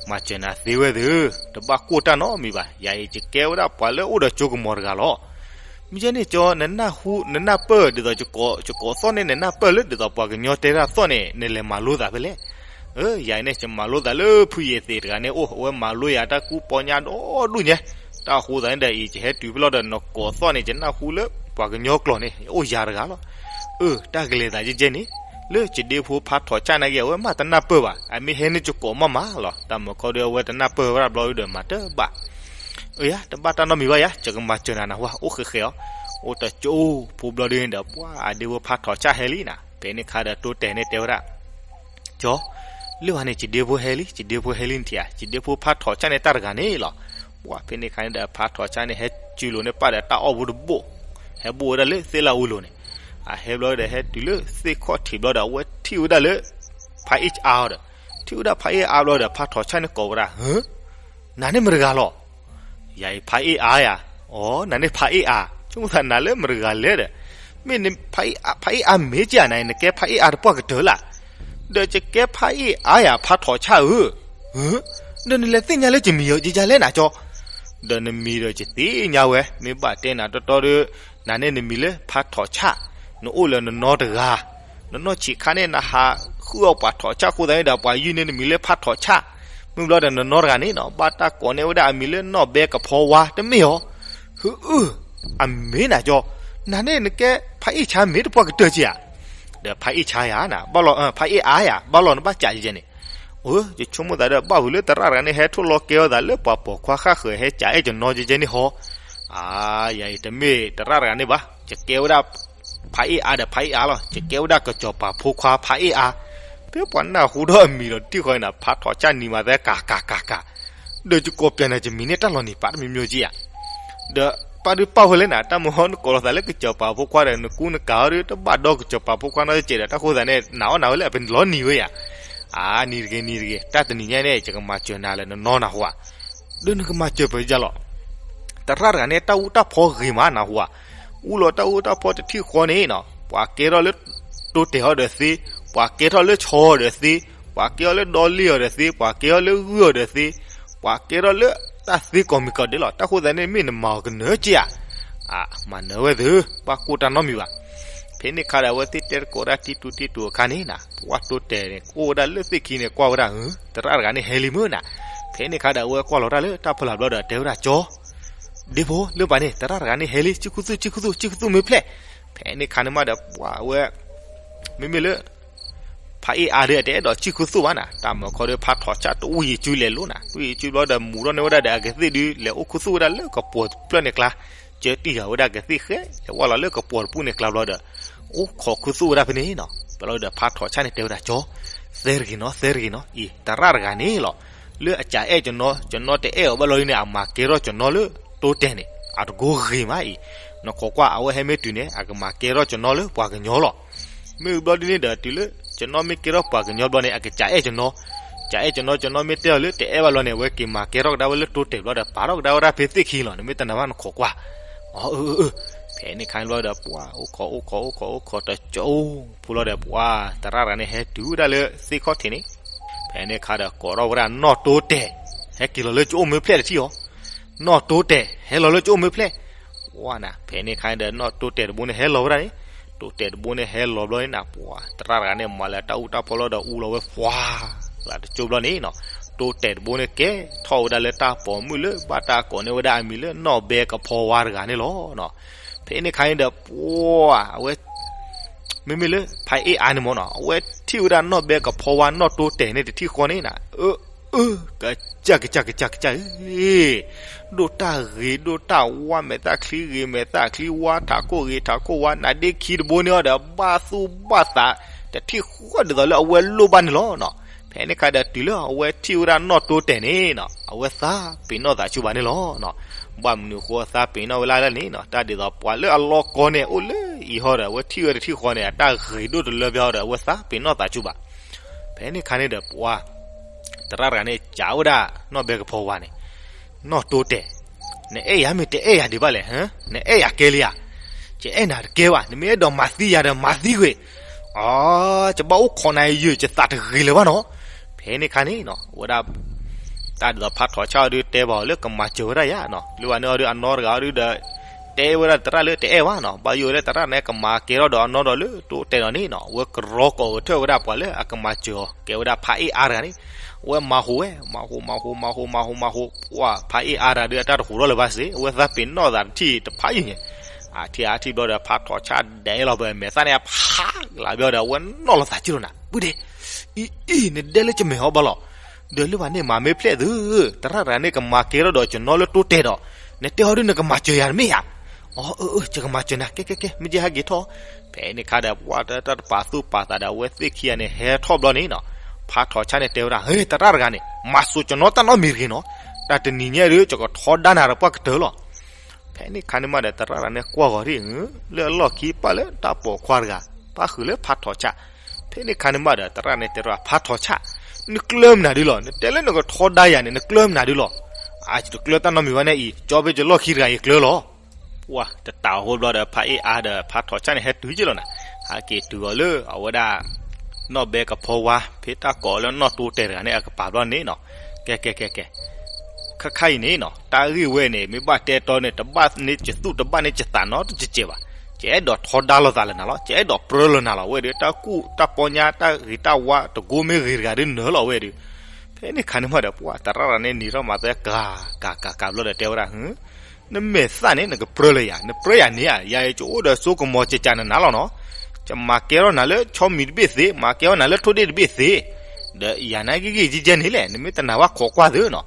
မၤစၢၤနၤသ့ဝဲသ့ၣ်, တဘၣ်ကိၢ်တၢ်နီတမံၤဘၣ်, ယၤအံၤယကဲဝဲဒၣ်ပှၤလၢအိၣ်ဒီးကၠိကမီၤတဂၤလီၤ. မ့ၢ်ယဲန့ၣ်ကၠီ နနၢ်ဟူ နနၢ်ပၢၢ်ဒ်သိး ယကိးသီၣ်န့ၣ် နနၢ်ပၢၢ်လၢဒ်သိးပှၤကညီတဲတၢ်သီၣ်န့ၣ် နလဲၤမၤလိသးဖဲလဲၣ်. ယၤအံၤန့ၣ် ယမၤလိသးလၢဖုယသံးတဂၤန့ၣ်အိၣ်, အဝဲမၤလိယၤတၢ်ကူပီညါဒီဒူၣ်ညါ, တၢ်အဃိသတးန့ၣ်ဒီး အံၤယဟဲတုၤဖဲလီၤဒီး နကိးသီၣ်န့ၣ် ယနၢ်ဟူလၢပှၤကညီကျိာ်န့ၣ် ယအိၣ်ယၤတဂၤလီၤ. အၢ တၢ်ကလဲၤသးယဲယဲန့ၣ်, လၢယဒ့ဖိဖါထီးဆၣ်နာ်က့ အဝဲမ့ၢ်တနၢ်ပၢၢ်ဘၣ်, အမ့ၢ်ဟဲန့ၢ်ယကိးမးမးလီၤ. တၢ်မုၢ်ခီဒီး အဝဲတနၢ်ပၢၢ်ဝဲဒၣ်ဘျီဒီးမၤတဘၣ်. အၢယၤ တဘၣ်တၢ်နီတမံၤဘၣ်ယၤ, ယကမၤစၢၤနၤနဟူဧါ, အိၣ်ဃဲးဃဲးအီၤ. အိၣ်တကၠိဖိဘျီဒုန့ၣ်ဒီး ပှၢ်အဒ့ဖိဖါထီးဆၣ်ဟဲလံနၤ, ဖဲန့ၣ်ခါဒီးတိတဲာ်န့ၣ်တဲဝဲဒၣ် ကၠီ, လၢဘၣ်န့ၣ် ယဒ့ဖိဟဲလံ, ယဒ့ဖိဟဲလံနထံၣ်ဧါ, ယဒ့ဖိဖါထီးဆၣ်န့ၣ်တၢ်တဂၤန့ၣ်လီၤ. ပှၢ်ဖဲန့ၣ်ခါန့ၣ်ဒီး ဖါထီးဆၣ်န့ၣ် ဟဲစုလိာ်န့ၢ်ပၢ်ဒီးတၢ်အီၣ်ဘိတဘိ, ဟဲဘိၣ်ဝဲဒၣ်လၢသ့ၣ်လၣ်အူလိၤန့ၣ်, အဟဲဘျီဒီး ဟဲတုၤလၢသ့ၣ်ခီၣ်ထံးဘျီဒီး အဝဲထံၣ်ဝဲဒၣ်လၢ ဖါအ့ၣ်အါအီၤဒီး, ထံၣ်ဝဲဒၣ်ဖါအ့ၣ်အါဘျီဒီး ဖါထီးဆၣ်န့ၣ်ကိးဝဲဒၣ်, နၤန့ၣ်မတဂၤလီၤ. ယၤအံၤဖးအ့ၣ်အါယၤ, အိ နၤန့ၣ်ဖးအ့ၣ်အါ, ဆိကမိၣ်သးနၤလၢမတဂၤလဲၣ်ဒီး, မ့ၢ်နဖးအ့ၣ်အါမ့ၢ်က့ဧါ, နကဲဖးအ့ၣ်အါတပှၢ်ကတၢၢ်လၢ်, ဒီးယကဲဖးအ့ၣ်အါယၤ ဖးထီၣ်ဆၣ်ဧၢ, ဒီးနလဲၤသ့ၣ်ညါလၢယမံၤဧါ ယယၤလဲၣ်နၤကၠီ, ဒီးနမံၤဒီးယသ့ၣ်ညါဝဲ, မ့ၢ်ဘၣ်တဲနၤတီတီဒီး, နၤန့ၣ်နမံၤလၢဖးထီၣ်ဆၣ်, နအိၣ်လၢနနီတဂၤ နနီၢ်ဆံးခါန့ၣ် နဟးဃုအီၣ်ပှၤထီၣ်ဆၣ်အဃိသတးန့ၣ်ဒီး ပှၤယုၢ်န့ၢ်နမံၤလၢဖးထီၣ်ဆၣ်, မ့ၢ်ဘျီဒီးနနီတဂၤန့ၣ်နီၤ ဘၣ်တၢ်ကိးန့ၢ်ဝဲဒၣ်အမံၤလၢနီၢ်ဘဲကဖီဝါတမ့ၢ်ဧါ, ဟုအုၣ်, အမ့ၢ်နၤကၠီ, နၤန့ၣ်နကဲဖးအ့ၣ်ဆါမ့ၢ်တပှၢ်ကတၢၢ်က့ဧါ, ဒီးဖးအ့ၣ်ဆါယၤနၤ, ဘၣ်လီၤ, ဖးအ့ၣ်အါယၤ ဘၣ်လီၤနဘၣ်ကးယဲန့ၣ်, အိ ယဆိကမိၣ်သးဒီး ဘၣ်ဝံၤလၢသရၣ်တဂၤန့ၣ် ဟဲထိၣ်လီၤကဲအီၤသးလၢပှၤပိာ်ခွါဃၣ်ဃၢၤ ဟဲကးအဲၣ်ကနီယဲန့ၣ်ဟီ, အါ, ယၤအံၤတမ့ၢ်သရၣ်တဂၤန့ၣ်ဘၣ်, ယကဲဝဲဒၣ် ဖးအ့ၣ်အါဒီးဖးအ့ၣ်အါလီၤ, ယကဲဝဲဒၣ်ကစီၤပၤဖိခွါဖးအ့ၣ်အါ, ဖဲပှၤနၢ်ဟူထီၣ်အမံၤဒီးတံၢ်ဃီနၤ ဖးထီၣ်ဆၣ်နံၤမးသဲကးကးကးကး, ဒီးယကိးပျးနၤယမံၤန့ၣ်တၢ်လီၤနံၤပာ်တမံၤမံၤက့ဧါ, ဒီးပာ်ဒုးပာ်ဝဲလၢနၤ တၢ်မုၢ်ဟီနကိးလီၤသးလၢကစီၤပၤဖိခွါဒီး နကူနကၤအီၤဒီး တဘၣ်ဒီကစီၤပၤဖိခွါနီတစဲးဒီး တၢ်ဃိသးန့ၣ် နၤအီၣ်နၤဝဲလၢအပလီၤနံၤဝဲယၤ, အါ နံၤတဂ့ၤ နံၤတဂ့ၤ တၢ်တနံၤညါန့ၣ် ယကမၤစၢၤနၤလၢနနီနၢ်ဟူဧါ, ဒီးနကမၤစၢၤပယၤလီၤ သရၣ်တဂၤန့ၣ် တၢ်အူတၢ်ဖီဂ့ၤမးနၢ်ဟူဧါ, အူလီၤတၢ်အူတၢ်ဖီတထံၣ်ဃီန့ၣ်နီၤ ပှၤကဲထီၣ်လၢတိတဲာ်အီၤဒီးသ့, ပှၤကဲထီၣ်လၢဆီအီၤဒီးသ့, ပှၤကဲထီၣ်လၢဒီလ့ၣ်အီၤဒီးသ့, ပှၤကဲထီၣ်လၢဂုၢ်အီၤဒီးသ့, ပှၤကဲထီၣ်လၢတၢ်သ့ကိးမံၤကိးဒဲးလီၤ. တၢ်ဃိသတးန့ၣ် မ့ၢ်နမၤအီၤကနၢၤက့ဧါ, အါ မၤနၢၤဝဲသ့ၣ်, ဘၣ်ကိၢ်တၢ်နီတမံၤဘၣ်. ဖဲန့ၣ်အခါဒီး အဝဲသ့ၣ်တဲသကိးဒၣ်တံၢ်တူတံၢ်တူအခါန့ၣ်နီၤ ပှၤတိတဲာ်န့ၣ် အိၣ်ဝဲဒၣ်လၢသ့ၣ်ခံန့ၣ် ကွၢ်ဝဲဒၣ် သရၣ်တဂၤန့ၣ်ဟဲလံမ့ၢ်နီၤ. ဖဲန့ၣ်အခါဒီး အဝဲကွၢ်လီၤတၢ်လၢတၢ်ဖီလာ်ဘျီဒီး တဲဝဲဒၣ်ကၠီ ဒ့ဖိ လၢပှၤန့ၣ် သရၣ်တဂၤန့ၣ်ဟဲလံ ဆံၣ်ခူသူၣ် ဆံၣ်ခူသူၣ် ဆံၣ်ခူသူၣ်မ့ၢ်ဖျဲၣ်. ဖဲန့ၣ်အခါန့ၣ်မးဒီး ပှၤအဝဲ မ့မ့ၢ်လၢ ဖးအ့ၣ်အါဒီး အတအဲၣ်ဒိးဆံၣ်ခူသူၣ်ဘၣ်နီၤ. တၢ်မၤခီဒီး ဖးထီၣ်ဆၣ်တအူယံၤစုလဲၤလိၤနီၤ. တအူယံၤစုဘျီဒီး မူၤထီၣ်န့ၢ်ဝဲဒၣ်ဒီးအကသ့ၣ်ဒုး လဲၤအိၣ်ခူသူၣ်ဝဲဒၣ်လၢကပီၤတဖျၢၣ်န့ၣ်ကျါ, ကၢတံၢ်ဃာ်ဝဲဒၣ်ကသ့ၣ်ဃဲ လဲၤဝဲလီၤလၢကပီၤတဖျၢၣ်န့ၣ်ကျါဘျီဒီး အိၣ်ခိးခူသူၣ်ဝဲဒၣ်ဖဲန့ၣ်နီၤ. ဘျီဒီး ဖးထီၣ်ဆၣ်န့ၣ်တဲဝဲဒၣ်ကၠီ သဲတဂ့ၤနီၤ သဲတဂ့ၤနီၤ အံၤ သရၣ်တဂၤန့ၣ်လီၤ. လၢအကးအဲၣ်ကၠီနီၤ ကၠီနီၤတအဲၣ်အီၤဘၣ်လီၤလံန့ၣ် အမၤကဲထီၣ်ကၠီနီၤလၢတိတဲာ်န့ၣ် အတကိဂ့ၤမးအံၤ. နခိးကွၢ် အဝဲဟဲမ့ၢ်တုၤန့ၣ် အကမၤကဲထီၣ်ကၠီနီၤလၢပှၤကညီလီၤ. မ့ၢ်ဘျီဒ်န့ၣ်ဒီး တုၤလၢကၠီနီၤမ့ၢ်ကဲထီၣ်ပှၤကညီဘျီန့ၣ် အကးအဲၣ်ကၠီနီၤ, ကးအဲၣ်ကၠီနီၤ ကၠီနီၤမ့ၢ်တဲအီၤလၢတအဲၣ်ဘၣ်လီၤန့ၣ် အဝဲက့ၤမၤကဲထီၣ်ကဒါဝဲလၢတိတဲာ်ဘျီဒီး ပာ်ထီၣ်ကဒါဝဲဒၣ်ဖဲသ့ၣ်ခံလီၤ. နမ့ၢ်တနာ်ဘၣ်နခိးကွၢ်. အၢ အၢ အၢ ဖဲန့ၣ်ခါန့ၣ်ဘျီဒီး ပှၤအိၣ်ခိး အိၣ်ခိး အိၣ်ခိး အိၣ်ခိးတကၠိ ဖဲလီၤဒီး ပှၤသရၣ်တဂၤန့ၣ် ဟဲတုၤဝဲဒၣ်လၢသ့ၣ်ခီၣ်ထံးန့ၣ်, ဖဲန့ၣ်ခါဒီး ကိးထီၣ်ဝဲဒၣ်နီၢ်တိတဲာ် ဟဲက့ၤလီၤလၢကၠိအိၣ်မ့ၢ်ဖျဲၣ်တထံၣ်အီၤ. နီၢ်တိတဲာ် ဟဲလီၤလၢကၠိအိၣ်မ့ၢ်ဖျဲၣ်. ဝါနၤ ဖဲန့ၣ်ခါန့ၣ်ဒီး နီၢ်တိတဲာ်တဘိန့ၣ်ဟဲလီၤဝဲဒၣ်န့ၣ်, တိတဲာ်တဘိန့ၣ်ဟဲလီၤဘျီန့ၣ်နၤ ပှၤသရၣ်တဂၤန့ၣ် မၤလၢတၢ်အူတၢ်ဖီလီၤဒီး အူလီၤဝဲ ပှၤလၢတကၠိဘျီန့ၣ်နီၤ, တိတဲာ်တဘိန့ၣ်ကဲထီၣ်ဝဲဒၣ်လၢတၢ်ပိာ်မုၣ်လၢ ဘၣ်တၢ်ကိးန့ၢ်ဝဲဒၣ်အမံၤလၢ နီၢ်ဘဲကဖီဝါတဂၤန့ၣ်လီၤ. ဖဲန့ၣ်ခါန့ၣ်ဒီး ပှၤ အဝဲ မ့မ့ၢ်လၢဖးအ့ၣ်အါန့ၣ်မ့ၢ်နီၤ အဝဲထံၣ်ဝဲဒၣ်နီၢ်ဘဲကဖီဝါ နီၢ်တိတဲာ်န့ၣ်တထံၣ်ဃီန့ၣ်နၤ, အၢ အၢ ကစၢ် ကစၢ် ကစၢ် ကစၢ်ဧၢ, ဒိၣ်တၢ်ဂ့ၤဒိၣ်တၢ်ဝါ မဲာ်သၣ်ချံဂ့ၤမဲာ်သၣ်ချံဝါ ထးခိၣ်ဂ့ၤထးခိၣ်ဝါ နါဒ့ခံတဘိန့ၣ်အီၤဒီး ဘၣ်သူၣ်ဘၣ်သး တထံၣ်ဃီဒ်သိးလၢအဝဲလိၣ်ဘၣ်န့ၣ်လီၤနီၤ. ဖဲန့ၣ်ခါဒီးတုၤလၢအဝဲထံၣ်ဝဲဒၣ်နီၢ်တိတဲာ်န့ၣ်နီၤ အဝဲသးပ့ၤနီၣ်သးဆူၣ်ဘၣ်န့ၣ်လီၤ. ဘၣ်မနုၤဃိအသးပ့ၤနီၣ်ဝဲလၢ်လၢ်န့ၣ်နီၤ တၢ်ဒ်သိးပှၤလၢအလီၢ်ကီန့ၣ် အိၣ်လၢအံၤဟီဒီး အဝဲထံၣ်ဝဲတထံၣ်ဃီန့ၣ် အတၢ်ဂ့ၤဒိၣ်တလၢပျၢၤဒီး အဝဲသးပ့ၤနီၣ်သးဆူၣ်ဘၣ်. ဖဲန့ၣ်ခါန့ၣ်ဒီးပှၤ သရၣ်တဂၤန့ၣ် စံးဝဲဒၣ်နီၢ်ဘဲကဖီဝါန့ၣ်, နီၢ်တိတဲာ်, နအဲၣ်ယၤမ့ၢ်တအဲၣ်ယၤဒံးဘၣ်လဲၣ်, နအဲၣ်ယၤကဲလံဧါ. ယအဲၣ်နၤတကဲဘၣ်, နမ့ၢ်အဲၣ်ဒိးမၤသံယၤဒီးမၤသံကွံာ်, အၢ ယဘၣ်အိၣ်ခိးနၤယဲၢ် ယသးတဂ့ၤလၢၤဘၣ်နီၤ. ဖဲန့ၣ်ခါန့ၣ်နီၤ ဝဲဒၣ် တၢ်ဒ်သိးဖးထီၣ်ဆၣ်အီၤဒုး တဲဘၣ်အီၤလၢကမၤစၢၤဝဲဒၣ်ယၤနီၤ, လၢဝဲန့ၣ်အီၤဒုး အနီၢ်တဂၤအီၤဒုးဒီး တဲဝဲဒၣ်သရၣ်လၢတအဲၣ်ဘၣ်နီၤ, ဘၣ်ယိၣ်ဝဲလၢသရၣ်န့ၣ် ကမၤကဲထီၣ်ဒီးအနီၢ်ဒီးလၢတိတဲာ်ဒီးန့ၣ်နီၤ, အဝဲကရီကိးဂဲၤထၢၣ်ဝဲဒၣ်ပှၤလၢအကမၤစၢၤအီၤ ကဲဝဲဒၣ်ဖးအ့ၣ်အါတဂၤန့ၣ်, အဝဲမၤဟူးဝဲ မၤဟူး မၤဟူး မၤဟူး မၤဟူး မၤဟူး ပှၤဖးအ့ၣ်အါတဂၤဒုး အတၢ်တဟူးထီၣ်လၢၤဘၣ်စ့ၢ်, အဝဲသးပ့ၤနီၣ်သးတထံၣ်တဖးယံာ်န့ၣ်, အထံၣ်အထံၣ်ဘျီဒီး ဖးထီၣ်ဆၣ်ဒဲးလီၤဘၣ် မဲာ်သၣ်န့ၣ် ဖးကလးဘျီဒီး အဝဲနီၣ်လီၤသးကံၢ်လီၤနၤ, ပုၢ်ဒ့, အံၤ အံၤ နဒဲလၢကမဲာ်ဟီဘၣ်လီၤ, ဒီးလၢပှၤန့ၣ်မၤမ့ၢ်ဖျဲၣ်သု, သရၣ်တဂၤန့ၣ်ကမၤကဲထီၣ်ဒီးကၠီနီလၢတိတဲာ်ဒီး, နတဲအီၤဒုးနကမၤစၢၤယၤတမ့ၢ်ဧါ. အၢ အၢ အၢ ယကမၤစၢၤနၤ ကဲ ကဲ ကဲ မ့ၢ်ယဟဲက့ၤထီၣ်. ဖဲန့ၣ်ခါဒီး ပှၤတၢ်တပာ်သူၣ်ပာ်သးဒီး အဝဲသ့ၣ်ခံဂၤန့ၣ် ဟဲထီၣ်ဘျီန့ၣ်နီၤ, ဖးထီၣ်ဆၣ်န့ၣ်တဲဝဲဒၣ် ဟဲ သရၣ်တဂၤန့ၣ် မၤစိာ်ကၠီနီတၢ်နီတမံၤတဂ့ၤနီၤ, တၢ်တနံၤညါဒုး ယကထီဒါနၤဒီးပှၢ်ကတၢၢ်လီၤ. ဖဲန့ၣ်ခါန့ၣ်မးဒီး သရၣ်တဂၤန့ၣ်ကွၢ်ဂီၤဒ် လၢအလီၢ်ခံပာ်လၢတၢ်ပိာ်ခွါတဂၤ ပၣ်ဃုာ်လၢဖးထီၣ်ဆၣ်. ဖဲန့ၣ်ခါန့ၣ်မးဒီး သရၣ်န့ၣ်တဲဝဲဒၣ် ဖးထီၣ်ဆၣ်, နကျၢၤမနုၤဒုလီၤ, နတဲလၢနကထီဒါယၤန့ၣ် နကျၢၤမနုၤဒုလီၤ. အါ ယတကျၢတၢ်နီတမံၤဘၣ်န့ၣ်အံၤ ကၠီဖဲယလီၢ်ခံတဂၤယကျၢလီၤ. ပှၢ် တတးအဃိဘျီဒီး ဖးအ့ၣ်အါဒီးဖးထီးဆၣ်န့ၣ် ဟဲတုၤက့လီၤနၤ. ဟဲက့ၤတုၤအီၤလၢအဝဲဒၣ် နီၢ်ဘဲကဖီဝါ ဖဲတၢ်ကိးလၢနီၢ်တိတဲာ်တဂၤန့ၣ် အကပၤဘျီန့ၣ်နီၤ. ကဲ ကဲ ကဲ ကဲ ခါခါအံၤန့ၣ်နီၤ တၢ်ဂ့ၢ်ဝဲန့ၣ် မ့ၢ်ဘၣ်တဲတီန့ၣ် တဘၣ်န့ၢ်ကသူၣ် တဘၣ်န့ၢ်ကသးနီတစဲး ကဲဘၣ်. ယအဲၣ်ဒိးထီဒါလိာ်သးလၢနၤလီၤ. ယအဲၣ်ဒိးပြၢလိာ်နၤလီၤ. အဝဲဒီး တၢ်ကူၣ်တၢ်ပီညါ တၢ်ဂ့ၤတၢ်ဝါ တကိးမ့ၢ်ဂ့ၤတဂၤဒ်နၤလီၤ အဝဲဒီး. ဖဲန့ၣ်ခါန့ၣ်မးဒီး ပှၢ် သရၣ်တဂၤန့ၣ် နံၤထီၣ်မၤသဲကၤ ကၤ ကၤ ကၤဘျီဒီး တဲဝဲဒၣ်, နမဲာ်သၣ်န့ၣ် နကပြၢလိာ်ယၤ, နပြၢယၤန့ၣ်ဧါ, ယၤအံၤ ယအိၣ်ဒီးစိကမီၤကကးနနၤလီၤနီၤ. ယမၤကဲထီၣ်နၤလၢဆီမံၤတဘ့ၣ်သ့, မၤကဲထီၣ်နၤလၢထိၣ်ဒ့ၣ်တဘ့ၣ်သ့, ဒီးယၤန့ၣ်ဂ့ၤဂ့ၤကဲကဲန့ၣ်လဲၣ်, နမ့ၢ်တနာ်ဘၣ်ခိးကွၢ်သုနီၤ.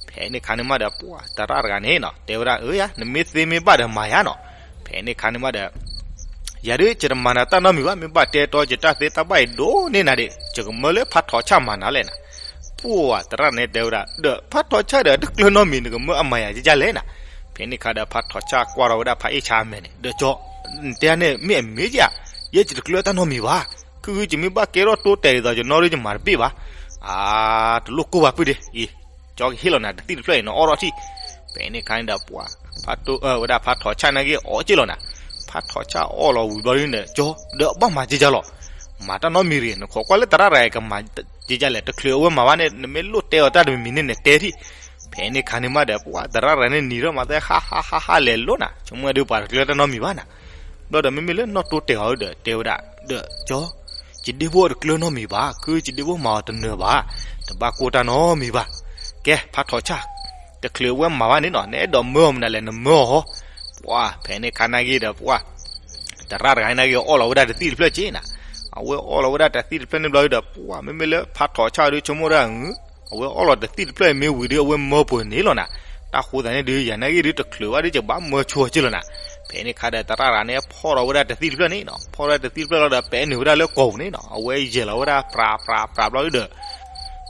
ဖဲန့ၣ်ခါန့ၣ်မးဒီး ပှၢ် သရၣ်တဂၤန့ၣ်နီၤ တဲဝဲဒၣ်, အၢယၤ နမ့ၢ်သ့မ့ၢ်ဘၣ်ဒီးမၤယၤနီၤ. ဖဲန့ၣ်ခါန့ၣ်မးဒီး ယၤဒုး ယတမၤနၤတၢ်နီတမံၤဘၣ်, မ့ၢ်ဘၣ်တဲတီ ယတၢ်သ့တၢ်ဘၣ်အံၤဒိၣ်န့ၢ်နၤဒံး, ယကမၢလၢဖးထီးဆၣ်မၤနၤလဲၣ်နၤ. ပှၢ် သရၣ်န့ၣ်တဲဝဲဒၣ်, ဒီးဖးထီးဆၣ်ဒီး တကျၢနီတမံၤ နကမၢအမၤယၤကကဲလဲၣ်နၤ. ဖဲန့ၣ်ခါဒီး ဖးထီးဆၣ်ကွၢ်ထီၣ်ဝဲဒၣ်ဖးအ့ၣ်ဆါအမဲာ်န့ၣ်, ဒီးကၠီ, နတဲန့ၣ်မ့ၢ်အမ့ၢ်ဧါ, ယဲယတကျၢတၢ်နီတမံၤဘၣ်, ခုယမ့ၢ်ဘၣ်ကဲထီၣ်တိတဲာ်ဒ်သိး ယနီၢ်ဒုးယမၤတဘ့ၣ်ဘၣ်. အါ တလိၣ်ကိၢ်ဘၣ်ပုၢ်ဒ့, အံၤ ကၠီကဟ့ၣ်လီၤနၤတသံၣ်တဖျၢၣ်အံၤ နအီၣ်ထီၣ်ထံၣ်. ဖဲန့ၣ်ခါန့ၣ်ဒီး ပှၢ် ဖးတိ, ဝဲဒၣ်ဖးထီးဆၣ်န့ၣ်ဂ့ၤအီၣ်က့လီၤနၤ. ဖးထီးဆၣ်အီၣ်လီၤဝံၤဘျီဒ်န့ၣ် ကၠီ, ဒီးဘၣ်မၤကကဲလီၤ. မၤတၢ်နီတမံၤတဂ့ၤ, နခိးကွၢ်လၢသရၣ်တဂၤအံၤ ကမၤကကဲလဲၣ်, တချုးအဝဲမၤဘၣ်န့ၣ် နမ့ၢ်လိၣ်တဲအီၤတၢ်တမံၤမံၤန့ၣ် နတဲထံၣ်. ဖဲန့ၣ်ခါန့ၣ်မးဒီး ပှၢ် သရၣ်တဂၤန့ၣ် နံၤထီၣ်မၤသဲဟါဟါဟါဟါလဲၤလိၤနၤ, ဆိကမိၣ်ဒုး ပှၤတကျၢတၢ်နီတမံၤဘၣ်နၤ. ဘျီဒီးမ့မ့ၢ်လၢနီၢ်တိတဲာ်အီၤဒီး တဲဝဲဒၣ်, ဒီးကၠီ, ယဒ့ဖိတကျၢနီတမံၤဘၣ်, ခုယဒ့ဖိမၤအီၤတနၢၤဘၣ်, တဘၣ်ကိၢ်တၢ်နီတမံၤဘၣ်. ကဲ ဖးထီးဆၣ်, တချုးအဝဲမၤဘၣ်န့ၣ်နီၤ နအဲၣ်ဒိးမၢအီၤမနုၤလဲၣ် နမၢအီၤဟီ. ပှၢ် ဖဲန့ၣ်ခါန့ၣ်ဂ့ၤဒီး ပှၢ် သရၣ်တဂၤန့ၣ်ဂ့ၤ အီၣ်လီၤဝဲဒၣ်တသံၣ်တဖျၢၣ်က့နၤ. အဝဲအီၣ်လီၤဝဲဒၣ်တသံၣ်တဖျၢၣ်န့ၣ်ဘျီဒီး ပှၢ် မ့မ့ၢ်လၢဖးထီးဆၣ်ဒုး ဆိကမိၣ်ဒၣ် အဝဲအီၣ်လီၤတသံၣ်တဖျၢၣ်အံၤမ့ၢ်ဝံၤဒီး အဝဲမၢပှဲၤန့ၣ်လီၤနၤ. တၢ်ဃိသတးန့ၣ်ဒုး ယၤန့ၣ်ဂ့ၤဒုး တချုးဘၣ်ဒုး ယကဘၣ်မၢဆိက့လီၤနၤ. ဖဲန့ၣ်ခါဒီး သရၣ်တဂၤန့ၣ် ဖီၣ်ထီၣ်ဝဲဒၣ်တသံၣ်တဖျၢၣ်န့ၣ်နီၤ, ဖီၣ်ထီၣ်တသံၣ်တဖျၢၣ်လီၤဒီး ပဲာ်နုာ်ဝဲဒၣ်လၢကိာ်ပူၤန့ၣ်နီၤ, အဝဲယဲၢ်လီၤဝဲဒၣ်ပြးပြးပြးဘျီဒုးဒီး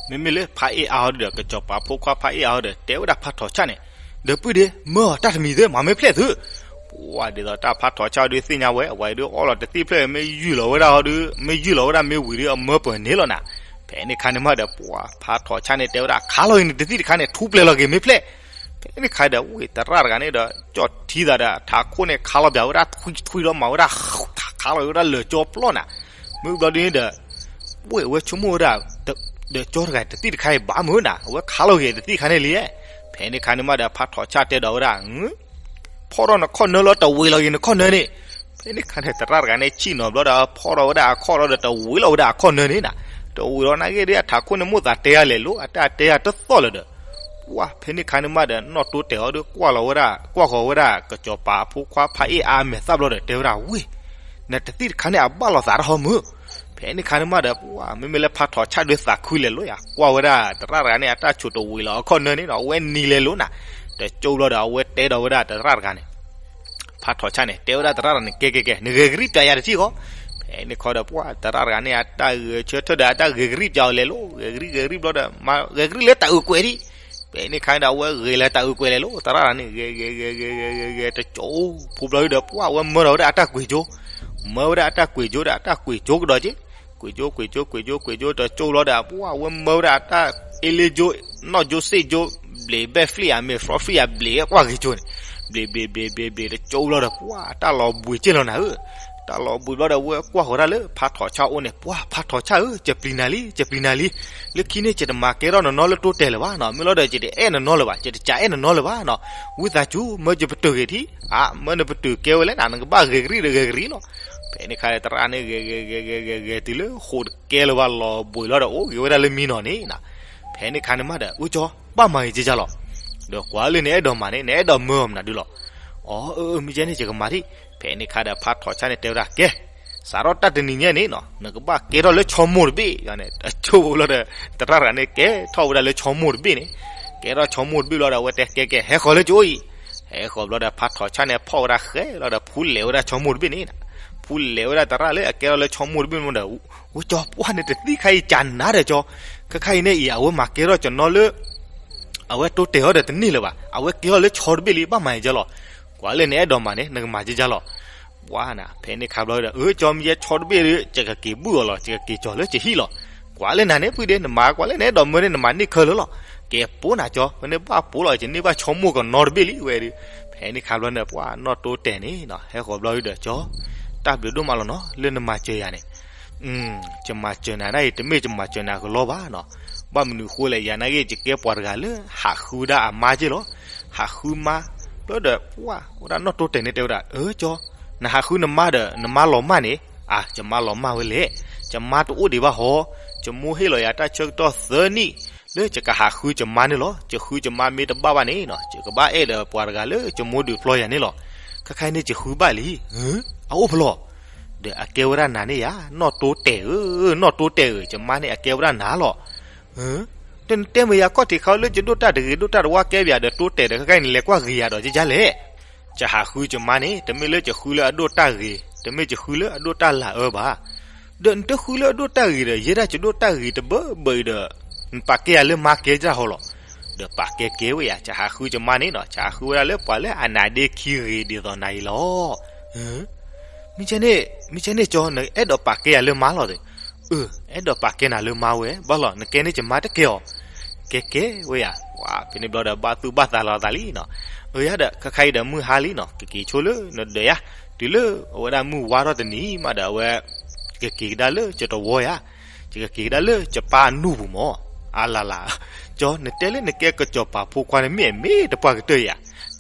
မ့မ့ၢ်လၢဖးအ့ၣ်အါအီၤဒီး ကစီၤပၤဖိခွါဖးအ့ၣ်အါအီၤဒီး တဲဝဲဒၣ်ဖးထီးဆၣ်န့ၣ်, ဒီးပုၢ်ဒ့ မၢအီၤတၢ်တမံၤသ့ မၤမ့ၢ်ဖျဲၣ်သု. ပှၢ် ဒ်သိးတၢ်ဖးထီးဆၣ်ဒုးသ့ၣ်ညါဝဲ အဝဲဒုးအီၣ်လီၤတသံၣ်တဖျၢၣ်အံၤ မ့ၢ်ယုၢ်လီၤဝဲဒၣ်ဟီဒုး မ့ၢ်ယုၢ်လီၤဝဲဒၣ်မ့ၢ်ဝံၤဒုး အမၢပှဲၤန့ၣ်လီၤနၤ. ဖဲန့ၣ်ခါန့ၣ်မးဒီး ပှၢ် ဖးထီးဆၣ်န့ၣ် တဲဝဲဒၣ် ခးလီၤဂ့ၤနတသံၣ်တခါန့ၣ် ထူပျဲလီၤက့ၤမ့ၢ်ဖျဲၣ်. ဖဲန့ၣ်ခါဒီး ဝဲသရၣ်တဂၤန့ၣ်ဒီး ကၠီၣ်ထံသးဒီး ထးခိၣ်န့ၣ် ခးလီၤပၠးဝဲဒၣ်ထွံထွံဒီး မၤဝဲဒၣ် ခးလီၤဝဲဒၣ်လၢာ်ကၠီပျီနၤ. မ့ၢ်ဘျီဒ်န့ၣ်ဒီး ဝဲအဝဲဆိကမိၣ်ဝဲဒၣ် ဒီးကၠီတဂၤတသံၣ်တခါအံၤဘၣ်မုၢ်နၤ အဝဲခးလီၤဂ့ၤတသံၣ်တခါန့ၣ်လံ. ဖဲန့ၣ်ခါန့ၣ်မးဒီး ဖးထီးဆၣ်တဲဒီးဝဲဒၣ် ဖီၣ်ထီၣ်နခီၣ်နၢလီၤ တဝံၤလီၤဂ့ၤနခီၣ်နၢန့ၣ်. ဖဲန့ၣ်ခါန့ၣ် သရၣ်တဂၤန့ၣ် ဆံၣ်နီၤဘျီဒီး ဖီၣ်ထီၣ်ဝဲဒၣ်အခီၣ်လီၤဒီး တဝံၤလီၤဝဲဒၣ်အခီၣ်နၢန့ၣ်နၤ. တဝံၤလီၤန့ၣ်ဂ့ၤဒီး အထးခိၣ်န့ၣ် မိၣ်သးတဲယၤလဲၤလိၤ အတၢ်တဲယၤတသီၣ်လၢၤဒီး ပှၢ်ဖဲန့ၣ်ခါန့ၣ်မးဒီး နီၢ်တိတဲာ်အီၤဒီး ကွၢ်လီၤဝဲဒၣ် ကွၢ်ဃီၤဝဲဒၣ် ကစီၤပၤအဖိခွါဖးအ့ၣ်အါအမဲာ်သၣ်ဘျီဒီး တဲဝဲဒၣ်ဝ့ၢ် နတသံၣ်တခါန့ၣ် အဘၣ်လိာ်သးတၢ်ဟီမုၢ်. ဖဲန့ၣ်ခါန့ၣ်မးဒီး ပှၢ် မ့မ့ၢ်လၢဖးထီးဆၣ်ဒုးသးခုလဲၤလိၤယၤ ကွၢ်ဝဲဒၣ်သရၣ်တဂၤန့ၣ် အတၢ်ဆိးတဝံၤလီၤအခီၣ်နၢန့ၣ်ဒီး အဝဲနံၤလဲၤလိၤနၤ. ဒီးကၠိဘျီဒီး အဝဲတဲဒီးဝဲဒၣ်သရၣ်တဂၤန့ၣ် ဖးထီးဆၣ်န့ၣ် တဲဝဲဒၣ်သရၣ်တဂၤန့ၣ် ကဲကဲကဲ နဂဲၤကရံၣ်ပၠးယၤတထံၣ်ဃီ. ဖဲန့ၣ်ခါဒီး ပှၢ် သရၣ်တဂၤန့ၣ် အတၢ်ဂဲၤဆၢထၢၣ်ဒီး အတၢ်ဂဲၤကရံၣ်ပၠးအီၤလဲၤလိၤ ဂဲၤကရံၣ်ဂဲၤကရံၣ်ဘျီဒီး မၤဂဲၤကရံၣ်လၢတၢ်အုးကွဲးဒံး. ဖဲန့ၣ်ခါဒီး အဝဲဂဲၤလၢတၢ်အုးကွဲးလဲၤလိၤ သရၣ်တဂၤန့ၣ် ဂဲၤဂဲၤဂဲၤဂဲၤဂဲၤဂဲၤဂဲၤ တကၠိဖိဘျီဒီး ပှၢ် အဝဲမၢထီၣ်ဝဲဒၣ်အတၢ်ကွံာ်ကၠိ မၢဝဲဒၣ်အတၢ်ကွံာ်ကၠိဒီး အတၢ်ကွံာ်ကၠိကဒီးက့ ကွံာ်ကၠိ ကွံာ်ကၠိ ကွံာ်ကၠိ ကွံာ်ကၠိ တကၠိလီၤဒီး ပှၢ် အဝဲမၢဝဲဒၣ်အတၢ်အ့လ့ကၠိ နီၢ်ကၠိစ့ၣ်ကၠိ ဘျ့းဘဲၣ်ဖျံၣ်ဧါ မ့ၢ်ဖျီဖျံၣ်ဧါ ဘျ့းကွၢ်ဂ့ၤကၠိန့ၣ် ဘျ့းဘျ့းဘျ့းဘျ့းဘျ့း တကၠိလီၤဒီး ပှၢ် တၢ်လီၤဘှံးက့ၢ်လီၤနၤဧၢ. တၢ်လီၤဘှံးဘျီဒီး အဝဲကွၢ်ဃီၤတၢ်လၢဖးထီးဆၣ်အအိၣ်န့ၣ် ပှၢ် ဖးထီးဆၣ်ဧၢ ကပျံၤနၤလံ ကပျံၤနၤလံ. လၢခံန့ၣ် ယတမၤကဲထီၣ်နနီၢ်လၢတိတဲာ်လၢၤဘၣ်နီၤ မ့ၢ်လီၤဒီး ယတအဲၣ်နနီၢ်လၢၤဘၣ် ယတကးအဲၣ်နနီၢ်လၢၤဘၣ်နီၤ. ဝံသးစူၤ မၢယပတုာ်ဂ့ၤထံၣ် အါ မၢနပတုာ်ကဲဝဲလဲၣ်နၤ နကဘၣ်ဂဲၤကရံၣ်ဒီးဂဲၤကရံၣ်လီၤ. ဖဲန့ၣ်ခါဒီး သရၣ်န့ၣ် ဂဲၤဂဲၤဂဲၤဂဲၤဂဲၤဂဲၤတုၤလၢဃိာ်တကဲလၢၤဘၣ် လီၤဘှံးလီၤဒီး အိၣ်ဂ့ၤဝဲဒၣ်လၢမံနီၤန့ၣ်နၤ. ဖဲန့ၣ်ခါန့ၣ်မးဒီး အၢ ကၠီ ဘၣ်မၤဂ့ၤကကၢ်လီၤ. ဒီးကွၢ်လၢနအဲၣ်ဒိးမၤန့ၣ် နအဲၣ်ဒိးမၢအီၤမနုၤဒုလီၤ. အီ အၢ အၢ မ့ၢ်ကဲန့ၣ် ယကမၤထံၣ်. ဖဲန့ၣ်ခါဒီး ဖးထီးဆၣ်န့ၣ် တဲဝဲဒၣ် ကဲ စးထီၣ်တၢ်တနံၤညါန့ၣ်နီၤ နကဘၣ်ကဲထီၣ်လၢဆီမိၢ်တဘ့ၣ်န့ၣ် အဆိကမိၣ်လီၤဒီး သရၣ်တဂၤန့ၣ် ကဲထီၣ်ဝဲဒၣ်လၢဆီမိၢ်တဘ့ၣ်န့ၣ် ကဲထီၣ်ဆီမိၢ်တဘ့ၣ်လီၤဒီး အဝဲတဲ ကဲကဲ ဟဲဃီၤလၢကၠိအံၤ. ဟဲဃီၤဘျီဒီး ဖးထီးဆၣ်န့ၣ် ဖီၣ်ဝဲဒၣ်ဃဲလီၤဒီး ဖူလဲၤဝဲဒၣ်ဆီမိၢ်တဘ့ၣ်န့ၣ် ဖူလဲၤဝဲဒၣ်သရၣ်လၢအကဲထီၣ်လၢဆီမိၢ်တဘ့ၣ်မးဒီး ဝဲကၠီ ပှၢ် နတသံၣ်ခါအံၤကနၤဒီးကၠီ ခဲခါအံၤန့ၣ်အံၤ အဝဲမၤကဲထီၣ်ကနီၢ်လၢ အဝဲတိတဲာ်အီၤဒီးတန့ၢ်လၢၤဘၣ် အဝဲကဲထီၣ်လၢဆီတဘ့ၣ်လံ ဘၣ်မၤဂ့ၤကကၢ်လီၤ. ကွၢ်လၢနအဲၣ်ဒိးမၤန့ၣ် နကမၤကကၢ်လီၤ. ပှၢ်နၤ ဖဲန့ၣ်ခါဘျီဒီး အၢ ကၠီ မ့ၢ်ယဲဆီတဘ့ၣ်ဒီး ယကက့ၤဘုၣ်အီၤလီၤ ယကက့ၤကၠီၤလၢယဟံၣ်လီၤ. ကွၢ်လၢနၤန့ၣ် ပုၢ်ဒ့ နမၤကွၢ်လၢနအဲၣ်ဒိးမၢန့ၣ် နမၤန့ၢ်ခဲလၢာ်လီၤ. ကဲပိနၤကၠီ, ဝဲန့ၣ်ဘၣ်ပိလီၤ, ယန့ၢ်ဘၣ်ဆီမိၢ်ကနီတဘ့ၣ်လံဝဲဒီး. ဖဲန့ၣ်ခါဘျီန့ၣ် ပှၤနီၢ်တိတဲာ်န့ၣ်နီၤ ဟဲဃီၤဘျီဒီး ကၠီ, တၢ်ဘျုးဒိၣ်မးလီၤနီၤ လၢနမၤစၢၤယၤန့ၣ်. ယမၤစၢၤနၤဒၣ်အံၤ တမ့ၢ်ယမၤစၢၤနၤကလီဘၣ်နီၤ. ဘၣ်မနုၤဃိလဲၣ်, ယၤနာ်က့ ယကဲပှၤတဂၤလၢဟးဃုဒၣ်အမါက့လီၤ. ဟးဃုမါ, ဘျီဒီး ပှၤ ဝဲဒၣ်နီၢ်တိတဲာ်န့ၣ်တဲဝဲဒၣ်, အၢ ကၠီ, နဟးဃုနမါဒီး နမါလီၤမၢ်န့ၣ်, အါ ယမါလီၤမၢ်ဝဲလဲၣ်, ယမါတအိၣ်ဒံးဘၣ်ဟီ, ယမိၢ်ဟ့ၣ်လီၤယၤတၢ်ဆၢကတီၢ်သၢနံၣ် လၢယကဟးဃုယမါန့ၣ်လီၤ. ယဃုယမါမ့ၢ်တဘၣ်ဘၣ်န့ၣ်နီၤ ယကဘၣ်အဲၣ်ဒီးပှၤတဂၤလၢယမိၢ်ဒုးပျီယၤန့ၣ်လီၤ. ခဲခါအံၤန့ၣ်ယဃုဘၣ်လံ, အအိၣ်ဖဲလဲၣ်, ဒီးအကဲဝဲဒၣ်နၤန့ၣ်ယၤ နီၢ်တိတဲာ်ဧၢ, နီၢ်တိတဲာ်ဧၢ, ယမါန့ၣ်အကဲဝဲဒၣ်နၤလီၤ. ဒီးနတဲမ့ၢ်ယၤခီၣ်ထံးခါလၢယဒိၣ်တၢ်တဂ့ၤ ဒိၣ်တၢ်တဝါကဲပယၤဒီးတိတဲာ်ဒီး ခဲခါအံၤန့ၣ်လဲၤကွၢ်ဂ့ၤယၤဒီးယကလဲၣ်. ယဟးဃုယမါန့ၣ် တမ့ၢ်လၢယဃုလၢအဒိၣ်တၢ်ဂ့ၤ, တမ့ၢ်ယဃုလၢအဒိၣ်တၢ်လၤအၢဘၣ်. ဒီးနတဃုလၢအဒိၣ်တၢ်ဂ့ၤဒီး ယဲဒၣ်ယဒိၣ်တၢ်ဂ့ၤတဘၢဘၢအံၤဒီး နပာ်ကဲယၤလၢမါကဲတၢ်ဟီလီၤ. ဒီးပာ်ကဲကဲဝဲယၤ ယဟးဃုယမါန့ၣ်နီၤ ယဟးဃုဝဲဒၣ်လၢပှၤလၢအနါဒ့ခံဂ့ၤဒ်သိးနၤအံၤလီၤ. မ့ၢ်ကဲန့ၣ်, မ့ၢ်ကဲန့ၣ်ကၠီ နအဲၣ်ဒိးပာ်ကဲယၤလၢမါလီၤဒီး, အၢ အဲၣ်ဒိးပာ်ကဲနၤလၢမါဝဲ ဘၣ်လီၤ နကဲန့ၣ်ယမါတကဲအီၤ. ကဲကဲဝဲယၤ, ဝဲဖဲန့ၣ်ဘျီဒီး ဘၣ်သူၣ်ဘၣ်သးလီၤသးလံနီၤ. အၢ ယၤဒီး ခဲခါအံၤဒီးမုၢ်ဟါလံနီၤ ကက့ၤဆိလၢနဒၢးယၤ, တုၤလၢအဝဲဒၣ်မုၢ်ဝါထီၣ်တနံၤမးဒီး အဝဲ ယကက့ၤကဒါလၢယတဝီယၤ, ယကက့ၤကဒါလၢယပၢ်အနူၢ်ပူၤမး. အါလါလါ, ကၠီ နတဲလၢနကဲကစီၤပၤဖိခွါန့ၣ် မ့ၢ်မ့ၢ်တပှၢ်ကတၢၢ်ယၤ,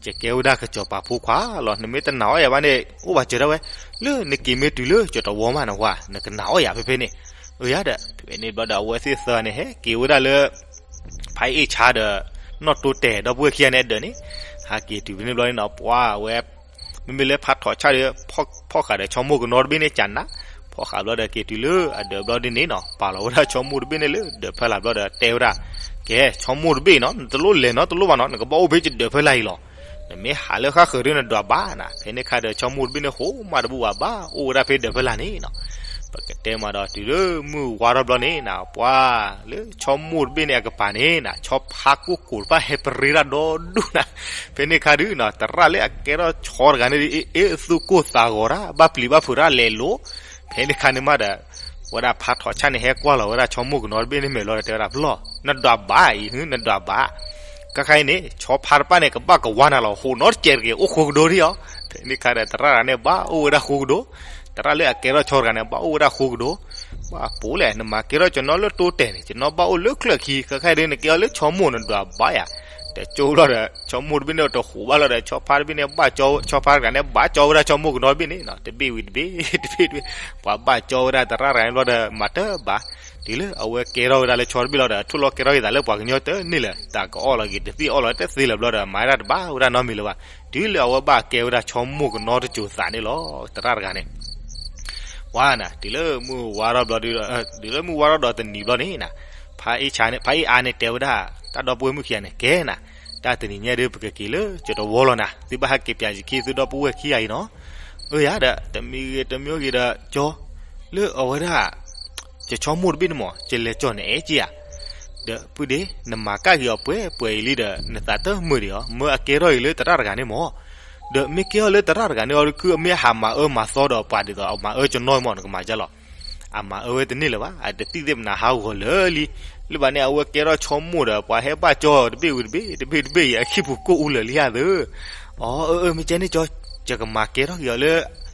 ယကဲဝဲဒၣ်ကစီၤပၤဖိခွါလီၤ. နမ့ၢ်တနာ်အီၣ်ယၤဘၣ်န့ၣ် အိၣ်ဘၣ်စၢၤဒၣ်ဝဲ, လၢနက့ၤမ့ၢ်တုၤလၢယတဝီမးနဝၤ နကနာ်အီၣ်ယၤဖဲဖဲန့ၣ်. အၢ ယၤဒီး ဖဲန့ၣ်ဘျီဒီး အဝဲသ့ၣ်သၢဂၤန့ၣ် ဟဲက့ၤဝဲဒၣ်လၢ ဖါအ့ၣ်ဆါဒီး နီၢ်တိတဲာ်ဒီပုၢ်ဝဲၢ်ခံဂၤန့ၣ်အဒၢးန့ၣ်, ဟးက့ၤတုၤဖဲန့ၣ်ဘျီန့ၣ်နီၤ ပှၤဝဲ မ့မ့ၢ်လၢဖါထီးဆၣ်ဒီး ဖီၣ်ဃာ်ဒီးဆီမိၢ်ကနီတဘ့ၣ်န့ၣ် ကနၣ်, ဖီၣ်ဃာ်ဘျီဒီးက့ၤတုၤလၢအဒၢးဘျီဒ်န့ၣ်နီၤ ပာ်လီၤဝဲဒၣ်ဆီမိၢ်တဘ့ၣ်န့ၣ်လၢဒၢးဖီလာ်ဘျီဒီးတဲဝဲဒၣ်, ကဲ ဆီမိၢ်တဘ့ၣ်နီၤ နတလိၣ်လဲၤနီတလိၣ်ဘၣ်နီၤ နကဘၣ်အိၣ်ဖဲယဒၢးဖီလာ်အံၤလီၤ. နမ့ၢ်ဟးလၢဃၣ်ဃၢၤဒီးနဒွးဘၣ်နၤ. ဖဲန့ၣ်ခါဒီး ဆီမိၢ်တဘ့ၣ်န့ၣ် ဟိးမးတဘူၣ်ဘၣ် ဘၣ်အိၣ်ဝဲဒၣ်ဖဲဒၢးဖီလာ်န့ၣ်နီၤ. ပကတဲမးဒီး တုၤလၢမုၢ်ဝါထီၣ်ဘျီန့ၣ်နၤ ပှၤလၢဆီမိၢ်တဘ့ၣ်န့ၣ်အကပၤန့ၣ်နၤ ဆီဖါကိၢ်ကိၢ်တဖၣ်ဟဲပရ့ဒၣ်ဒီဒူၣ်နၤ. ဖဲန့ၣ်ခါဒုးနီၤ သရၣ်လၢအကဲထီၣ်ဆီတဂၤန့ၣ် အ့ အ့ သူၣ်ကိၢ်သးဂီၤတၢ် ဘၣ်ပျံၤဘၣ်ဖုးတၢ်လဲၤလိၤ. ဖဲန့ၣ်ခါန့ၣ်မးဒီး ဝဲဒၣ်ဖါထီးဆၣ်န့ၣ် ဟဲကွၢ်လီၤဝဲဒၣ်ဆီမိၢ်ကနီတဘ့ၣ်န့ၣ်မဲာ်လီၤဒီး တဲဝဲဒၣ် ပျီၢ် နဒွးဘၣ်အံၤ နဒွးဘၣ်. ခဲခါအံၤန့ၣ် ဆီဖါတဖၣ်န့ၣ် ကဘၣ်ကဝါနၤလီၤ ဟိးနီတစဲးတက့ၢ် အိၣ်ဃိကဒီးဒံးအီၤ. ဖဲန့ၣ်ခါဒီး သရၣ်တဂၤန့ၣ် ဘၣ်အိၣ်ဝဲဒၣ်ဃိကဒီး, သရၣ်လၢအကဲထီၣ်ဆီတဂၤန့ၣ် ဘၣ်အိၣ်ဝဲဒၣ်ဃိကဒီး. ဘၣ်ပိာ်လဲၣ် နမၤကဲထီၣ်ကနီလၢတိတဲာ်န့ၣ် ကနီဘၣ်အိၣ်လၢချၢၣ်ခံ ခဲခါအံၤဒုး နကဲအီၤလၢဆီမိၢ် နဒွးဘၣ်ယၤ. တကၠိလီၤဒီး ဆီမိၢ်တဘ့ၣ်န့ၣ်တဟူးဘၣ်လီၤဒီး ဆီဖါတဘ့ၣ်န့ၣ် ဘၣ်ကၠီ ဆီဖါတဂၤန့ၣ် ဘၣ်ကၠီဝဲဒၣ်ဆီမိၢ်ကနီတဘ့ၣ်န့ၣ်နီၤ တဘ့ၣ်ဝံၤတဘ့ၣ် တဘ့ၣ်တဘ့ၣ်, ပှၤဘၣ်ကၠီဝဲဒၣ်သရၣ်တဂၤန့ၣ်ဘျီဒီး မၤတဘၣ်. တုၤလၢအဝဲကဲထီၣ်ဝဲဒၣ်လၢဆီတဘ့ၣ်လီၤဒီး ထိၣ်လီၤကဲထီၣ်က့ၤသးလၢပှၤကညီတန့ၢ်လၢၤ တၢ်ကအီၣ်လီၤက့ၤတသ့ၣ်အီၣ်လီၤတသ့လၢၤဘျီဒီး မၤဝဲဒၣ်တဘၣ်ဝဲဒၣ်နီတမံၤလၢၤဘၣ်. တုၤလၢအဝဲဘၣ်ကဲဝဲဒၣ်ဆီမိၢ်ကနီတစိၤသးန့ၣ်လီၤ သရၣ်တဂၤန့ၣ် ဝါနၤ တုၤလၢမုၢ်ဝါထီၣ်ဘျီဒီး တုၤလၢမုၢ်ဝါထီၣ်ဒီးတနံၤဘျီန့ၣ်နၤ, ဖါအ့ၣ်ဆါန့ၣ် ဖါအ့ၣ်အါန့ၣ်တဲဝဲဒၣ် တၢ်ဒီပုၢ်ဝဲၢ်မုၣ်ခံဂၤန့ၣ် ကဲနၤ, တၢ်တနံၤညါဒီး ပကက့ၤလၢကၠီတဝီလီၤနၤ, သုဘၣ်ဟဲက့ၤပၠးယခံသုဒီပုၢ်ဝဲၢ်ခံဂၤအံၤနီၤ. အၢ ယၤဒီး တမံၤဂ့ၤတမံၤဂ့ၤဒီး ကၠီ လၢအဝဲဒၣ် ယဆီမိၢ်တဘ့ၣ်န့ၣ်မး ယလဲၤကၠီၣ်နအဲၣ်က့ဧါ. ဒီးပုၢ်ဒ့ နမၤကၣ်က့ၤအီၤပှဲၤပှဲၤအံၤလံဒီး နသးတမုာ်ဒံးအီၤ မၢအကဲထီၣ်အံၤလၢသရၣ်တဂၤန့ၣ်မး. ဒီးမ့ၢ်ကဲထီၣ်လၢသရၣ်တဂၤန့ၣ်အီၤ ခုအမ့ၢ်ဟးမၤအၢမၤသီဒီးပှၤဒ်သိး အမၤအၢကၠီနီၢ်မး နကမၤဒ်လဲၣ်. အမၤအၢဝဲတန့ၢ်လၢၤဘၣ် အတသံၣ်သ့ၣ်မနၤဟးဂီၤလၢာ်လံ. လၢဘၣ်န့ၣ် အဝဲကဲထီၣ်ဆီမိၢ်ဒီး ပှၤဟဲဘၣ်ကၠီတဘ့ၣ်ဝံၤတဘ့ၣ် တဘ့ၣ်တဘ့ၣ်အံၤ အခံပူၤကိၢ်အူလၢာ်လံဧါသၢ. အီ အၢ အၢ မ့ၢ်ကဲန့ၣ်ကၠီ ယကမၤကဲထီၣ်က့ၤအီၤလၢ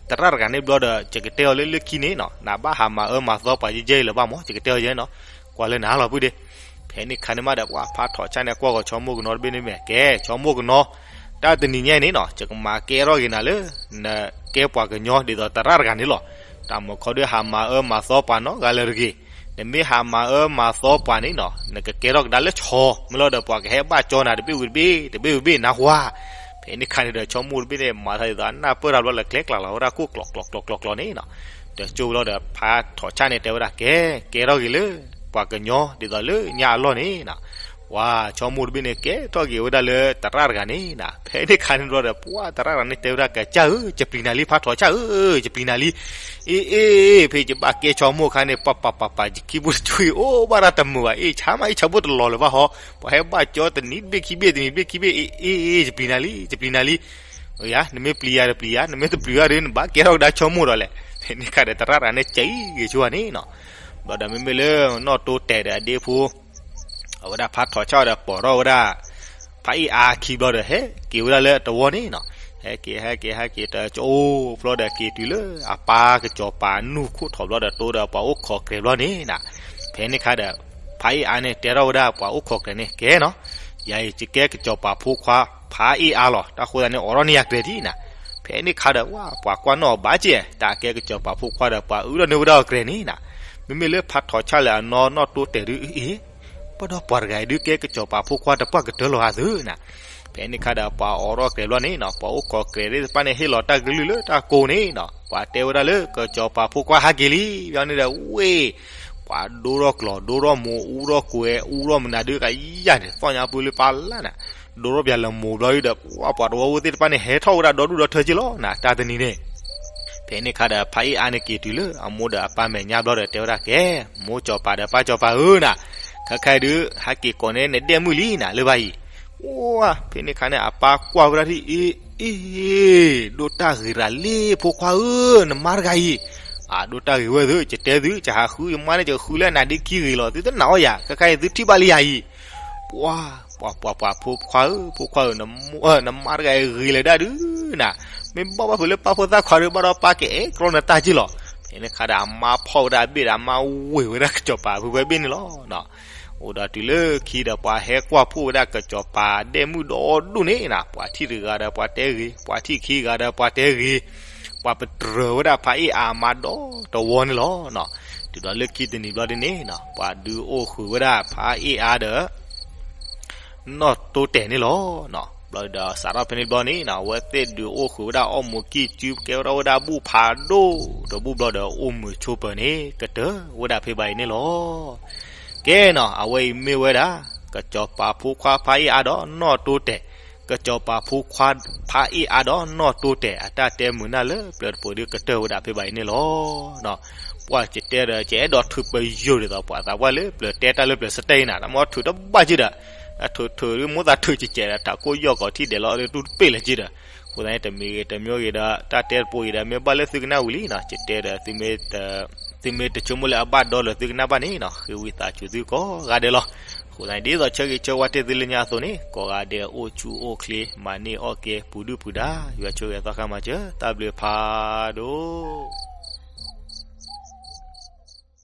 သရၣ်တဂၤန့ၣ်ဘျီဒီး ယကတဲအီၤလၢလၢခံန့ၣ်နီၤ နဘၣ်ဟးမၤအၢမၤသီပှၤယဲယဲအံၤလၢၤဘၣ်မး ယကတဲအီၤယဲနီၤ. ကွၢ်လၢနၤလီၤပုၢ်ဒ့. ဖဲန့ၣ်ခါန့ၣ်မးဒီး ပှၤဖါထီးဆၣ်န့ၣ် ကွၢ်ဂီၤဆီမိၢ်ကနီတဘ့ၣ်န့ၣ်မ့ၢ် ကဲ ဆီမိၢ်ကနီ တၢ်တနံၤညါအံၤန့ၣ်နီၤ ယကမၤကဲထီၣ်က့ၤနၤလၢ နကဲပှၤကညီဒ်သိးသရၣ်တဂၤန့ၣ်လီၤ. တၢ်မၤခီဒုးဟးမၤအၢမၤသီပှၤနီတဂၤလၢတဂ့ၤ. နမ့ၢ်ဟးမၤအၢမၤသီပှၤန့ၣ်နီၤ နကကဲထီၣ်ကဒါလၢဆီ မ့ၢ်လီၤဒီးပှၤကဟဲဘၣ်ကၠီနၤတဘ့ၣ်ဝံၤတဘ့ၣ် တဘ့ၣ်ဝံၤတဘ့ၣ်နၤဝါ. ဖဲန့ၣ်ခါန့ၣ်ဒီး ဆီမိၢ်တဘ့ၣ်န့ၣ် မၤသးဒ်သိးအနၢ်ပၢၢ်တၢ်ဘျီလၢကျဲကျါလီၤဝဲဒၣ်ခိၣ်ကျီကျီကျီကျီန့ၣ်နီၤ. ဒီးကၠိလီၤဒီးဖါထီးဆၣ်န့ၣ်တဲဝဲဒၣ် ကဲ ကဲထီၣ်က့ၤလၢ ပှၤကညီဒ်သိးလၢညါအလီၢ်န့ၣ်နီၤ. ဝါ ဆီမိၢ်တဘ့ၣ်န့ၣ် ကဲထီၣ်က့ၤဝဲဒၣ်လၢသရၣ်တဂၤန့ၣ်နီၤ. ဖဲန့ၣ်ခါန့ၣ်ဘျီဒီး ပှၤသရၣ်တဂၤန့ၣ်တဲဝဲဒၣ် ကစၢ်ဧၢ ယပျံၤနၤလံ ဖါထီးဆၣ်ဧၢ ယပျံၤနၤလံ. အ့ အ့ အ့ ဖဲယဘၣ်ကဲဆီမိၢ်အခါန့ၣ် ပပပပ ယခံဘိတကွံ အိၣ်ဘၣ်တၢ်တမုာ်ဘၣ် အ့ၣ်ဆါမး အ့ၣ်ဆါဘိတလီၤလၢၤဘၣ်ဟီ. ပှၤဟဲဘၣ်ကၠီတနံၤတဘ့ၣ်ခံဘ့ၣ် တနံၤတဘ့ၣ်ခံဘ့ၣ် အ့ အ့ အ့ ယပျံၤနၤလံ ယပျံၤနၤလံ. နမ့ၢ်ပျံၤယၤဒီးပျံၤယၤ နမ့ၢ်တပျံၤယၤဒီး နဘၣ်ကဲထီၣ်ကဒါဆီမိၢ်ဒီးလဲၣ်. ဖဲန့ၣ်ခါဒီးသရၣ်တဂၤန့ၣ် ကံဂ့ၤဆိန့ၣ်နီၤ. ဘျီဒီးမ့မ့ၢ်လၢနီၢ်တိတဲာ်ဒီးအဒ့ဖိ အဝဲဒၣ်ဖးထီၣ်ဆၣ်ဒီးပိာ်ထီၣ်ဝဲဒၣ် ဖးအ့ၣ်အါခံဘျီဒီး ဟဲက့ၤဝဲဒၣ်လၢတဝီန့ၣ်နီၤ. ဟဲက့ၤ ဟဲက့ၤ ဟဲက့ၤ တကအိၣ်ဖျီဒီး က့ၤတုၤလၢအပၢ်ကစီၤပၤနူၢ်ခိၣ်ထီၣ်ဘျီဒီး တိဒီးပှၤအိၣ်ခိးကြဲးဘျီန့ၣ်နီၤ. ဖဲန့ၣ်အခါဒီး ဖးအ့ၣ်အါန့ၣ် တဲထီၣ်ဝဲဒၣ်ပှၤအိၣ်ခိးကြဲးန့ၣ် ကဲနီၤ, ယၤအံၤ ယကဲကစီၤပၤဖိခွါ ဖးအ့ၣ်အါလီၤ. တၢ်ဃိသတးန့ၣ် အိးထီၣ်န့ၢ်ယၤကြဲးဒံးနီၤ. ဖဲန့ၣ်အခါဒီး ဝဲ ပှၤကွၢ်နီၣ်အီၤဘၣ်က့ၤ တၢ်ကဲကစီၤပၤဖိခွါဒီး ပှၤအုးထီၣ်န့ၢ်ဝဲဒၣ်အီၤကြဲးန့ၣ်နီၤ. မ့မ့ၢ်လၢဖးထီၣ်ဆၣ်လၢအနီၢ်နီၢ်တိတဲာ်ဒုး အ့ၣ် ဘၣ်ဒီးပှၤတဂၤအံၤဒုး ကဲကစီၤပၤဖိခွါတပှၢ်ကတၢၢ်လီၤဧါသုနီၤ. ဖဲန့ၣ်အခါဒီး ပှၤအိးထီၣ်ကြဲးဘျီန့ၣ်နီၤ, ပှၤအိၣ်ခိးကြဲးသ့ၣ်တဖၣ်န့ၣ် ဟ့ၣ်လီၤတၢ်ကလုၢ်လၢတၢ်ကိးန့ၣ်နီၤ, ပှၤတဲဝဲဒၣ်လၢ ကစီၤပၤဖိခွါဟဲက့ၤလံ ဘျီန့ၣ်ဒီး ဝ့ၢ် ပှၤဒိထီၣ်ကျီၢ် ဒိထီၣ်မိၤ အူထီၣ်ကွဲၤ အူထီၣ်မနုၤဒုး ကယၤန့ၣ် သီၣ်ညါပူၤလၢပၢ်လၢ်နီၤ, ဒိထီၣ်ပၠးလၢမိၤဘျီဒီး ပှၤသဝီဖိသ့ၣ်တဖၣ်န့ၣ် ဟဲထီၣ်ဝဲဒၣ်ဒီဒူၣ်ဒီထၢက့ၤလီၤနီၤ, တၢ်တနံၤန့ၣ် ဖဲန့ၣ်အခါဒီး ဖးအ့ၣ်အါန့ၣ်က့ၤတုၤလၢအမိၢ်ဒီးအပၢ်မဲာ်ညါဘျီဒီး တဲဝဲဒၣ်ကဲ, မိၢ်စီၤပၤဒီးပၢ်စီၤပၤဧၢနီၤ, ခဲခါအံၤဒုး ဟဲက့ၤကိးန့ၢ်နဒဲၣ်မုၣ်လံနီၤ လၢဘၣ်အံၤ. အိၣ် ဖဲန့ၣ်အခါန့ၣ် အပၢ်ကွၢ်ဝဲဒၣ်ဒ်အံၤ, အ့ၣ် ဒိၣ်တၢ်ဂ့ၤရၤလံ ဖိခွါဧၢ, နမါတဂၤအံၤ အဒိၣ်တၢ်ဂ့ၤဝဲသု, ယတဲသု ယဟးဃုယမါန့ၣ် ယဃုလၢအနါဒ့ခံဂ့ၤလီၤ, သုတနာ်အီၤယၤ, ခဲခါအံၤသုထံၣ်ဘၣ်လံယၤအံၤ. ပှၤ ပှၤ ပှၤ ပှၤ ဖိခွါဧၢ, ဖိခွါဧၢ, နမါတဂၤအံၤ ဂ့ၤလၢၤဒၣ်ဒုးနီၤ, မ့ၢ်ဘၣ်ဘၣ်ဖုးလၢပၢ်ဖိသၣ်ခွါဒီး ဘၣ်ဒီးပၢ်ကအဲၣ်ကြီနတၢ်က့ၢ်လီၤ. ဖဲန့ၣ်အခါဒီး အမါဖီၣ်ဝဲဒၣ်အဘ့ၣ်ဒီး အမါဝ့ၢ်ဝဲဒၣ်ကစီၤပၤဖုဖဲဘ့ၣ်န့ၣ်လီၤ. အိၣ်ဒီးတုၤလၢခံဒီး ပှၤဟဲကွၢ်ဖှိၣ်ဝဲဒၣ်ကစီၤပၤဒဲၣ်မုၣ်ဒီဒူၣ်န့ၣ်နီၤ, ပှၤထံၣ်တဂၤဒီးပှၤတဲဂ့ၤ, ပှၤထံၣ်ခံဂၤဒီးပှၤတဲဂ့ၤ, ပှၤပတြၢၤဝဲဒၣ်ဖးအ့ၣ်အါအမါဒီတဝီန့ၣ်လီၤ. တုၤဒီးလၢခံတနံၤဘျီဒ်န့ၣ်နီၤ, ပှၤဒုးအိၣ်ဃုာ်ဝဲဒၣ်ဖးအ့ၣ်အါဒီး နီၢ်တိတဲာ်န့ၣ်လီၤ. ဘျီဒီးစးထီၣ်ဖဲန့ၣ်ဘျီန့ၣ်နီၤ, အဝဲသ့ၣ်ဒုးအိၣ်ဃုာ်ဝဲဒၣ်အီၣ်မူးကံၢ်စု ကဲထီၣ်ဝဲဒၣ်ဘူၣ်ဖးဒိၣ်တဘူၣ်ဘျီဒီး အိၣ်မုာ်ဆိးပၢၤန့ၣ် ကတၢၢ်ဝဲဒၣ်ဖဲဘၣ်အံၤန့ၣ်လီၤ. ကဲနီၤ, အဝဲအံၤမ့ၢ်ဝဲဒၣ် ကစီၤပၤဖိခွါဖးအ့ၣ်အါဒီးနီၢ်တိတဲာ်, ကစီၤပၤဖိခွါဖးအ့ၣ်အါဒီးနီၢ်တိတဲာ် အတၢ်တဲမုာ်နၢ်လၢပျၢၤတပိၤဒုး ကတၢၢ်ဝဲဒၣ်ဖဲဘၣ်အံၤန့ၣ်လီၤ. ပှၤကတဲဒီး ကအဲၣ်ဒိးထုးပယိာ်ဒ်သိး ပှၤသးပှၢ်လၢပျၢၤတဲတၢ်လၢပျၢၤစတဲအံၤနီၤ, တၢ်မ့ၢ်ထုးတဘၣ်က့ၤဒီး အထုးထုးဒုး မိၣ်သးထုးကဲးကဲးဒီး တၢ်ကိးယီၢ်ကီးထံၣ်ဒဲးလီၤလၢတူၢ်တပ့ၢ်လၢၤက့ၤဒီး, အဃိသတးန့ၣ် တမံၤဂ့ၤတမံၤဂ့ၤဒီး တၢ်တဲတပိၤအံၤဒီး မ့ၢ်ဘၣ်လၢသုကနၣ်ဝံၤလံနီၤ, ကတဲဒီး သုမ့ၢ်တဆိကမိၣ်လၢအဘၣ်ဒီလၢသုကနၣ်ဘၣ်န့ၣ်နီၤ, ဃ့ဝံသးစူၤသုကိးဂၤဒဲးလီၤ. အဃိသတးန့ၣ် ဒ်သိးဆၢဂ့ၤဆၢဝါတ့ၢ်သုလၢညါအသိးန့ၣ် ကိးဂၤဒဲးအိၣ်ဆူၣ်အိၣ်ချ့ မၤန့ၢ်အီၣ်ကဲ ပူၤဒုၣ်ပူၤဒါ, ယွၤဆိၣ်ဂ့ၤသီခါမၤစၢၤ တၢ်ဘျုးဖးဒိၣ်